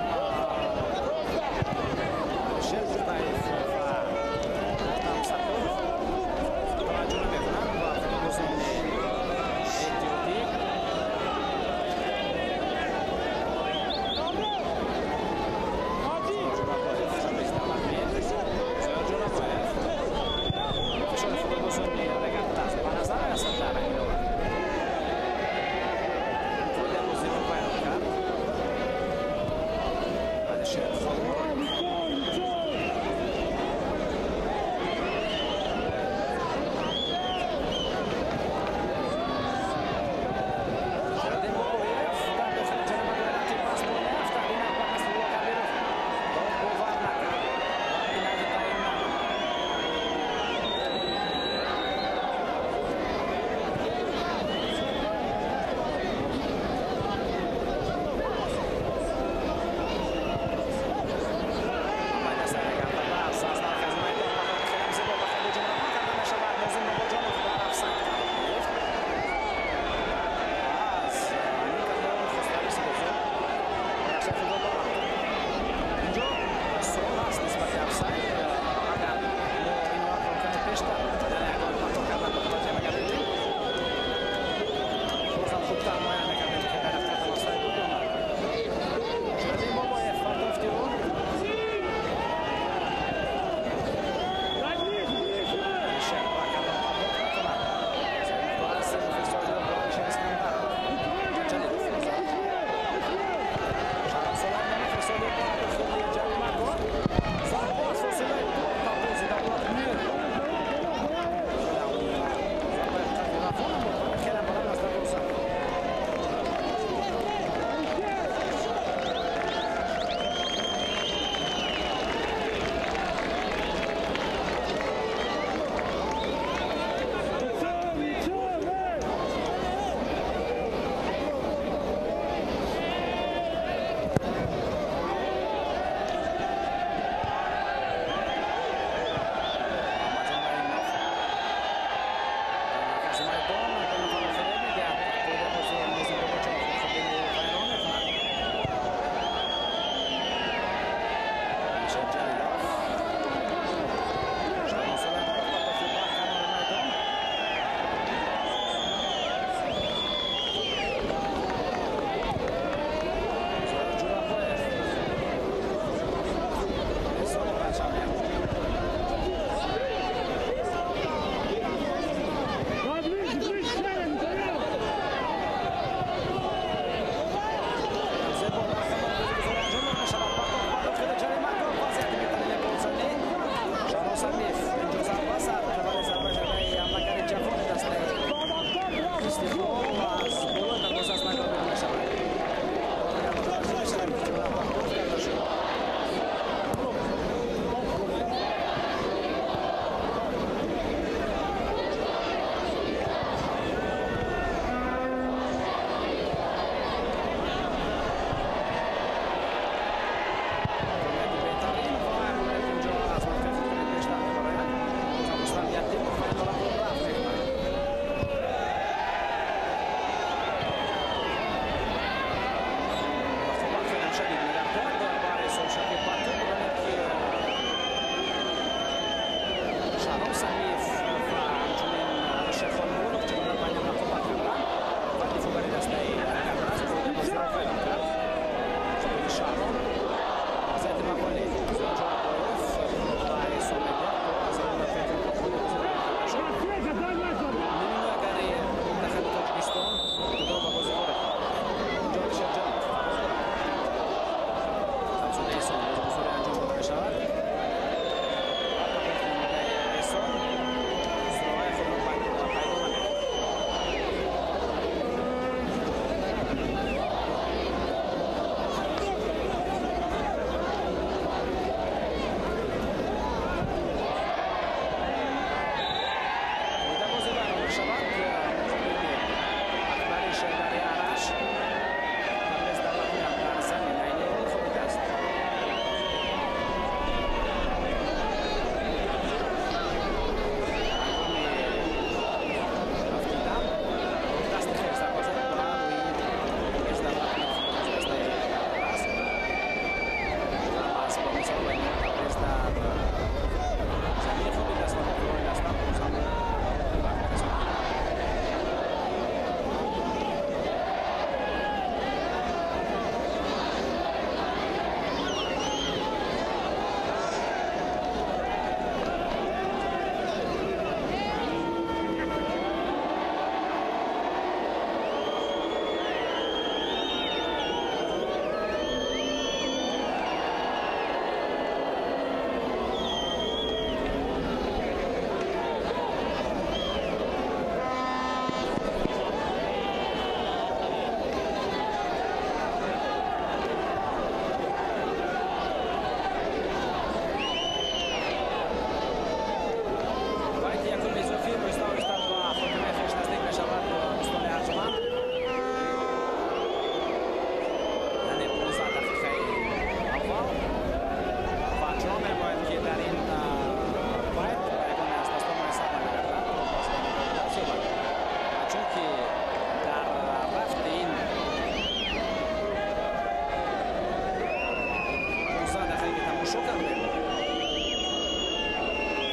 A: Тамошо кардем.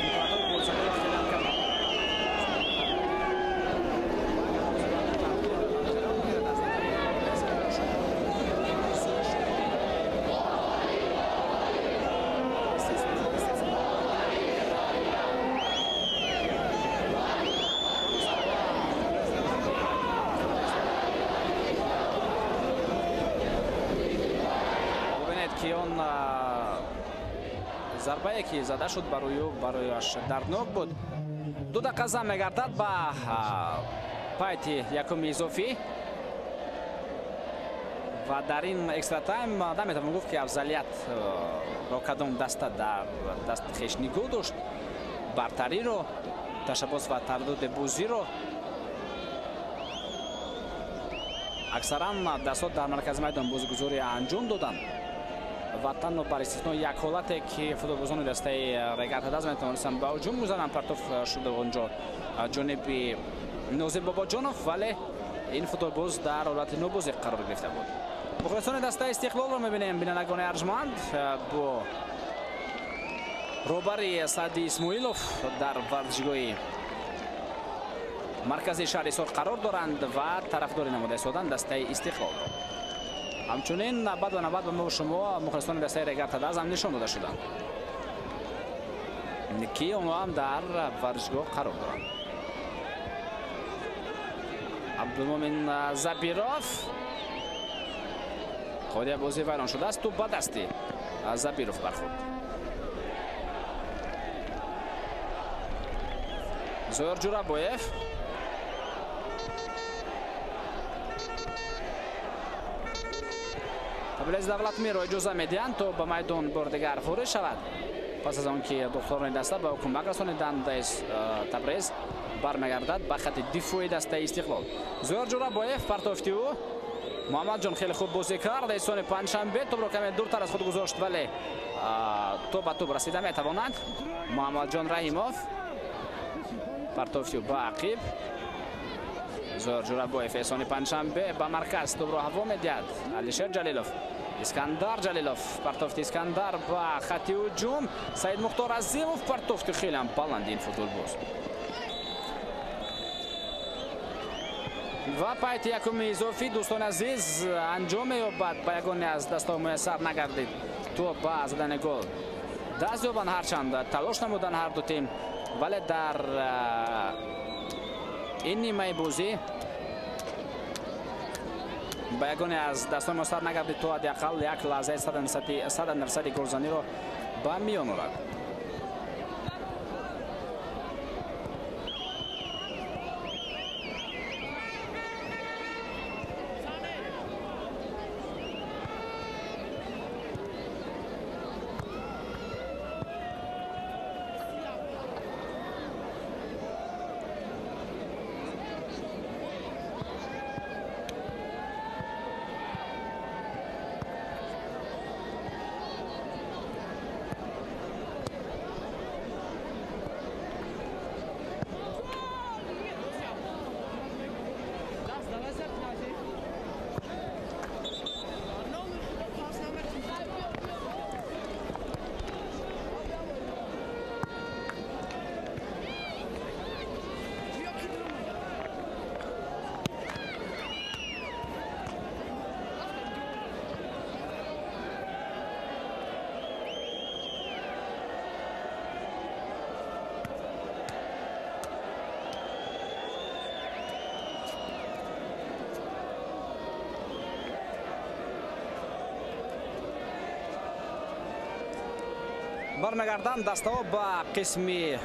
A: Имкониятҳои голзаниро хеле ҳам кам. Ки он зарбае ки зада шуд барои ӯ барояш дарднок буд. 2 дақиқа зам мегардад ба пайти якуми изофӣ ва дар ин экстра тайм наметавон гуфт, ки афзалиятро кадом даста дар дасти хеш нигоҳ дошт, бартариро, ташаббус ва тардуди бозиро. Аксаран дастҳо дар маркази майдон бозигузорӣ анҷом доданд ва танҳо бар истиснои як ҳолате, ки футболбозони дастаи Регар ТадАЗ метавонистанд ба ҳуҷум гузаранд, партоф шуда онҷо ҷониби Нозим Бобоҷонов, вале ин футболбоз дар ҳолати нобозӣ қарор гирифта буд. Мухлисони дастаи Истиқлолро мебинем, бинандагони арҷманд, бо роҳбари Саъди Исмоилов дар варзишгоҳи маркази шаҳри Ҳисор қарор доранд ва тарафдорӣ намуда истоданд дастаи Истиқлолро. Ҳамчунин навбат ба навбат ба мо шумо мухлисони дастаи Регар ТадАЗ ҳам нишон дода шуданд, ки онҳо ҳам дар варзишгоҳ қарор доранд. Абдулмумин Забиров, қоидаи бозӣ вайрон шудааст, тӯп ба дасти Забиров бархӯрд. Зоир Ҷурабоев Таблез Давлатмирро иҷоза медиҳанд, то ба майдон бор дигар ворид шавад. Пас аз он ки духторони даста ба ӯ кӯмак расониданд, Табрез бармегардад ба хати дифои дастаи Истиқлол. Зоир Ҷурабоев партофти ӯ. Муҳаммадҷон хеле хуб бозӣ кард. Эҳсони Панҷшанбе тӯбро каме дуртар аз худ гузошт, вале то ба тӯб расида метавонад. Муҳаммадҷон Раҳимов партофти ӯ ба ақиб. Зоир Ҷурабоев, Эҳсони Панҷшанбе ба марказ тӯбро ҳаво медиҳад. Алишер Ҷалилов, Искандар Ҷалилов, партофти Искандар ба хати ҳуҷум. Саид Мухтор Азимов партофти хеле ҳам баланди ин футболбоз. Ва пайти якуми изофӣ, дӯстони азиз, анҷом меёбад. Ба ягоне аз дастҳо муяссар нагардид то ба задани гол даст ёбанд, ҳарчанд талош намуданд ҳар ду тим, вале дар ин нимаи бозӣ ба ягоне аз дастҳо муяссар нагардид то ҳадди ақал як лаҳзаи 100% голзаниро ба миён орад. Бармегарданд дастаҳо ба қисми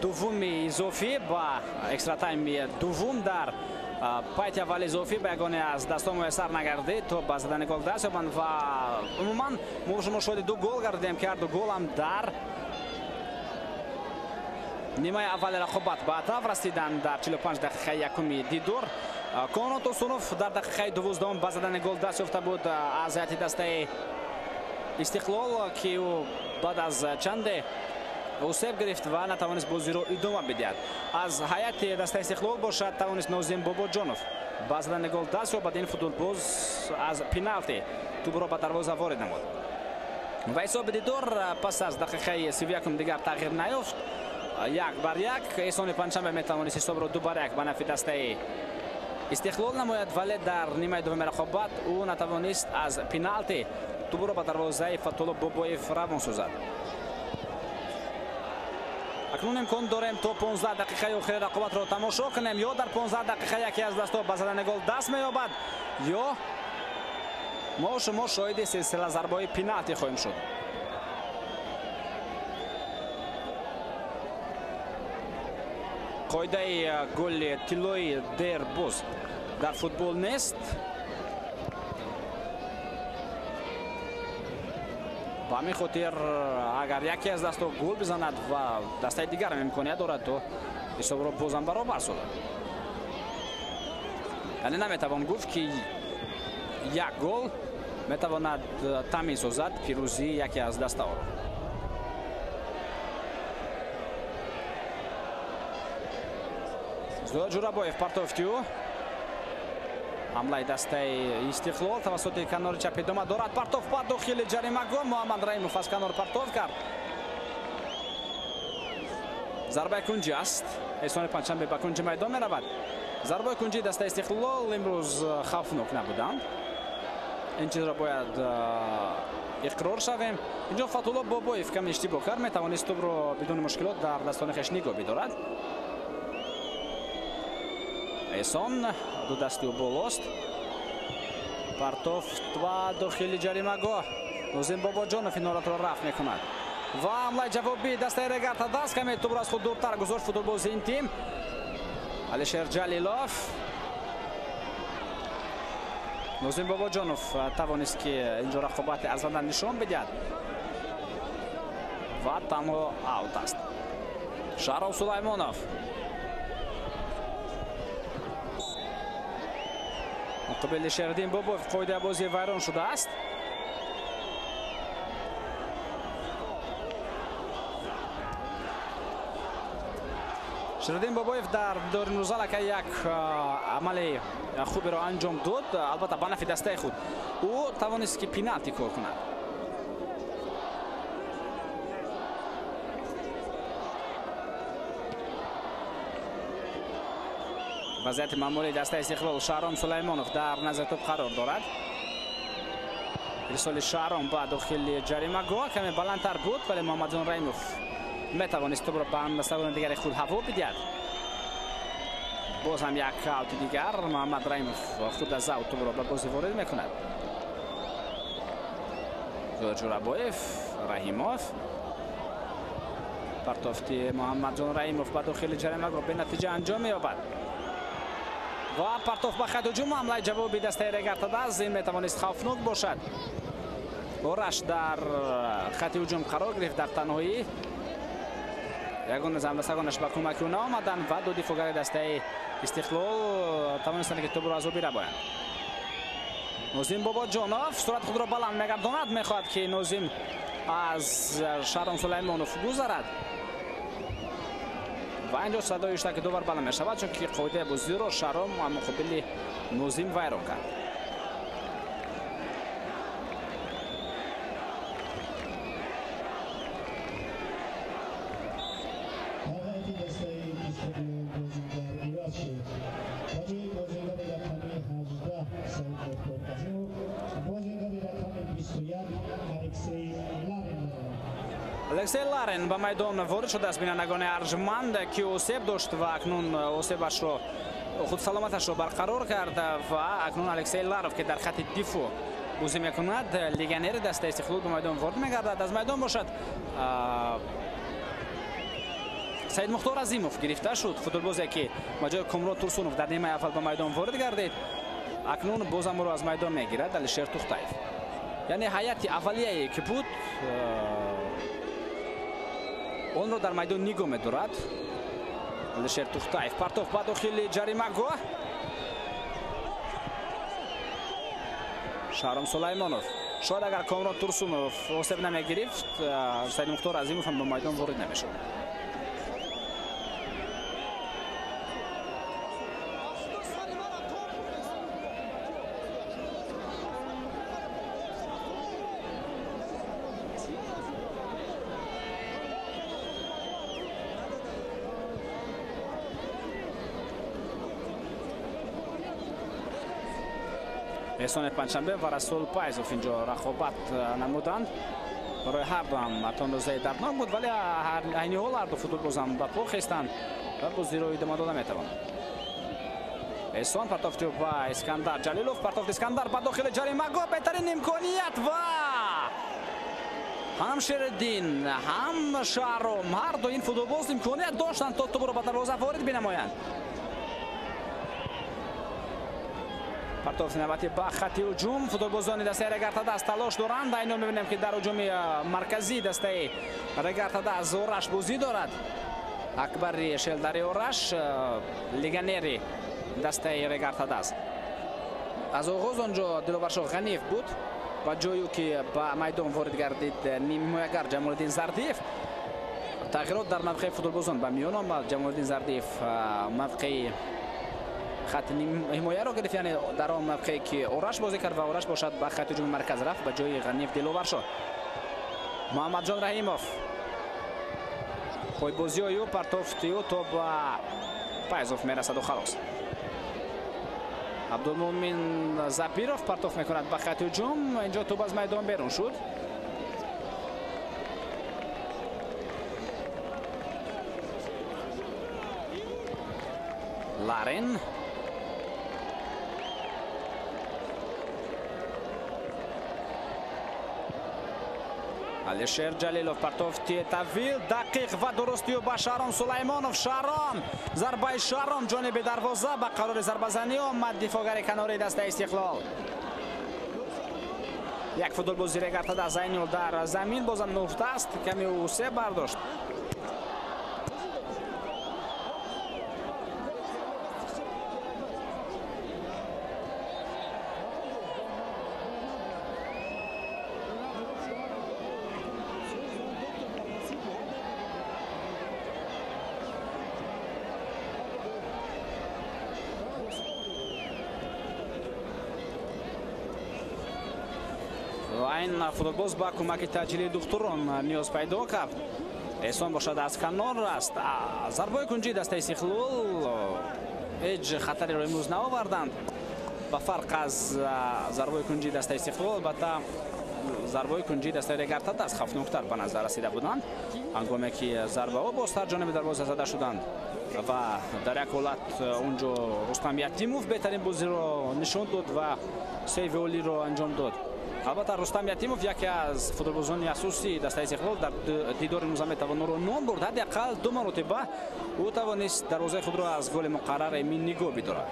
A: дуввуми изофӣ, ба экстратайми дуввум. Дар пайти аввали изофӣ ба ягоне аз дастҳо муяссар нагардид то ба задани гол даст ёбанд ва умуман мо шумо шоҳиди 2 гол гардидем, ки ҳар ду голам дар нимаи аввали рақобат ба атаф расиданд. Дар 45 дақиқаи якуми дидор Конон Турсунов дар дақиқаи 12 ба задани гол даст ёфта буд аз ҳайати дастаи Истиқлол, ки ӯ баъд аз чанде осеб гирифт ва натавонист бозиро идома бидиҳад. Аз ҳайати дастаи Истиқлол бошад тавонист Нозим Бобоҷонов ба задани гол даст ёбад. Ин футболбоз аз пеналти тӯбро ба дарвоза ворид намуд. Ва ҳисоби дидор пас аз дақиқаи 31 дигар тағйир наёфт. 1-1. Эҳсони Панҷшанбе метавонист ҳисобро 2-1 ба нафи дастаи Истиқлол намояд, вале дар нимаи дуввуми рақобат ӯ натавонист аз пеналти тӯбро ба дарвозаи Фатулло Бобоев равон созад. Акнун имкон дорем то 15 дақиқаи охири рақобатро тамошо кунем. Ё дар 15 дақиқа яке аз дастҳо ба задани гол даст меёбад, ё мо шумо шоҳиди силсила зарбаҳои пеналти хоҳем шуд. Қоидаи голи тиллои дербоз дар футбол нест. Ба ҳамин хотир агар яке аз дастҳо гол бизанад ва дастаи дигар ҳам имконият дорад, то ҳисобро бозам баробар созад. Яъне наметавон гуфт, ки як гол метавонад таъмин созад пирӯзии яке аз дастаҳоро. Зоя Ҷурабоев партофти ӯ. Ҳамлаи дастаи Истиқлол тавассути канори чап идома дорад. Партоф ба дохили ҷаримагоҳ. Муҳаммад Раимов аз канор партоф кард. Зарбаи кунҷӣ аст. Эҳсони Панҷшанбе ба кунҷи майдон меравад. Зарбаи кунҷии дастаи Истиқлол имрӯз хавфнок набуданд. Ин чизро бояд иқрор шавем. Инҷо Фатулло Бобоев каме иштибоҳ кард, метавонист тӯбро бидуни мушкилот дар дастони хеш нигоҳ бидорад. Эҳсон ду дасти ӯ болост. Партоф ба дохили ҷаримагоҳ. Нозим Бобоҷонов ин ҳолатро рафт мекунад. Ва ҳамлаи ҷавобии дастаи Регарта даст каме тӯбро аз худ дуртар гузошт футболбози ин тим. Алишер Ҷалилов. Нозим Бобоҷонов тавонист, ки инҷо рақобати арзанда нишон бидиҳад ва танҳо аут аст. Шаҳром Сулаймонов. Муқобили Шердин Бобоев қоидаи бозӣ вайрон шудааст. Шердин Бобоев дар дори имрӯза аллакай як амали хуберо анҷом дод, албатта ба нафи дастаи худ. Ӯ тавонист, ки пеналти кор кунад. Вазъияти маъмулии дастаи Истиқлол. Шаҳром Сулаймонов дар назари тӯб қарор дорад. Ирсоли Шаҳром ба дохили ҷаримагоҳ каме баландтар буд, вале Муҳаммадҷон Раимов метавонист тӯбро ба ҳамдастагони дигари худ ҳаво бидиҳад. Боз ҳам як аути дигар. Муҳаммад Раимов худ аз аут тӯбро ба бозӣ ворид мекунад. Зоир Ҷурабоев, Раҳимов. Партофти Муҳаммадҷон Раимов ба дохили ҷаримагоҳ бенатиҷа анҷом меёбад. Ва партоф ба хати ҳуҷум. Ҳамлаи ҷавоби дастаи Регартадаз. Ин метавонист хавфнок бошад. Ораш дар хати ҳуҷум қарор гирифт дар танҳоӣ. Ягон аз ҳамдастагонаш ба кӯмаки ӯ наомаданд ва ду дифоъгари дастаи Истиқлол тавонистанд, ки тӯбро аз ӯ бирабоянд. Нозим Бобоҷонов сурати худро баланд мегардонад, мехоҳад, ки Нозим аз Шаҳром Сулаймонов гузарад. Ва инҷо садои иштаки довар баланд мешавад, чунки қоидаи бозиро Шаҳром муқобили Нозим вайрон кард. Алексей Ларин ба майдон ворид шудааст. Бинандагони арҷманд, ки осеб дошт ва акнун осебашро худ саломаташро барқарор кард ва акнун Алексей Ларов, ки дар хати дифоъ бозӣ мекунад, легионери дастаи Истиқлол ба майдон ворид мегардад. Аз майдон бошад Саид Мухтор Азимов гирифта шуд. Футболбозе, ки ба ҷои Комрон Турсунов дар нимаи аввал ба майдон ворид гардид, акнун бозам ӯро аз майдон мегирад Алишер Тухтаев. Яъне ҳайати аввалияе ки буд, онро дар майдон нигоҳ медорад Алишер Тухтаев. Партоф ба дохили ҷаримагоҳ. Шаҳром Сулаймонов. Шояд агар Комрон Турсунов осеб намегирифт, Саид Мухтор Азимов ҳам ба майдон ворид намешуд. Эҳсони Панҷшанбе ва Расул Пайзов инҷо рақобат намуданд. Барои ҳар ду ҳам то андозаи дарднок буд, вале айни ҳол ҳар ду футболбозам ба по хестанд ва бозиро идома дода метавонанд. Эҳсон партофти ба Искандар Ҷалилов, партофти Искандар ба дохили ҷаримагоҳ, беҳтарин имконият ва ҳам Шериддин, ҳам Шаҳром, ҳар ду ин футболбоз имконият доштанд то тӯбро ба дарвоза ворид бинамоянд. Партофти навбатӣ ба хати ҳуҷум. Футболбозони дастаи Регар-ТадАЗ талош доранд. Айно мебинем, ки дар ҳуҷуми марказии дастаи Регар-ТадАЗ Ораш бозӣ дорад. Акбари Шелдари Ораш, легионери дастаи Регар-ТадАЗ. Аз оғоз онҷо Диловаршоҳ Ғаниев буд ба ҷою ки ба майдон ворид гардид нимҳимоягар Ҷамолиддин Зардиев. Тағйирот дар мавқеи футболбозон ба миён омад. Ҷамолиддин Зардиев мавқеи хати ҳимояро гирифт, яъне дар он мавқее ки Ораш бозӣ кард ва Ораш бошад ба хати ҳуҷуми марказ рафт ба ҷои Ғаниев Диловаршоҳ. Муҳаммадҷон Раҳимов пойбозиҳои ӯ, партофти ӯ то ба Пайзов мерасаду халос. Абдулмӯмин Запиров партоф мекунад ба хати ҳуҷум. Инҷо тӯб аз майдон берун шуд. Ларин Алишер Ҷалилов партофти тавил, дақиқ ва дурустию ба Шаҳром Сулаймонов. Шаҳром, зарбаи Шаҳром ҷониби дарвоза ба қарори зарбазанӣ омад дифогари канори дастаи Истиқлол. Як футболбози Регар-ТадАЗ айнил дар замин бозам нуфта аст, ками ӯ се бардошт. Айн футболбоз ба кӯмаки таъҷилии духтурон ниёз пайдо кард. Эҳсон бошад аз канор аст. Зарбаи кунҷии дастаи Истиқлол ҳеҷ хатареро имрӯз наоварданд. Ба фарқ аз зарбаи кунҷии дастаи Истиқлол, албатта зарбаи кунҷии дастаи Регар-ТадАЗ хавфноктар ба назар расида буданд, ҳангоме ки зарбаҳо бозтар ҷониби дарвоза зада шуданд ва дар як ҳолат онҷо Рустам Ятимов беҳтарин бозиро нишон дод ва сейви олиро анҷом дод. Албатта Рустам Ятимов яке аз футболбозони асосии дастаи Истиқлол дар дидори имрӯза метавон ӯро ном бурд. Ҳадди ақал ду маротиба ӯ тавонист дарвозаи худро аз голи муқаррар эмин нигоҳ бидорад.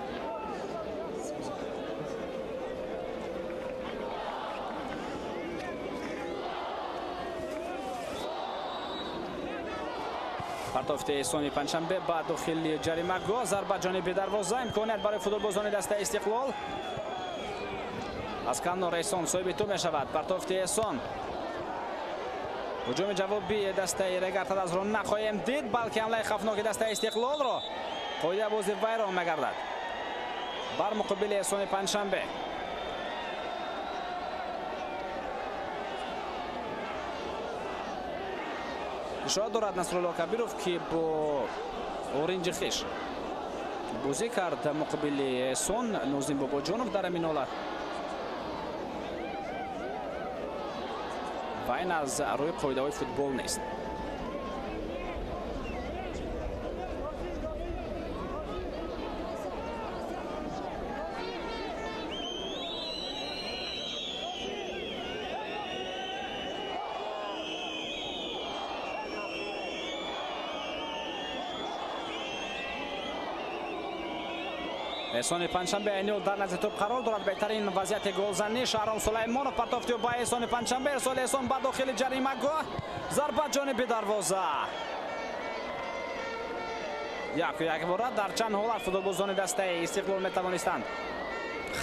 A: Партофти Эҳсони Панҷшанбе ба дохили ҷаримагоҳ, зарба ҷониби дарвоза, имконият барои футболбозони дастаи Истиқлол. Аз канор Эҳсон соҳиби тӯб мешавад. Партофти Эҳсон. Ҳуҷуми ҷавобии дастаи Регар-ТадАЗро нахоҳем дид, балки ҳамлаи хавфноки дастаи Истиқлолро қоидабозӣ вайрон мегардад бар муқобили Эҳсони Панҷшанбе. Ишора дорад Насрулло Кабиров, ки бо оринҷи хеш бозӣ кард муқобили Эҳсон. Нозим Бобоҷонов дар ҳамин ҳолат ва ин аз рӯи қоидаҳои футбол нест. Эҳсони Панҷшанбе айнил дар назди тӯб қарор дорад. Беҳтарин вазъияти голзанӣ Шаҳром Сулаймонов партофти ба Эҳсони Панҷшанбе. Ирсоли Эҳсон ба дохили ҷаримагоҳ, зарба ҷониби дарвоза. Яку якбора дар чанд ҳолат футболбозони дастаи Истиқлол метавонистанд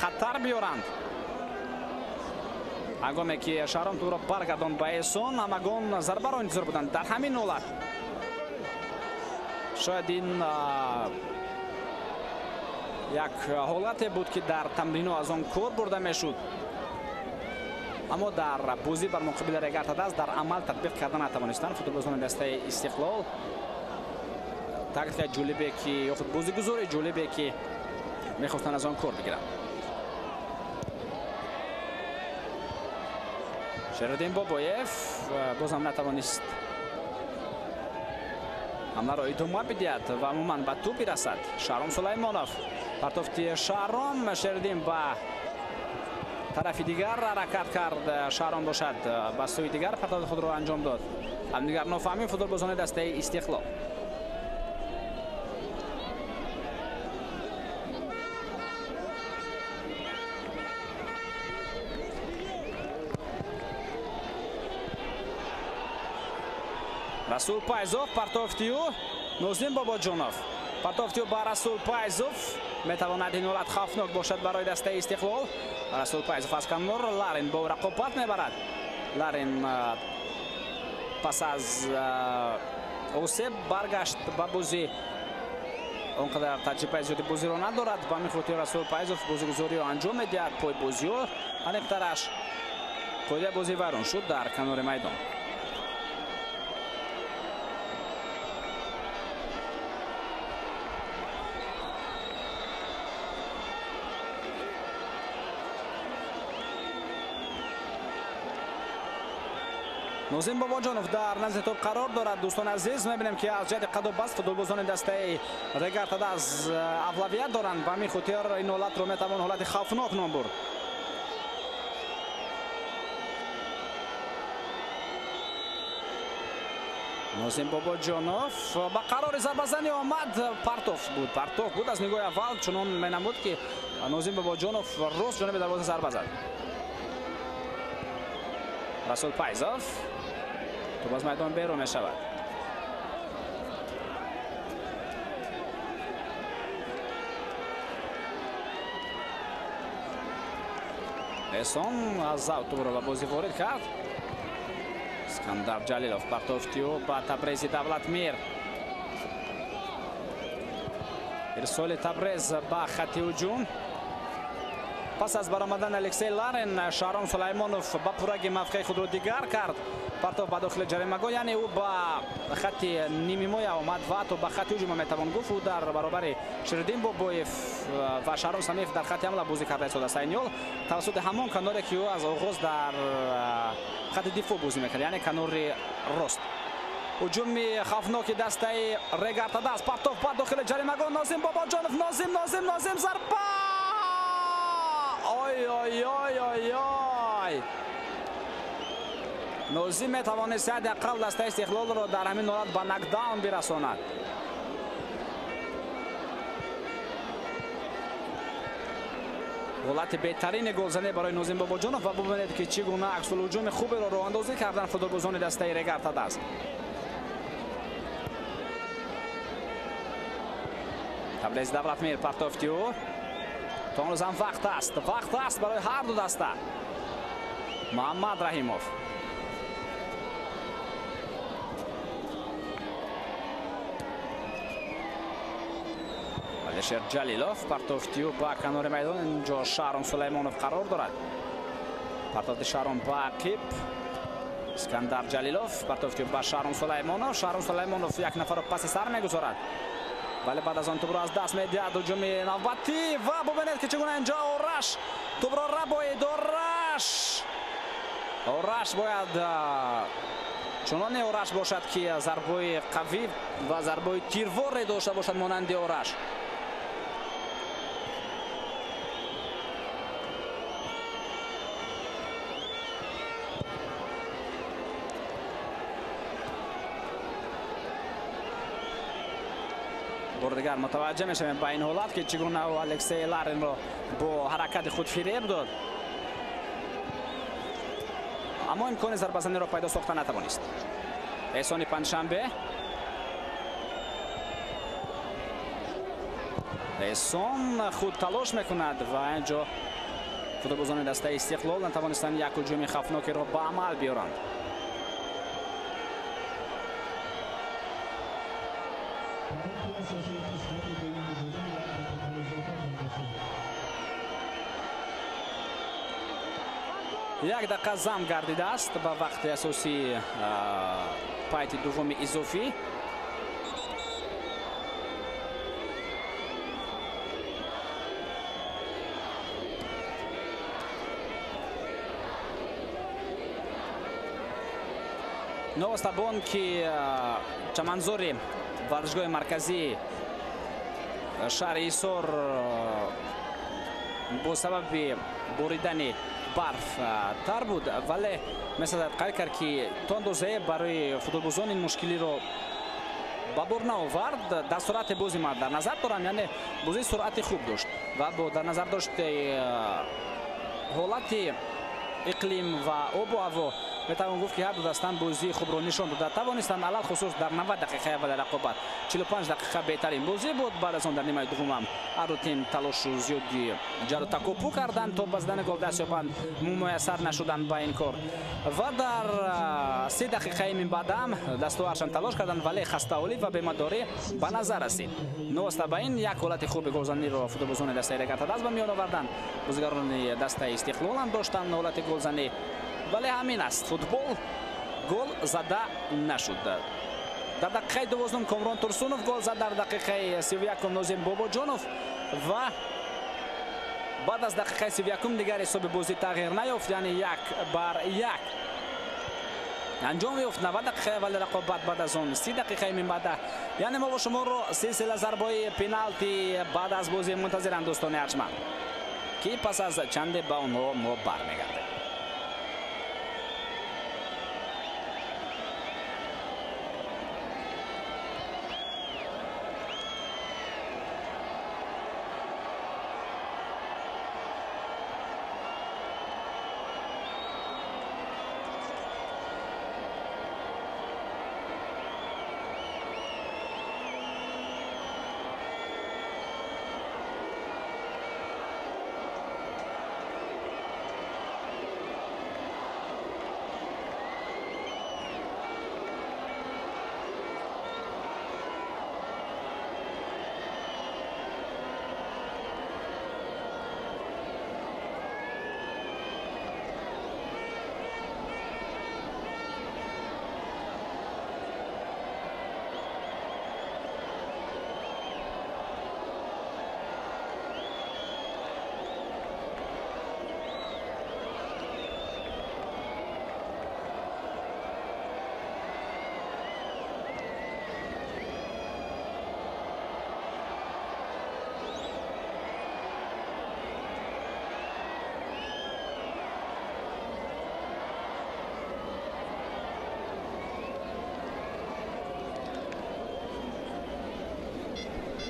A: хатар биёранд. Ҳангоме ки Шаҳром тӯбро баргардонд ба Эҳсон, ҳамагон зарбаро интизор буданд. Дар ҳамин ҳолат шояд ин як ҳолате буд, ки дар тамринҳо аз он кор бурда мешуд, аммо дар бозӣ бар муқобили Регар-ТадАЗ дар амал татбиқ карда натавонистанд футболбозони дастаи Истиқлол. Тактикаи ҷолибе ки ё худ бозигузори ҷолибе ки мехостанд аз он кор бигиранд. Шериддин Бобоев боз ҳам натавонист ҳамларо идома бидиҳад ва умуман ба тӯб бирасад. Шаҳром Сулаймонов, партофти Шаҳром, Шериддин ба тарафи дигар ҳаракат кард, Шаҳром бошад ба сӯи дигар партофти худро анҷом дод. Ҳамдигар нофаҳмӣ футболбозони дастаи Истиқлол. Расул Пайзов, партофти ӯ Нозим Бобоҷонов. Партофти ӯ ба Расул Пайзов. Метавонад ин ҳолат хавфнок бошад барои дастаи Истиқлол. Расул Пайзов аз канор Ларин бо рақобат мебарад. Ларин пас аз осеб баргашт ба бозӣ. Он қадар таҷрибаи зиёди бозиро надорад. Ба ҳамин хотир Расул Пайзов бозигузориро анҷом медиҳад. Пойбозиҳо аниқтараш қоидаи бозӣ вайрон шуд дар канори майдон. Нозим Бобоҷонов дар назди топ қарор дорад. Дӯстони азиз, мебинем ки аз ҷиҳати қаду баст футболбозони дастаи Регар-ТадАЗ аз авлавият доранд. Ба ҳамин хотир ин ҳолатро метавон ҳолати хавфнок ном бурд. Нозим Бобоҷонов ба қарори зарбазанӣ омад. Партоф буд, партоф буд аз нигоҳи аввал. Чунон менамуд ки Нозим Бобоҷонов рост ҷониби дарвоза зарба зад. Расул Пайзов тӯб аз майдон берун мешавад. Эҳсон аз зав тӯбро ба бозӣ ворид кард. Искандар Ҷалилов, партофти ӯ ба Табрези Давлатмир. Ирсоли Табрез ба хати ҳуҷум. Пас аз баромадан Алексей Ларин, Шаҳром Сулаймонов ба пурраги мавқеи худро дигар кард. Партоф ба дохили ҷаримагоҳ, яъне ӯ ба хати нимимоя омад ва ҳатто ба хати ҳуҷума метавон гуфт. Ӯ дар баробари Шериддин Бобоев ва Шаҳром Самиев дар хати ҳамла бозӣ карда истодааст. Айни ҳол тавассути ҳамон каноре ки ӯ аз оғоз дар хати дифоъ бозӣ мекард, яъне канори рост. Ҳуҷуми хавфноки дастаи Регар-ТадАЗ. Партоф ба дохили ҷаримагоҳ. Нозим Бобоҷонов, Нозим, Нозим, Нозим, зарба! Ой, ой, ой, ой, ой! Нозим метавонист ҳадди ақал дастаи Истиқлолро дар ҳамин ҳолат ба нокдаун бирасонад. Ҳолати беҳтарини голзанӣ барои Нозим Бобоҷонов ва бубинед ки чӣ гуна аксулҳуҷуми хуберо роҳандозӣ карданд футболбозони дастаи Регар-ТадАЗ. Табрез Давлатмир, партофти ӯ. То ҳанӯз ҳам вақт аст, вақт аст барои ҳар ду даста. Муҳаммад Раҳимов. Алишер Ҷалилов, партофти ӯ ба канори майдон. Инҷо Шаҳром Сулаймонов қарор дорад. Партофти Шаҳром ба ақиб. Искандар Ҷалилов, партофти ӯ ба Шаҳром Сулаймонов. Шаҳром Сулаймонов як нафарро паси сар мегузорад, вале баъд аз он тӯбро аз даст медиҳад. Ҳуҷуми навбатӣ ва бубинед ки чӣ гуна инҷо Ораш тӯбро рабоид. Ораш, Ораш бояд чуноне Ораш бошад ки зарбои қавӣ ва зарбои тирворе дошта бошад монанди Ораш. Бори дигар мутаваҷҷеҳ мешавем ба ин ҳолат ки чӣ гуна ӯ Алексей Ларинро бо ҳаракати худ фиреб дод, аммо имкони зарбазаниро пайдо сохта натавонист. Эҳсони Панҷшанбе. Эҳсон худ талош мекунад ва инҷо футболбозони дастаи Истиқлол натавонистанд як ҳуҷуми хавфнокеро ба амал биёранд. Як дақиқа зам гардидааст ба вақти асосии пайти дуввуми изофӣ. Новоста ба он ки чаманзори варзишгоҳи марказии шаҳри Ҳисор бо сабаби боридани барф тар буд, вале месазад қайд кард, ки то андозае барои футболбозон ин мушкилиро ба бор наовард. Дар суръати бози ман дар назар дорам, яъне бозии суръати хуб дошт ва бо дар назар дошти ҳолати иқлим ва обу ҳаво метавон гуфт, ки ҳар ду дастан бозии хубро нишон дода тавонистанд, алалхусус дар 90 дақиқаи аввали рақобат. 45 дақиқа беҳтарин бозӣ буд. Баъд аз он дар нимаи дуввумам ҳар ду тим талошу зиёди ҷару такопӯ карданд, то ба задани гол даст ёбанд, муяссар нашуданд ба ин кор. Ва дар 3 дақиқаи минбаъдам дастоваршан талош карданд, вале хастаолӣ ва бемадорӣ ба назар расид. Новоста ба ин як ҳолати хуби голзаниро футболбозони дастаи Регар-ТадАЗ ба миён оварданд. Бозигарони дастаи Истиқлол ҳам доштанд ҳолати голзанӣ, вале ҳамин аст футбол, гол зада нашуд. Дар дақиқаи 12 Комрон Турсунов гол зад, дар дақиқаи 31 Нозим Бобоҷонов ва баъд аз дақиқаи 31 дигар ҳисоби бозӣ тағйир наёфт, яъне 1-1 анҷом ёфт. 90 дақиқаи аввали рақобат, баъд аз он 30 дақиқаи минбаъда, яъне мо бо шуморо силсила зарбаи пеналти баъд аз бозӣ мунтазиранд, дӯстони арҷманд, ки пас аз чанде ба онҳо мо бармегардем.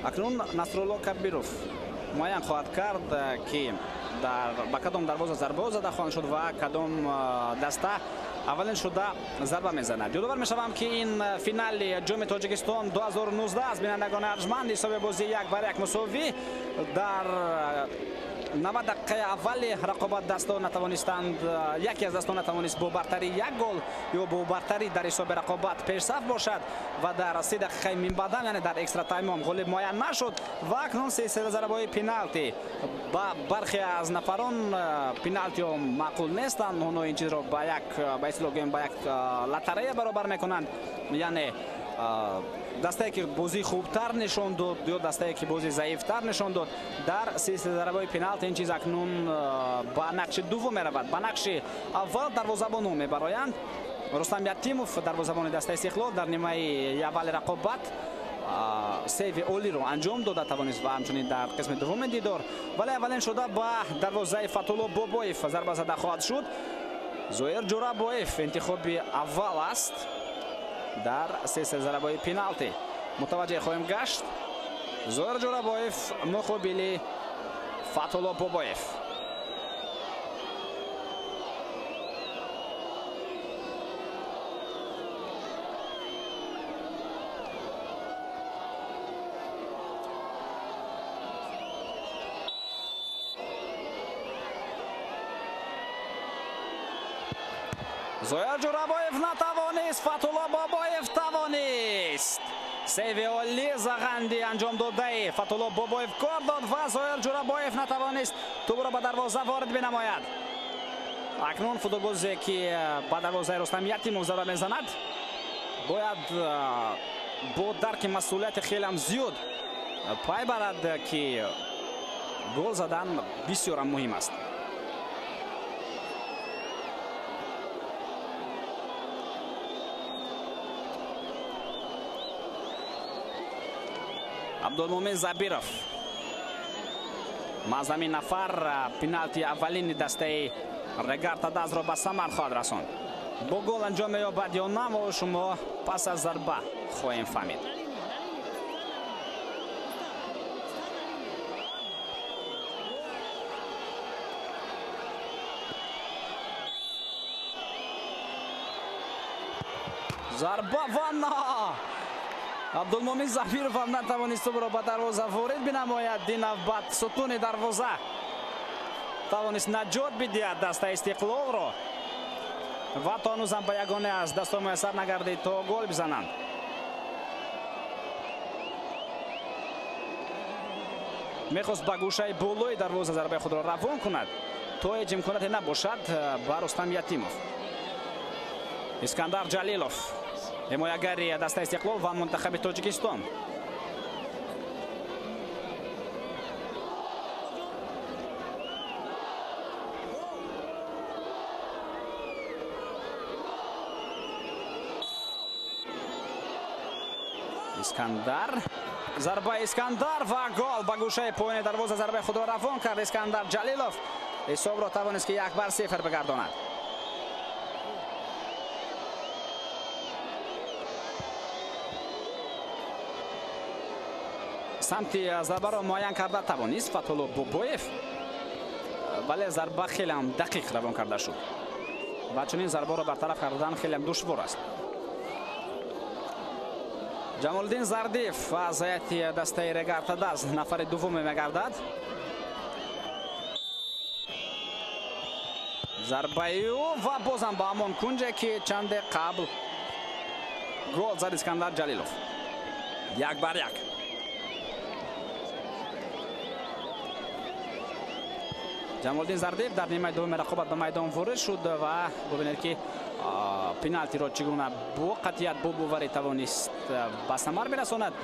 A: Акнун Насрулло Кабиров муайян хоҳад кард, ки ба кадом дарвоза зарба зада хоҳанд шуд ва кадом даста аввалин шуда зарба мезанад. Ёдовар мешавам, ки ин финали ҷоми Тоҷикистон 2019 аст. Бинандагони арҷманд, ҳисоби бозӣ 1-1 мусовӣ. Дар 90 дақиқаи аввали рақобат дастон натавонистанд, яке аз дастон натавонист бо бартарии як гол ё бо бартарӣ дар ҳисоби рақобат пешсаф бошад ва дар 3 дақиқаи минбаъдам, яъне дар экстра таймом ғолиб муайян нашуд. Ва акнун силсила зарбаҳои пеналти. Ба бархе аз нафарон пеналтиҳо маъқул нестанд, онҳо ин чизро ба як, ба истилоҳ гӯем, ба як лотарея баробар мекунанд, яъне дастае ки бозии хубтар нишон дод ё дастае ки бозии заифтар нишон дод дар силсила зарбаҳои пеналти, ин чиз акнун ба нақши дуввум меравад. Ба нақши аввал дарвозабонҳо мебароянд. Рустам Ятимов, дарвозабони дастаи Истиқлол, дар нимаи аввали рақобат сейви олиро анҷом дода тавонист ва ҳамчунин дар қисми дуввуми дидор, вале аввалин шуда ба дарвозаи Фатулло Бобоев зарба зада хоҳад шуд. Зоир Ҷурабоев интихоби аввал аст дар силсила зарбаҳои пеналти. Мутаваҷҷеҳ хоҳем гашт. Зоир Ҷурабоев муқобили Фатулло Бобоев. Зоир Ҷурабоев натавонист, Фатулло Бобоев тавонист. Сейви олӣ зағанди анҷом додаи Фатулло Бобоев кор дод ва Зоир Ҷурабоев натавонист тӯбро ба дарвоза ворид бинамояд. Акнун футболбозе ки ба дарвозаи Рустам Ятимов зарба мезанад, бояд бо дарки масъулияти хелеам зиёд пай барад, ки гол задан бисёрам муҳим аст. Абдулмумин Забиров мазамин нафар пеналти аввалини дастаи Регар Тадазро ба самар хоҳад расонд. Бо гол анҷом меёбад ё на, мо шумо пас аз зарба хоҳем фаҳмид. Зарба ва на! Абдулмумин Забиров ҳам натавонист тӯбро ба дарвоза ворид бинамояд. Ин навбат сутуни дарвоза тавонист наҷот бидиҳад дастаи Истиқлолро ва то ҳанӯзам ба ягоне аз дастҳо муяссар нагардид то гол бизананд. Мехост ба гӯшаи болои дарвоза зарбаи худро равон кунад, то ҳеҷ имконияте набошад ба Рустам Ятимов. Искандар Ҷалилов, ҳимоягари дастаи Истиқлол ва мунтахаби Тоҷикистон. Искандар, зарбаи Искандар ва гол ба гӯшаи поёни дарвоза зарбаи худро равон кард. Искандар Ҷалилов ҳисобро тавонист ки 1-0 бигардонад. Самти зарбаро муайян карда тавонист Фатҳулло Бобоев, вале зарба хеле ҳам дақиқ равон карда шуд ва чунин зарбаро бартараф кардан хеле ҳам душвор аст. Ҷамолиддин Зардиев аз ҳайати дастаи Регар Тадаз нафари дуввуме мегардад. Зарбаи ӯ ва бозам ба ҳамон кунҷе ки чанде қабл гол зад Искандар Ҷалилов. 1-1. Ҷамолиддин Зардиев дар нимаи дуввуми рақобат ба майдон ворид шуд ва бубинед ки пеналтиро чӣ гуна бо қатъият, бо боварӣ тавонист ба самар бирасонад.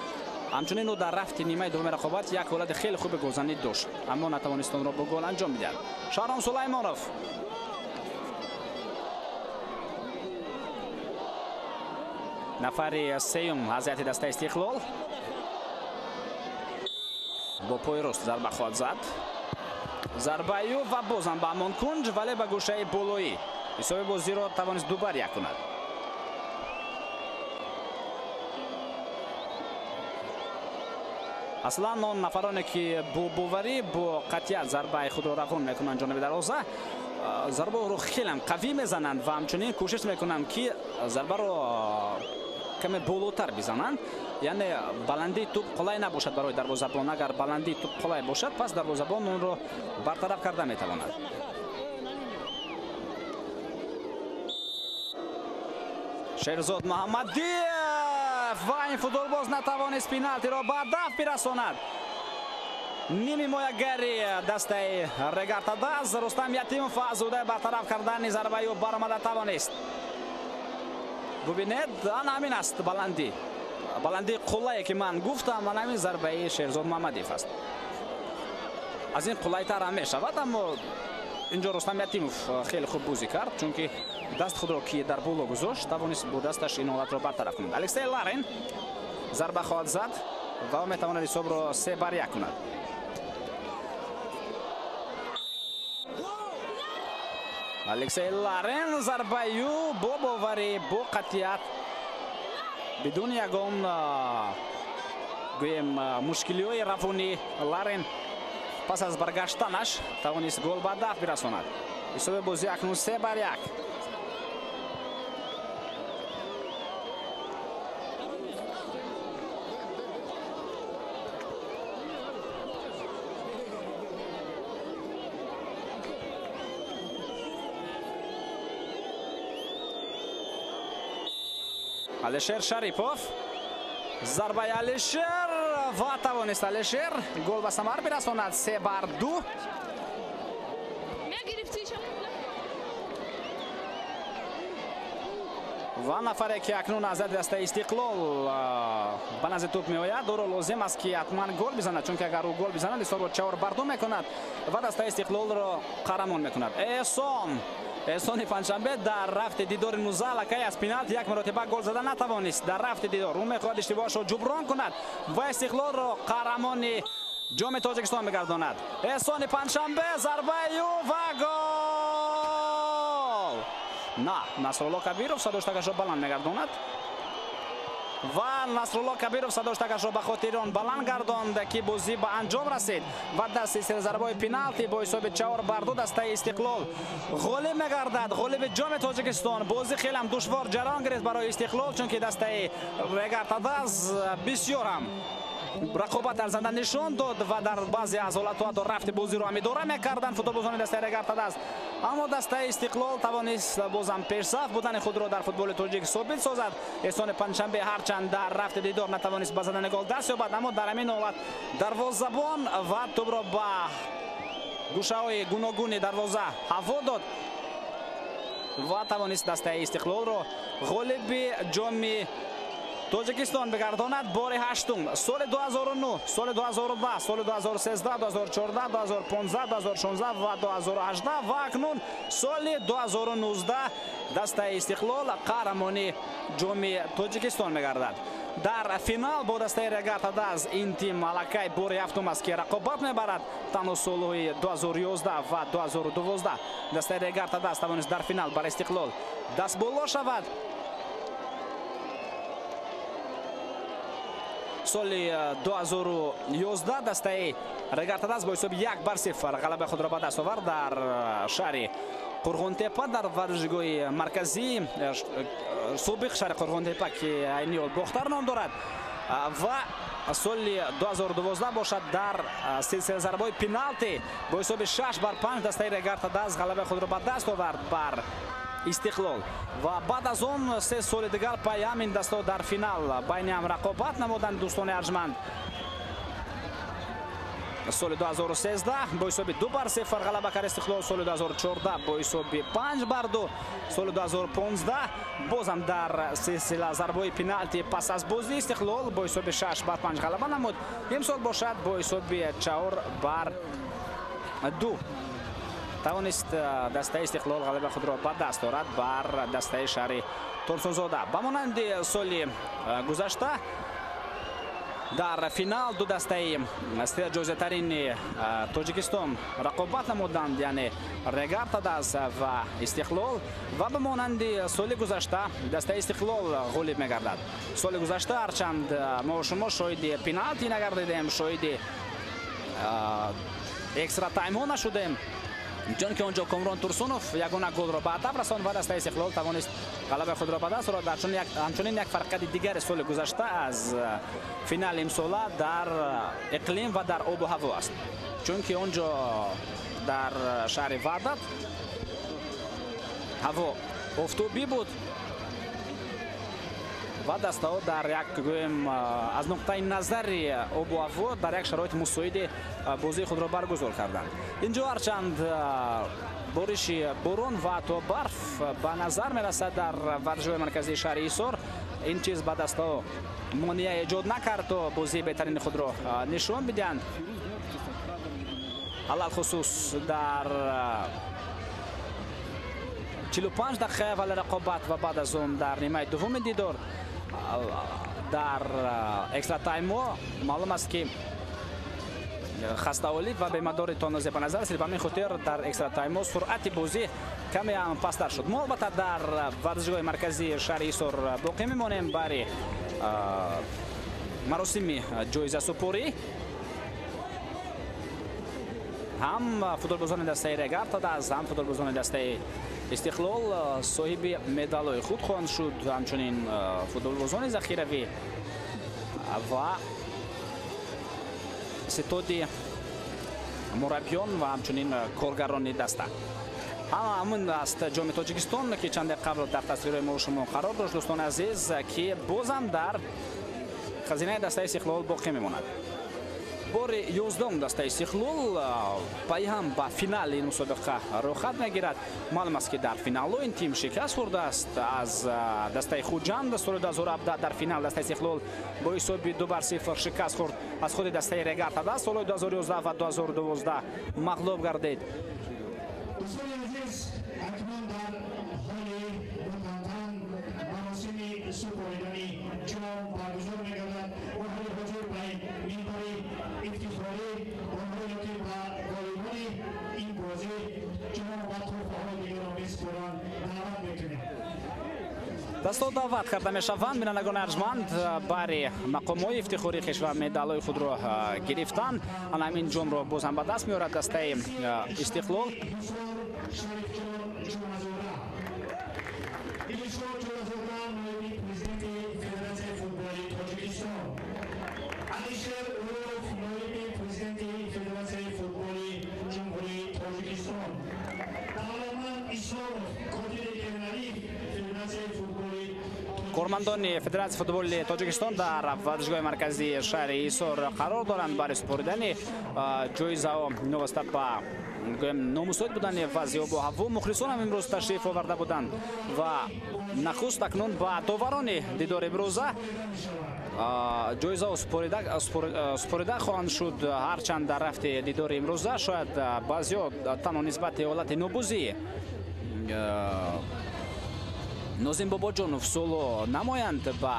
A: Ҳамчунин ӯ дар рафти нимаи дуввуми рақобат як ҳолати хеле хуби голзанӣ дошт, аммо натавонист онро бо гол анҷом бидиҳад. Шаҳром Сулаймонов нафари сеюм аз ҳайати дастаи Истиқлол бо пои рост зарба хоҳад зад. Зарбаи ӯ ва бозам ба ҳамон кунҷ, вале ба гӯшаи болоӣ. Ҳисоби бозиро тавонист 2-1 кунад. Аслан он нафароне ки бо боварӣ, бо қатъият зарбаи худро равон мекунанд ҷониби дарвоза, зарбаро хеле қавӣ мезананд ва ҳамчунин кӯшиш мекунанд ки зарбаро каме болотар бизананд, яъне баландии тӯб қулай набошад барои дарвозабон. Агар баландии тӯб қулай бошад, пас дарвозабон онро бартараф карда метавонад. Шерзод Муҳаммадиев ва ин футболбоз натавонист пеналтиро ба ҳадаф бирасонад. Ними ҳимоягари дастаи Регар Тадаз Рустам Ятимов аз ӯҳдаи бартараф кардани зарбаи ӯ баромада тавонист. Бубинед, ана ҳамин аст баландӣ. Баландии қуллае ки ман гуфтам, ана ҳамин зарбаи Шерзод Муҳаммадиев аст. Аз ин қуллайтар ҳам мешавад, аммо инҷо Рустам Ятимов хеле хуб бозӣ кард, чунки даст худро ки дар боло гузошт, тавонист бо дасташ ин ҳолатро бартараф кунад. Алексей Ларин зарба хоҳад зад ва ӯ метавонад ҳисобро 3-1 кунад. Алексей Ларин зарбаи ӯ бо боварӣ, бо қатъият, бидуни ягон гӯем мушкилиҳои равонӣ Ларин пас аз баргаштанаш тавонист гол ба ҳадаф бирасонад. Ҳисоби бозӣ акнун 3-1. Алишер Шарипов, зарбаи Алишер ва тавонист Алишер гол ба самар бирасонад. 3-2. Ва нафаре ки акнун аз дастаи Истиқлол ба назди тӯб меояд, ӯро лозим аст ки ҳатман гол бизанад, чунки агар ӯ гол бизанад ҳисобро 4-2 мекунад ва дастаи Истиқлолро қаҳрамон мекунад. Эҳсон Эҳсони Панҷшанбе дар рафти дидори 19 аллакай аз пеналти як маротиба гол зада натавонист. Дар рафти дидор ӯ мехоҳад иштибоҳашро ҷуброн кунад ва Истиқлолро қаҳрамони ҷоми Тоҷикистон мегардонад. Эҳсони Панҷшанбе, зарбаи ӯ ва гол! На, Насрулло Кабиров садоштакашро баланд мегардонад ва Насрулло Кабиров садоштакашро ба хотири он баланд гардонд, ки бозӣ ба анҷом расид ва дар силсила зарбаҳои пеналти бо ҳисоби 4-2 дастаи Истиқлол ғолиб мегардад. Ғолиби ҷоми Тоҷикистон. Бозӣ хеле душвор ҷараён гирифт барои Истиқлол, чунки дастаи Регар ТадАЗ бисёр ҳам рақобат арзанда нишон дод ва дар баъзе аз ҳолатҳо ҳатто рафти бозиро ҳам идора мекарданд футболбозони дастаи Регар ТадАЗ. Аммо дастаи Истиқлол тавонист бозам пешсаф будани худро дар футболи тоҷик собит созад. Эҳсони Панҷшанбе ҳарчанд дар рафти дидор натавонист ба задани гол даст ёбад, аммо дар ҳамин ҳолат дарвозабон ва тӯбро ба гӯшаҳои гуногуни дарвоза ҳаво дод ва тавонист дастаи Истиқлолро ғолиби ҷоми Тоҷикистон бигардонад бори ҳаштум. Соли 2009, соли 2010, соли 2013, 2014, 2015, 2016 ва 2018 ва акнун соли 2019 дастаи Истиқлол қаҳрамони ҷоми Тоҷикистон мегардад. Дар финал бо дастаи Регар ТадАЗ ин тим аллакай бори ҳафтум аст, ки рақобат мебарад. Танҳо солҳои 2011 ва 2012 дастаи Регар ТадАЗ тавонист дар финал бар Истиқлол дастболо шавад. Соли 2011 дастаи Регар ТадАЗ бо ҳисоби 1-0 ғалабаи худро ба даст овард дар шаҳри Қурғонтепа, дар варзишгоҳи марказии собиқ шаҳри Қурғонтепа, ки айни ҳол Бохтар ном дорад. Ва соли 2012 бошад дар силсила зарбаҳои пеналти бо ҳисоби 6-5 дастаи Регар ТадАЗ ғалабаи худро ба даст овард бар Истиқлол. Ва баъд аз он 3 соли дигар пай ҳам ин дастаҳо дар финал байни ҳам рақобат намуданд. Дӯстони арҷманд, соли 2013 бо ҳисоби 2-0 ғалаба кард Истиқлол, соли 2014 бо ҳисоби 5-2, соли 2015 бозам дар силсила зарбаҳои пеналти пас аз бозӣ Истиқлол бо ҳисоби 6-5 ғалаба намуд. Имсол бошад бо ҳисоби 4-2 тавонист дастаи Истиқлол ғалаба худро ба даст орад бар дастаи шаҳри Турсунзода. Ба монанди соли гузашта дар финал ду дастаи ҷоизатарини Тоҷикистон рақобат намуданд, яъне Регар ТадАЗ ва Истиқлол. Ва ба монанди соли гузашта дастаи Истиқлол ғолиб мегардад. Соли гузашта ҳарчанд мо шумо шоҳиди пеналти нагардидем, шоҳиди экстра таймҳо нашудем, чунки онҷо Комрон Турсунов ягона голро ба ҳадаф расонд ва дастаи Истиқлол тавонист ғалабаи худро ба даст орад. Ҳамчунин як фарқияти дигари соли гузашта аз финали имсола дар иқлим ва дар обу ҳаво аст, чунки онҷо дар шаҳри Ваҳдат ҳаво офтобӣ буд ва дастаҳо дар як, гӯем, аз нуқтаи назари обу ҳаво дар як шароити мусоиди бозии худро баргузор карданд. Инҷо ҳарчанд бориши борон ва ҳатто барф ба назар мерасад дар варзишгоҳи марказии шаҳри Ҳисор, ин чиз ба дастаҳо монеа эҷод накард то бозии беҳтарини худро нишон бидиҳанд. Алалхусус дар 45 дақиқаи аввали рақобат ва баъд аз он дар нимаи дуввуми дидор дар экстра таймҳо маълум аст, ки хастаолӣ ва бемадори то андозе ба назар расид. Ба ҳамин хотир дар экстра таймҳо суръати бозӣ каме ҳам пасттар шуд. Мо албатта дар варзишгоҳи марказии шаҳри Ҳисор боқӣ мемонем бари маросими ҷоизасупорӣ. Ҳам футболбозони дастаи Регар ТадАЗ, ҳам футболбозони дастаи Истиқлол соҳиби медалҳои худ хоҳанд шуд. Ҳамчунин футболбозони захиравӣ ва ситоди мураббиён ва ҳамчунин коргарони даста. Ҳама ҳамин аст ҷоми Тоҷикистон, ки чанде қабл дар тасвирҳои мо шумо қарор дошт, дӯстони азиз, ки бозам дар хазинаи дастаи Истиқлол боқӣ мемонад. Бори 11 дастаи Истиқлол пайҳам ба финали ин мусобиқа роҳхат мегирад. Маълум аст, ки дар финалҳо ин тим шикаст хӯрдааст аз дастаи Хуҷанд. Соли 2017 дар финал дастаи Истиқлол бо ҳисоби 2-0 шикаст хӯрд аз худи дастаи Регар ТадАЗ. Солҳои 2011 ва 2012 мағлуб гардид.
C: Дӯстони азиз, акнун дар ҳоли мутантан маросими супоридани ҷом баргузор мегардад. Мо ҳоли ҳозир ба минбари ифтихорӣ онҳоеро, ки ба ғолибони ин бозӣ ҷом ва тӯҳфаҳои дигарро месупоранд, даъват мекунем.
A: Дастҳо даъват карда мешаванд. Бинандагони арҷманд, бари мақомҳои ифтихории хеш ва медалҳои худро гирифтанд. Ана ҳамин ҷомро боз ҳам ба даст меорад дастаи Истиқлол. Кормандони Федератсияи футболи Тоҷикистон дар варзишгоҳи марказии шаҳри Ҳисор қарор доранд барои супоридани ҷоизаҳо. Новоста ба гӯем номусоид будани вазъи обу ҳаво, мухлисон ҳам имрӯз ташриф оварда буданд ва нахуст акнун ба доварони дидори имрӯза ҷоизаҳо супорида хоҳанд шуд. Ҳарчанд дар рафти дидори имрӯза шояд баъзеҳо танҳо нисбати ҳолати нобузӣ Нозим Бобоҷонов суоло намоянд ба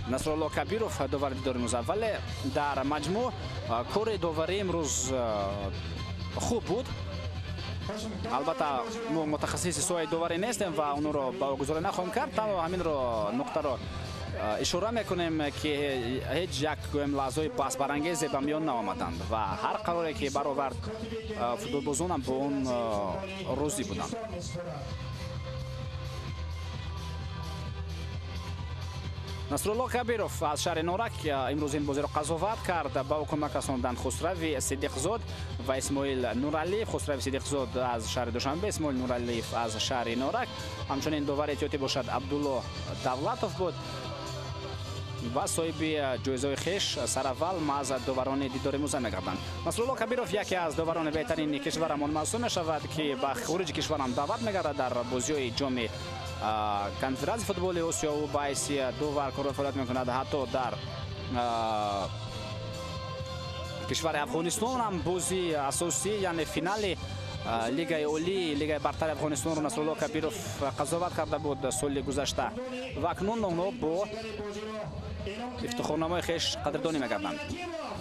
A: Насрулло Кабиров, довари дидори имрӯза, вале дар маҷмӯъ кори доварӣ имрӯз хуб буд. Албатта, мо мутахассиси соҳаи доварӣ нестем ва онро баҳогузорӣ нахоҳем кард. Танҳо ҳаминро нуқтаро ишора мекунем, ки ҳеҷ як гӯем лаҳзаҳои баҳсбарангезе ба миён наомаданд ва ҳар қароре ки баровард, футболбозонам бо он розӣ буданд. Насрулло Кабиров аз шаҳри Норак имрӯз ин бозиро қазоват кард. Ба ӯ кӯмак расонданд Хусрави Сидиқзод ва Исмоил Нуралиев. Хусрави Сидиқзод аз шаҳри Душанбе, Исмоил Нуралиев аз шаҳри Норак. Ҳамчунин довари эҳтиётӣ бошад Абдулло Давлатов буд ва соҳиби ҷоизаҳои хеш сараввал маҳз доварони дидори имрӯза мегарданд. Насрулло Кабиров яке аз доварони беҳтарини кишварамон маҳсуб мешавад, ки ба хориҷи кишварам даъват мегардад дар бозиҳои ҷоми конфедератсияи футболи Осиё. Ӯ ба ҳайси довар корро фаъолият мекунад. Ҳатто дар кишвари Афғонистон ҳам бозии асосӣ, яъне финали Лигаи олӣ, Лигаи бартари Афғонистонро Насрулло Кабиров қазоват карда буд соли гузашта ва акнун онҳо бо ифтихорномаи хеш қадрдонӣ мегарданд.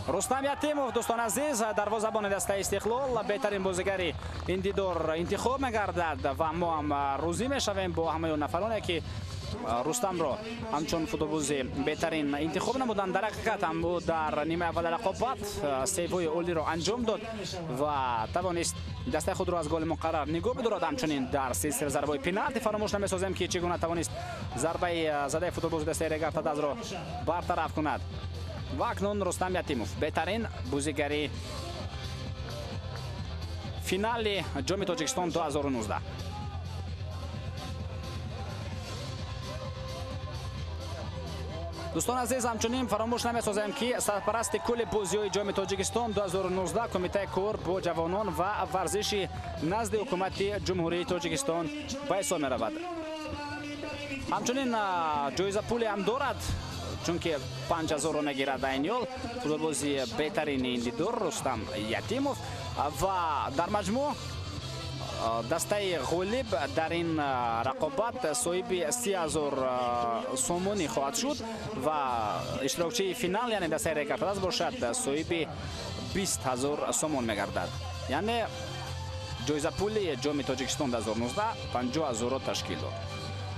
A: Рустам Ятимов, дӯстон азиз, дарвозабони дастаи Истиқлол, беҳтарин бозигари ин дидор интихоб мегардад ва мо ҳам розӣ мешавем бо ҳамаи он нафароне, ки Рустамро ҳамчун футболбози беҳтарин интихоб намуданд. Дар ҳақиқат ҳам ӯ дар нимаи аввали рақобат сейвҳои олиро анҷом дод ва тавонист дастаи худро аз голи муқаррар нигоҳ бидорад. Ҳамчунин дар силсила зарбаҳои пеналти фаромӯш намесозем, ки чӣ гуна тавонист зарбаи задаи футболбози дастаи Регар Тадазро бартараф кунад. Ва акнун Рустам Ятимов беҳтарин бозигари финали ҷоми Тоҷикистон 2019. Дӯстон азиз, ҳамчунин фаромӯш намесозем, ки сарпарасти кулли бозиҳои ҷоми Тоҷикистон 2019 Кумитаи кор бо ҷавонон ва варзиши назди ҳукумати Ҷумҳурии Тоҷикистон ба ҳисоб меравад. Ҳамчунин ҷоизапуле ҳам дорад, чунки 5000-ро мегирад айниҳол футболбози беҳтарини ин дидор Рустам Ятимов. Ва дар маҷмӯъ дастаи ғолиб дар ин рақобат соҳиби 30 000 сомонӣ хоҳад шуд ва иштирокчии финал, яъне дастаи Регар ТадАЗ бошад, соҳиби 20 000 сомон мегардад. Яъне ҷоизапули ҷоми Тоҷикистон 2019 50 000-ро ташкил дод.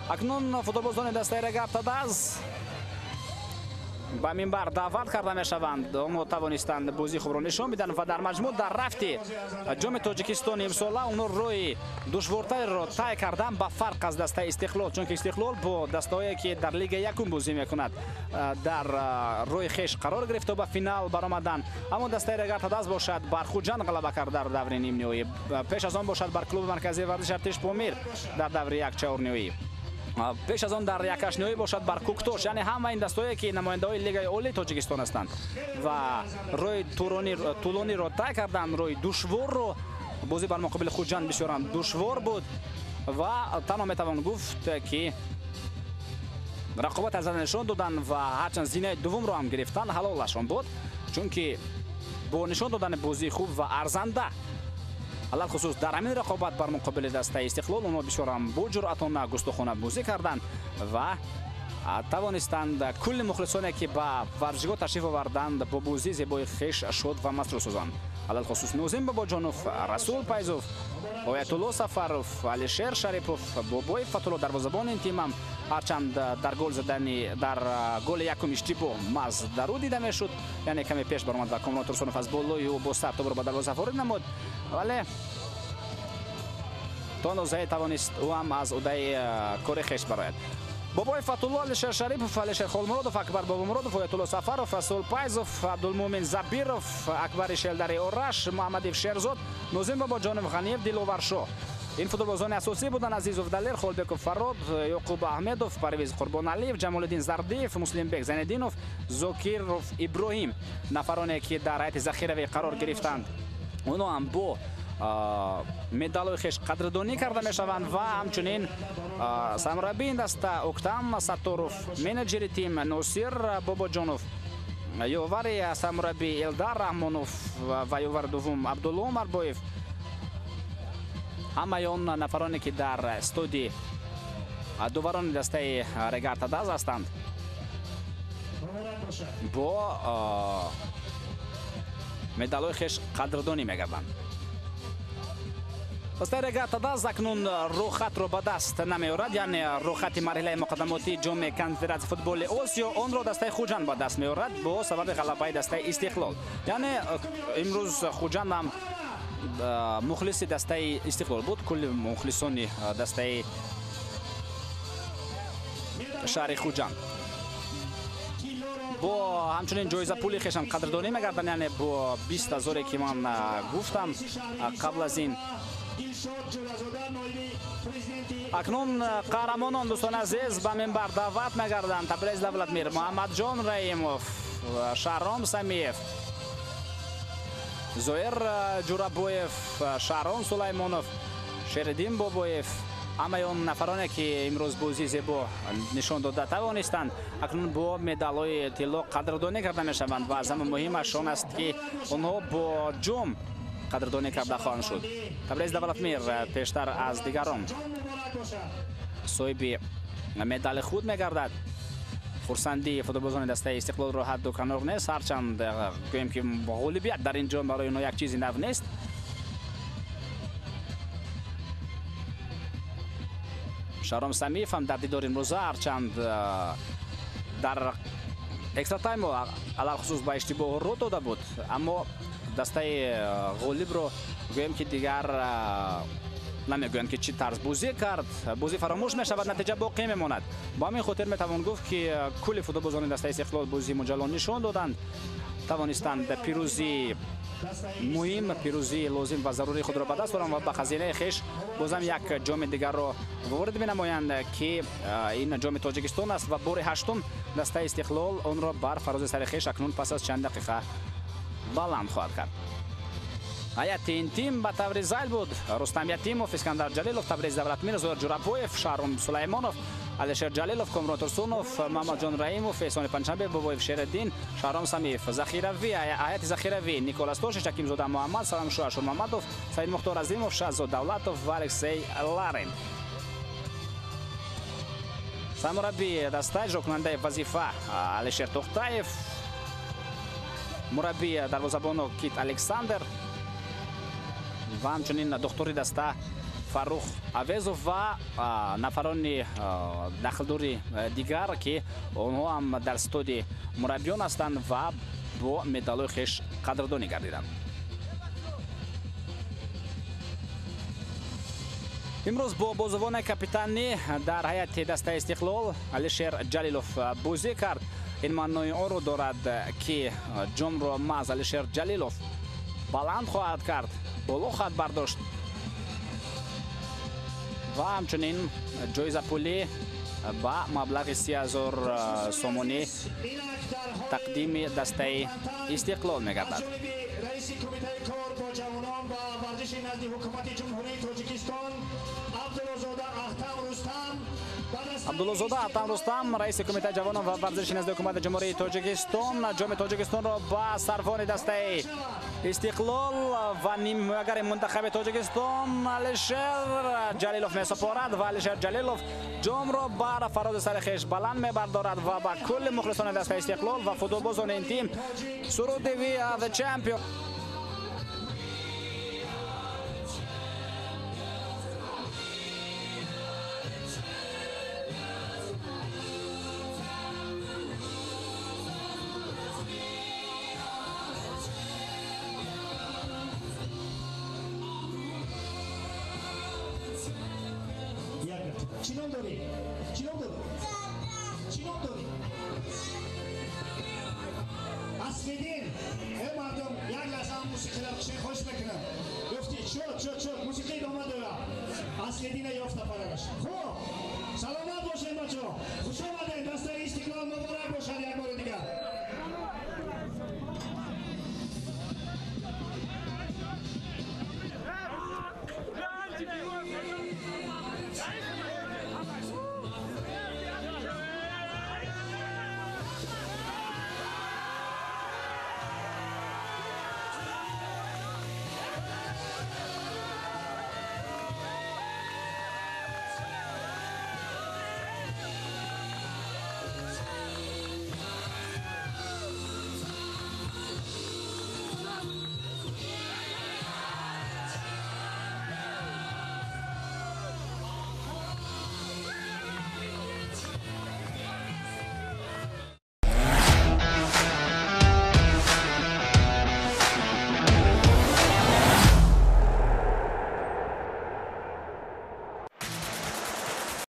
A: Акнун футболбозони дастаи Регар ТадАЗ ба минбар даъват карда мешаванд. Онҳо тавонистанд бозии хубро нишон бидиҳанд ва дар маҷмӯъ дар рафти ҷоми Тоҷикистон имсола онҳо роҳи душвортареро тай карданд ба фарқ аз дастаи Истиқлол, чунки Истиқлол бо дастаҳое, ки дар лигаи якум бозӣ мекунад, дар роҳи хеш қарор гирифта, ба финал баромаданд. Аммо дастаи Регар ТадАЗ бошад бар Хуҷанд ғалаба кард дар даври нимниҳоӣ, пеш аз он бошад бар клуби марказии варзиши Артиш Помир дар даври якчаҳорниҳоӣ, пеш аз он дар якҳаштниҳоӣ бошад бар Куктош. Яъне ҳама ин дастҳое, ки намояндаҳои лигаи олии Тоҷикистон ҳастанд ва роҳи тӯлониро тай карданд, роҳи душворро. Бозӣ бар муқобили Хуҷанд бисёрам душвор буд ва танҳо метавон гуфт, ки рақобат аз нишон доданд ва ҳарчанд зинаи дуввумро ҳам гирифтанд, ҳалолашон буд, чунки бо нишон додани бозии хуб ва арзанда Алалхусус дар ҳамин рақобат бар муқобили дастаи Истиқлол онҳо бисёр ҳам бо ҷуръатона густохона бозӣ карданд ва тавонистанд кулли мухлисоне ки ба варзишгоҳ ташриф оварданд бо бозии зебои хеш шод ва масрур созанд. Алалхусус Нозим Бобоҷонов, Расул Пайзов, Оятулло Сафаров, Алишер Шарипов, Бобоев Фатулло дарвозабони ин тимам ҳарчанд дар гол задани дар голи якум иштибоҳ маҳз дар ӯ дида мешуд, яъне каме пеш баромад ва Комрон Турсунов аз болои ӯ бо сар тобро ба дарвоза ворид намуд, вале то андозае тавонист ӯ ҳам аз уҳдаи кори хеш барояд. Бобоев Фатулло, Алишер Шарипов, Алишер Холмуродов, Акбар Бобомуродов, Оятулло Сафаров, Расул Пайзов, Абдулмумин Забиров, Акбари Шелдари Ораш, Муҳаммадиев Шерзод, Нозим Бобоҷонов, Ғаниев Диловаршо. Ин футболбозони асосӣ буданд: Азизов Далер, Холбеков Фарод, Ёқуб Аҳмедов, Парвиз Қурбоналиев, Ҷамолиддин Зардиев, Муслимбек Зайниддинов, Зокиров Иброҳим. Нафароне ки дар ҳайати захиравӣ қарор гирифтанд, онҳо ҳам бо медалҳои хеш қадрдонӣ карда мешаванд ва ҳамчунин сармураббии ин даста Октам Сатторов, менеҷери тим Носир Бобоҷонов, ёвари сармураббӣ Элдар Раҳмонов ва ёвари дуввум Абдулло Умарбоев. Ҳамаи он нафароне ки дар студии доварони дастаи Регар Тадаз ҳастанд бо медалҳои хеш қадрдонӣ мегарданд. Дастаи Регар Тадаз акнун рӯхатро ба даст намеорад, яъне рӯхати марҳилаи муқаддамотии ҷоми конфедератсияи футболи Осиё онро дастаи Хуҷанд ба даст меорад бо сабаби ғалабаи дастаи Истиқлол. Яъне имрӯз Хуҷанд ҳам мухлиси дастаи Истиқлол буд, кулли мухлисони дастаи шаҳри Хуҷанд бо ҳамчунин ҷоиза пули хешам қадрдонӣ мегарданд, яъне бо 20 ҳазоре ки ман гуфтам қабл аз ин. Акнун қаҳрамонон, дӯстони азиз, ба минбар даъват мегарданд: Табрез Давлатмир, Муҳаммадҷон Раимов, Шаҳром Самиев, Зоир Ҷурабоев, Шаҳром Сулаймонов, Шериддин Бобоев. Ҳамаи он нафароне ки имрӯз бозии зебо нишон дода тавонистанд, акнун бо медалҳои тилло қадрдонӣ карда мешаванд ва аз ҳама муҳимаш он аст ки онҳо бо ҷом қадрдонӣ карда хоҳанд шуд. Табрез Давлатмир пештар аз дигарон соҳиби медали худ мегардад. Хурсандии футболбозони дастаи Истиқлолро ҳадду канор нест, ҳарчанд гӯем ки ғолибият дар ин ҷом барои онҳо як чизи нав нест. Шаҳром Самиев ҳам дар дидори имрӯза ҳарчанд дар экстратайм алалхусус ба иштибоҳ рӯ дода буд, аммо дастаи ғолибро гӯем ки дигар намегӯянд ки чӣ тарз бозӣ кард. Бозӣ фаромӯш мешавад, натиҷа боқӣ мемонад. Бо ҳамин хотир метавон гуфт ки кулли футболбозони дастаи Истиқлол бозии муҷаллон нишон доданд, тавонистанд пирӯзии муҳим, пирӯзии лозим ва зарурии худро ба даст оранд ва ба хазинаи хеш бозам як ҷоми дигарро ворид менамоянд ки ин ҷоми Тоҷикистон аст ва бори ҳаштум дастаи Истиқлол онро бар фарози сари хеш акнун пас аз чанд дақиқа баланд хоҳад кард. Ҳайати ин тим ба таври зайл буд: Рустам Ятимов, Искандар Ҷалилов, Табрез Давлатмир, Зоир Ҷурабоев, Шаҳром Сулаймонов, Алишер Ҷалилов, Комрон Турсунов, Муҳаммадҷон Раимов, Эҳсони Панҷшанбе, Бобоев Шериддин, Шаҳром Самиев. Захиравӣ, ҳайати захиравӣ: Николас Тошич, Ҳакимзода Муҳаммад, Саламшо Ашурмамадов, Саидмухтор Азимов, Шаҳзод Давлатов ва Алексей Ларин. Сармураббии даста, иҷрокунандаи вазифа Алишер Тӯхтаев, мураббии дарвозабоно Кит Александр ва ҳамчунин духтури даста Фаррух Авезов ва нафарони дахлдори дигар ки онҳо ҳам дар студии мураббиён ҳастанд ва бо медалҳои хеш қадрдонӣ гардиданд. Имрӯз бо бозувони капитанӣ дар ҳайати дастаи Истиқлол Алишер Ҷалилов бозӣ кард. Ин маънои онро дорад ки ҷомро маҳз Алишер Ҷалилов баланд хоҳад кард, боло хоҳад бардошт ва ҳамчунин ҷоизапулӣ ба маблағи 30 000 сомонӣ тақдими дастаи Истиқлол мегардад.
C: Раиси кумитаи кор бо ҷавонон ва варзиши назди ҳукумати Ҷумҳурии Тоҷикистон Абдуллозода Ахтам Рустам
A: Абдуллозода Атам Рустам, раиси Кумитаи ҷавонон ва варзиши назди Ҳукумати Ҷумҳурии Тоҷикистон, ҷоми Тоҷикистонро ба сарвони дастаи Истиқлол ва нимҳимоягари мунтахаби Тоҷикистон Алишер Ҷалилов месупорад ва Алишер Ҷалилов ҷомро бар фарози сари хеш баланд мебардорад ва ба кулли мухлисони дастаи Истиқлол ва футболбозони ин тим суруди We are the champion.
C: Чӣ ном дорӣ? Чӣ ном дорӣ? Чӣ ном дорӣ? Аслидин. Э, мардум, як лаҳза ҳам мусиқиро қишин хош мекунам. Гуфти, шуд, шуд, шуд, мусиқӣ идома дорад. Аслидина ёфта падараш. Хуб.